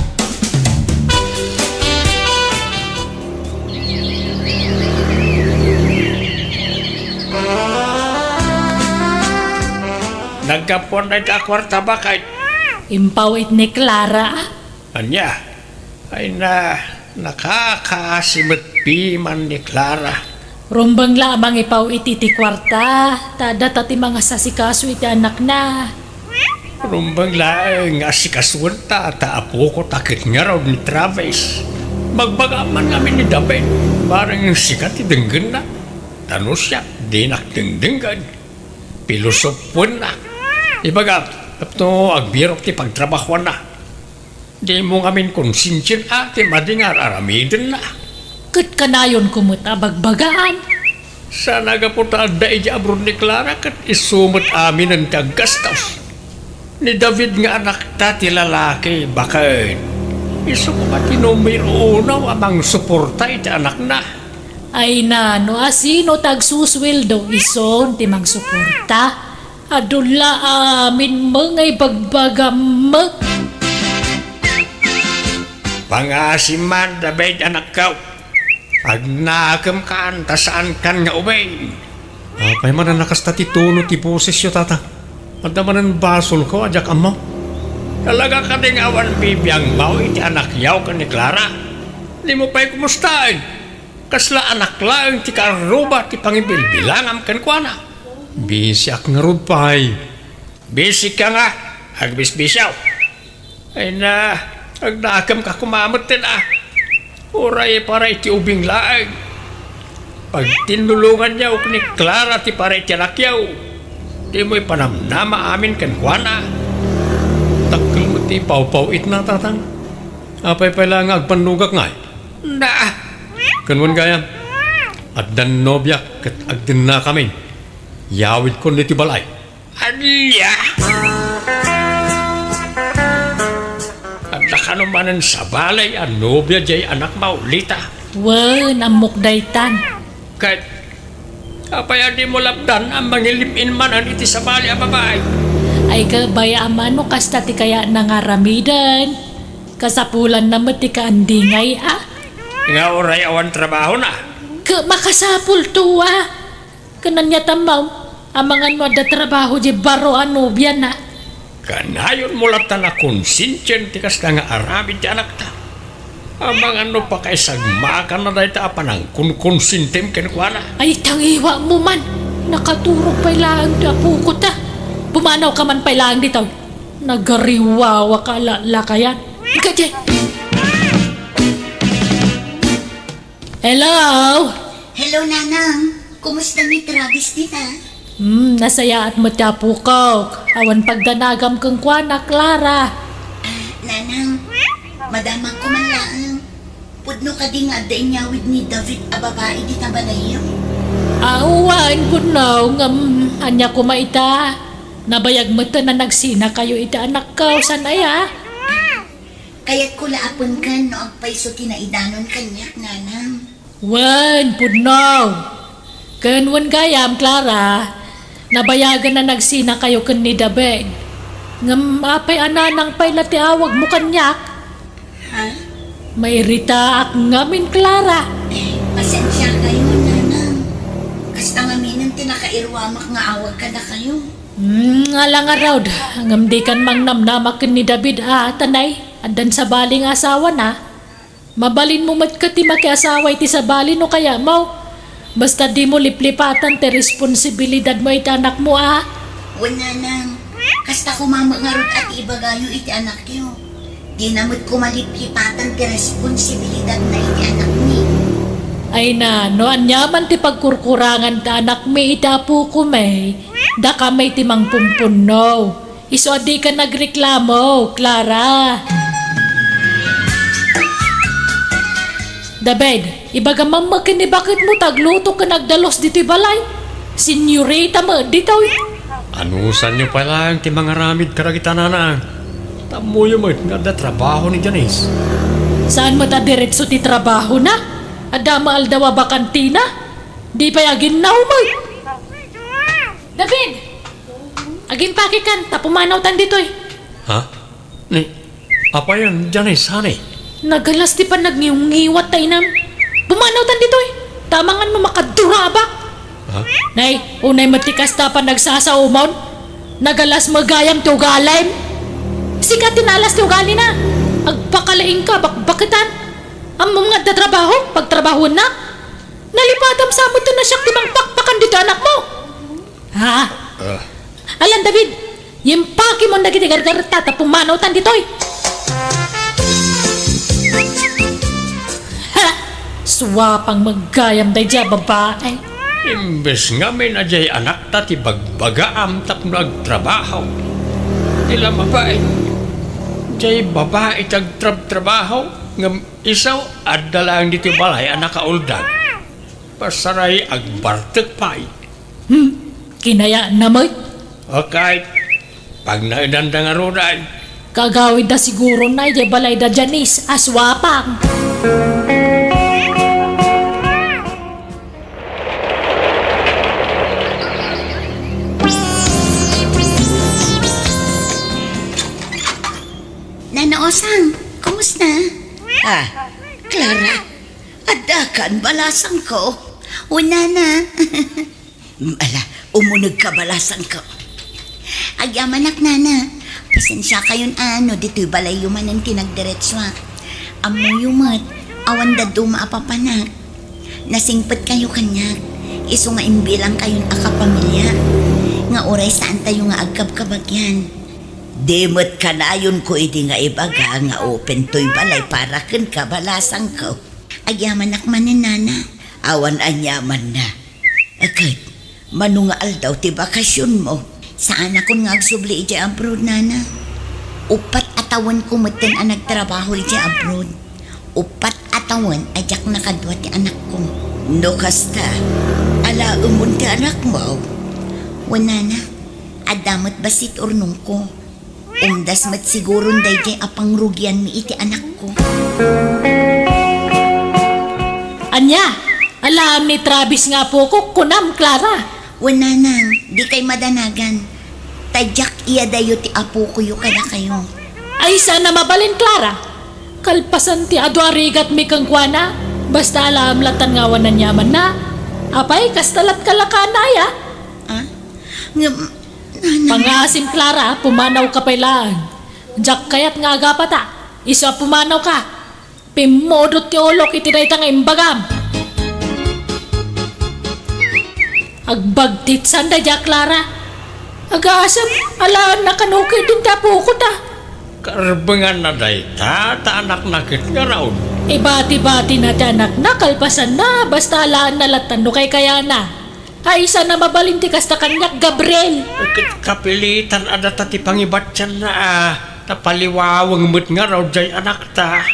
Naggapuan dayta a kuarta, baket. Impaw-it ni Clara. Ania? Ay na, nakakaasi met piman ni Clara. Rumbeng la a mangipaw-it iti kuarta, ta adda ta ti mangasasikaso iti anakna. Rumbeng laeng nga asikasuenta ta apoko ta ket ngarud ni Travis. Magbaga man ngamin ni David, bareng sika ti denggenna. Ta no siak, dinak dengdenggen. Pilosopoennak. Ibagam, tapno agbirok ti pagtrabahoanna. Dimo ngamin konsensian a ti madi nga ar-aramidenna. Ket kanayonko met a bagbagaam. Saan a gapu ta adda idiay abroad ni Clara ket isu met aminen ti aggastos. Ni David nga anakta ti lalaki, baket isu koma ti numero uno a mangsuporta iti anakna. Ay na, no asino ti agsusueldo, isun ti mangsuporta. Adu la amin met nga ibagbagam met. Pangaasim man, David, anakko. Agnakemkan ta saankan nga ubing. Apay manen a kasta ti tono ti bosesyo, tata? Adda manen basolko a diak ammo. Talaga kadi nga awan bibiangmo iti anakyo ken ni Clara? Dimo pay kumustaen? Kasla anak laeng ti kaarruba ti pangibilbilangam kenkuana. Bisiak ngarud pay. Bisika nga, agbisbisiaw. Ay na, agdakemka koma metten a. Uray para iti ubing laeng. Pagtinnulonganyo ken ni Clara ti para iti anakyo. Dimo ipanamnama amin kenkuana. Dakkel met ti ipawpaw-itna, tatang. Apay pay la nga agpannugak ngay? Na. Ken wen gayam, addan nobiak ket agdennakamin. Yawidkon iti balay. Ania? Adda kano manen sabali a nobia diay anakmo, Lita? Wen, ammok daytan. Ket apay a dimo lapdan a mangilimin manen iti sabali a babai? Ay, kabay a mano kasta ti kayatna nga aramiden. Kasapulanna met ti kaandingay a. Nga uray awan trabahona? Ket makasapulto a. Ken ania tammaw, amangan no adda trabaho diay baro a nobiana? Kanayonmo latta a konsensian ti kasta nga aramid ti anakta. Amangan no pakaisagmakanna dayta a panangkonkonsentim kenkuana. Ay, tangiwakmo man! Nakaturog pay laeng ti apoko ta. Pumanawka man pay laeng ditoy. Nagariwawaka a lakayan. Ika diay! Hello! Hello, Nanang. Kumusta ni Travis dita? Hmm, nasayaat met ti apokok. Awan pagdanagam kenkuana, Clara. Ah, Nanang, madamagko man laeng. Pudno kadi nga adda inyawid ni David a babai dita balayyo? Awan, pudno, ngem ania koma ita? Nabayag met a nagsinakayo iti anakko, saan aya? Kayatko la a penken no agpayso ti naidanon kaniak, Nanang. Wen, pudno. Ken wen gayam, Clara, nabayagen a nagsinakayo ken ni David. Ngem apay a Nanang pay la ti awagmo kaniak? Ha? Mairitaak ngamin, Clara. Eh, pasensiakayo, Nanang. Kasta ngaminen ti nakairuamak nga awag kadakayo. Hmm, ala ngarud, ngem dikan mangnamnama ken ni David a, tanay, addan sabali nga asawana. Mabalinmo met ket ti makiasawa iti sabali no kayatmo. Basta dimo liplipatan ti responsibilidadmo iti anakmo a. Wen, Nanang, kasta koma met ngarud a ti ibagayo iti anakyo. Dina met koma liplipatan ti responsibilidadna iti anakmi. Ay na, no aniaman ti pagkurkurangan ti anakmi iti apokomi, dakami ti mangpumpunno. Isu a dika nagreklamo, Clara. David, ibagam man met ken ni baketmo ta agluto ken agdalus ditoy balay. Senyorita met ditoy. Anusanyo pay laeng ti mangaramid kadagita, Nanang? Ammoyo met nga adda trabaho ni Janice. Saan met a diretso ti trabahona? Adda met aldaw a bakantina? Di pay aginnaw met. David! Agimpakekan ta pumanawtan ditoy. Ha? Ni, apayen, Janice, honey? Nagalas ti panagniwngiwat ta inam. Pumanawtan ditoy. Ta amangan no makadurabak. Ha? Nay, unay met ti kasta a panagsasaomon. Nagalas met gayam ti ugalim. Sika ti naalas ti ugalina. Agpakalaingka, bakbaketan. Ammom nga adda trabaho, pagtrabahoenna. Nalipatam sa met no siak ti mangpakpakan ditoy anakmo. Ha? Ah. Alan, David, impakemon dagiti gargaretta ta pumanawtan ditoy. Ha! Suapang met gayam daydiay a babai. Imbes ngamin a diay anakta ti bagbagaam tapno agtrabaho. Ti la mabain, diay babai ti agtrabtrabaho, ngem isu adda laeng ditoy balay a nakauldag. Pasaray agbartek pay. Hmm, kinayatna met. Okay. Pagnaedanda ngaruden. Kagawidda siguro na idiay balayda Janice a suapang. Nana Osang, kumusta? Ah, Clara, addakan balasangko. O, Nana. Ala, umunegka balasangko. Agyamanak, Nana. Pasensiakayon a no ditoy balayyo manen ti nagdiretsuak. Ammoyo met, awan dadduma a papanak. Nasingpetkayo kaniak, isu nga imbilangkayon a kapamilya, nga uray saantayo nga agkabkabagyan. Di met kanayonko idi nga ibaga nga open toy balay para kenka, balasangko. Agyamanak manen, Nana. Awan aniamanna. Ket, mano nga aldaw ti bakasionmo? Saanakon nga agsubli idiay abroad, Nana. Uppat a tawenko metten a nagtrabaho idiay abroad. Uppat a tawen a diak nakadua ti anakko. No kasta, alaemon ti anakmo? Wen, Nana, adda met bassit urnongko. Umdas met siguron daydiay a pangrugianmi iti anakko. Ania? Alaem ni Travis nga apok, kunam, Clara? Wen, Nanang, dikay madanagan. Ta diak iyadayo ti apokoyo kadakayo. Ay, saan a mabalin, Clara. Kalpasan ti adu a rigatmi kenkuana, basta alaem lattan nga awan aniamanna. Apay, kasta latka la kanaya? Ah? Ngem, Nanang. Pangaasim, Clara, pumanawka pay laeng. Diak kayat nga agapata. Isu a pumanawka. Pimmudot ti ulok iti dayta nga imbagam. Agbagtit sanda dia, Clara. Agasem, alaenna kano ketdin ti apokota. Karbenganna dayta, ta anakna ket ngarud. Ibati-batina ti anakna, kalpasanna, basta alaenna lattan no kaykayana. Ay, saan a mabalin ti kasta kaniak, Gabriel. Ket kapilitan a data ti pangibatianna, a, ta paliwaweng met ngarud diay anakta.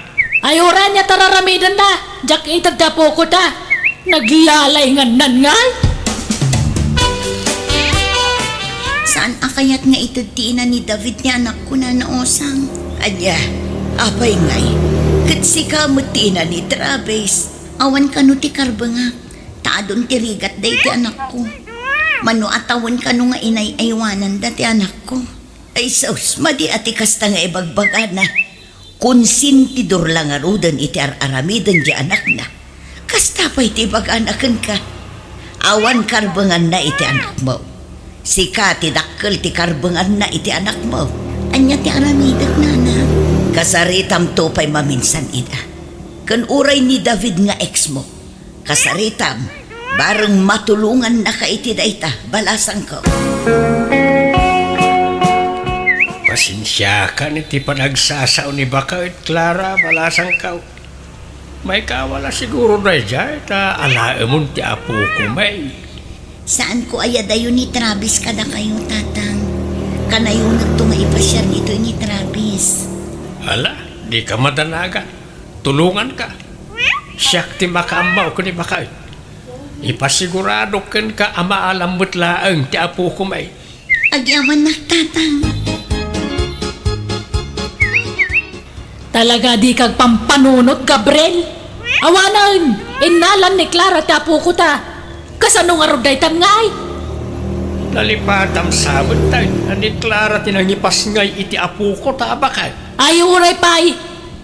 Ay, uray ania ta raramidenna, diak ited ti apokota. Naglalaingannan ngay. Saan a kayat nga ited ti ina ni David ni anakko, Nana Osang? Ania, apay ngay, ket sika met ti ina ni Travis. Awan kano ti karbengak. Ta adun ti rigat daydi anakko. Mano a tawen kano nga inay-aywananda ti anakko. Ay sus, madi a ti kasta nga ibagbagana. Konsentidor la ngaruden iti ar-aramiden di anakna. Kasta pay ti ibagana kenka. Awan karbenganna iti anakmo. Sika ti dakkel ti karbenganna iti anakmo. Ania ti aramidek, Nana? Kasaritamto pay maminsan ida. Ken uray ni David nga exmo. Kasaritam, bareng matulongannaka iti dayta, balasangko. Pasensiakan iti panagsasao ni baket, Clara, balasangko. Maikawala siguro daydiay, ta alaemon ti apoko, may. Saanko a iyadayo ni Travis kadakayo, Tatang. Kanayonekto nga ipasiar ditoy ni Travis. Ala, dika madanagan. Tulonganka. Siak ti makaammo ken ni baket. Ipasigurado kenka a maalam met laeng ti apoko, may. Agyamanak, Tatang. Talaga dika agpampanunot, Gabriel. Awanen, innalan ni Clara ti apokota. Kasano ngarud daytan ngay? Nalipatam sa met, tay, a ni Clara ti nangipas ngay iti apokota a baket. Ay, uray pay.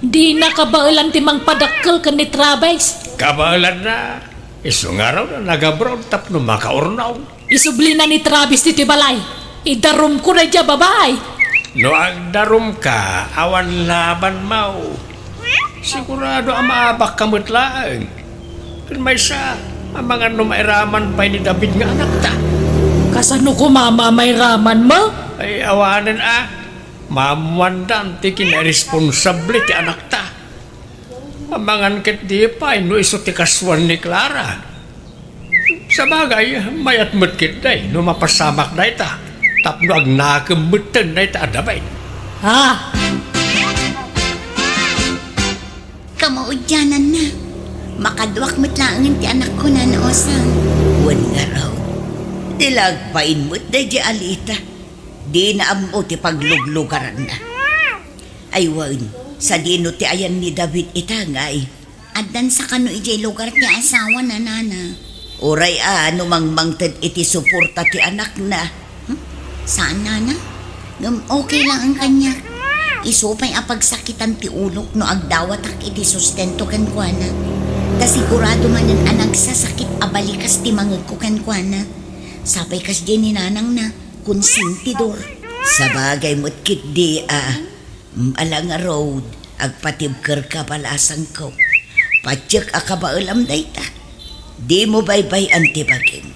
Dina kabaelan ti mangpadakkel ken ni Travis. Kabaelanna. Isu ngarud a nagabroad tapno makaurnong. Isublina ni Travis ditoy balay. Idarumko daydiay a babai. No agdarumka, awan labanmo. Sigurado a maabakka met laeng. Ken maysa, amangan no mairaman pay ni David nga anakta. Kasano koma a mairamanmo? Ay, awanen a. Maammoandan ti kinaresponsable ti anakta. Amangan ket di pay no isu ti kasuan ni Clara. Sabagay, mayat met ketdi no mapasamak dayta, tapno agnakem metten dayta a David. Ha? Kamaudiananna, makaduak met laengen ti anakko, Nana Osang. Wen ngarud, di la agbain met daydi a Lita. Dina ammo ti pagluglugaranna. Ay wen, sadino ti ayan ni David ita ngay? Addan sa kano idiay lugar ti asawana, nana. Uray a no mangmangted iti suporta ti anakna. Hmm? Saan, nana? Ngem okay lang ang kanya. Isu pay a pagsakitan ti ulok no agdawatak iti sustento kenkuana. Ta sigurado manen a nagsasakit a balikas ti mangegko kenkuana. Sapay kasdiay ni nanangna, konsentidor. Sabagay met ketdi a, mm, ala ngarud, agpatibkerka, balasangko. Patiek a kabaelam dayta. Dimo baybay-an ti bagim.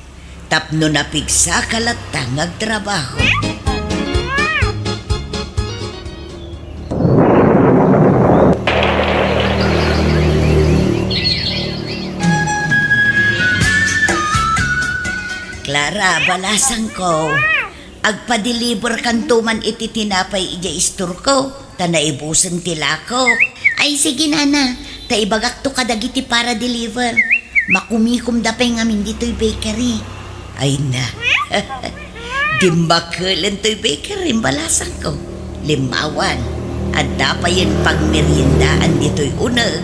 Tapno napigsaka latta nga agtrabaho. Clara, balasangko, agpa-deliver kanto man iti tinapay idiay istorko, ta naibusen ti lakok. Ay, sige, nana, ta ibagakto kadagiti para deliver. Makumikomda pay ngamin ditoy bakery. Ay na. Dimmakelen toy bakery, balasangko. Limmawan, adda payen pagmeriendaan ditoy uneg.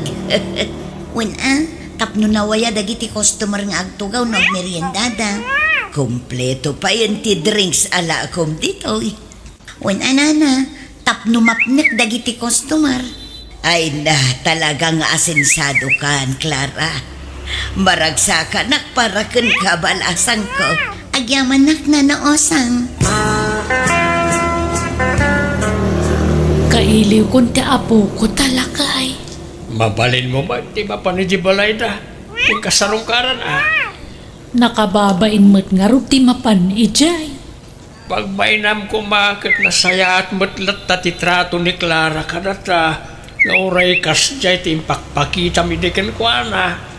Wen a, tapno nawaya dagiti customer nga agtugaw no agmeriendada. Kompleto payen ti drinks a lakom ditoy. Wen a, nana, tapno mapnek dagiti customer. Ay na, talaga nga asensadokan, Clara. Maragsakanak para kenka, balasangko. Agyamanak, nana Osang. Kailiwkon ti apoko, talakay. Mabalinmo met ti mapan idiay balayda. Inka sarungkaran, a. Nakababain met ngarud ti mapan idiay. Pagbainam koma ket nasayaat met latta ti trato ni Clara kadata, nga uray kasdiay ti impakpakitam idi kenkuana.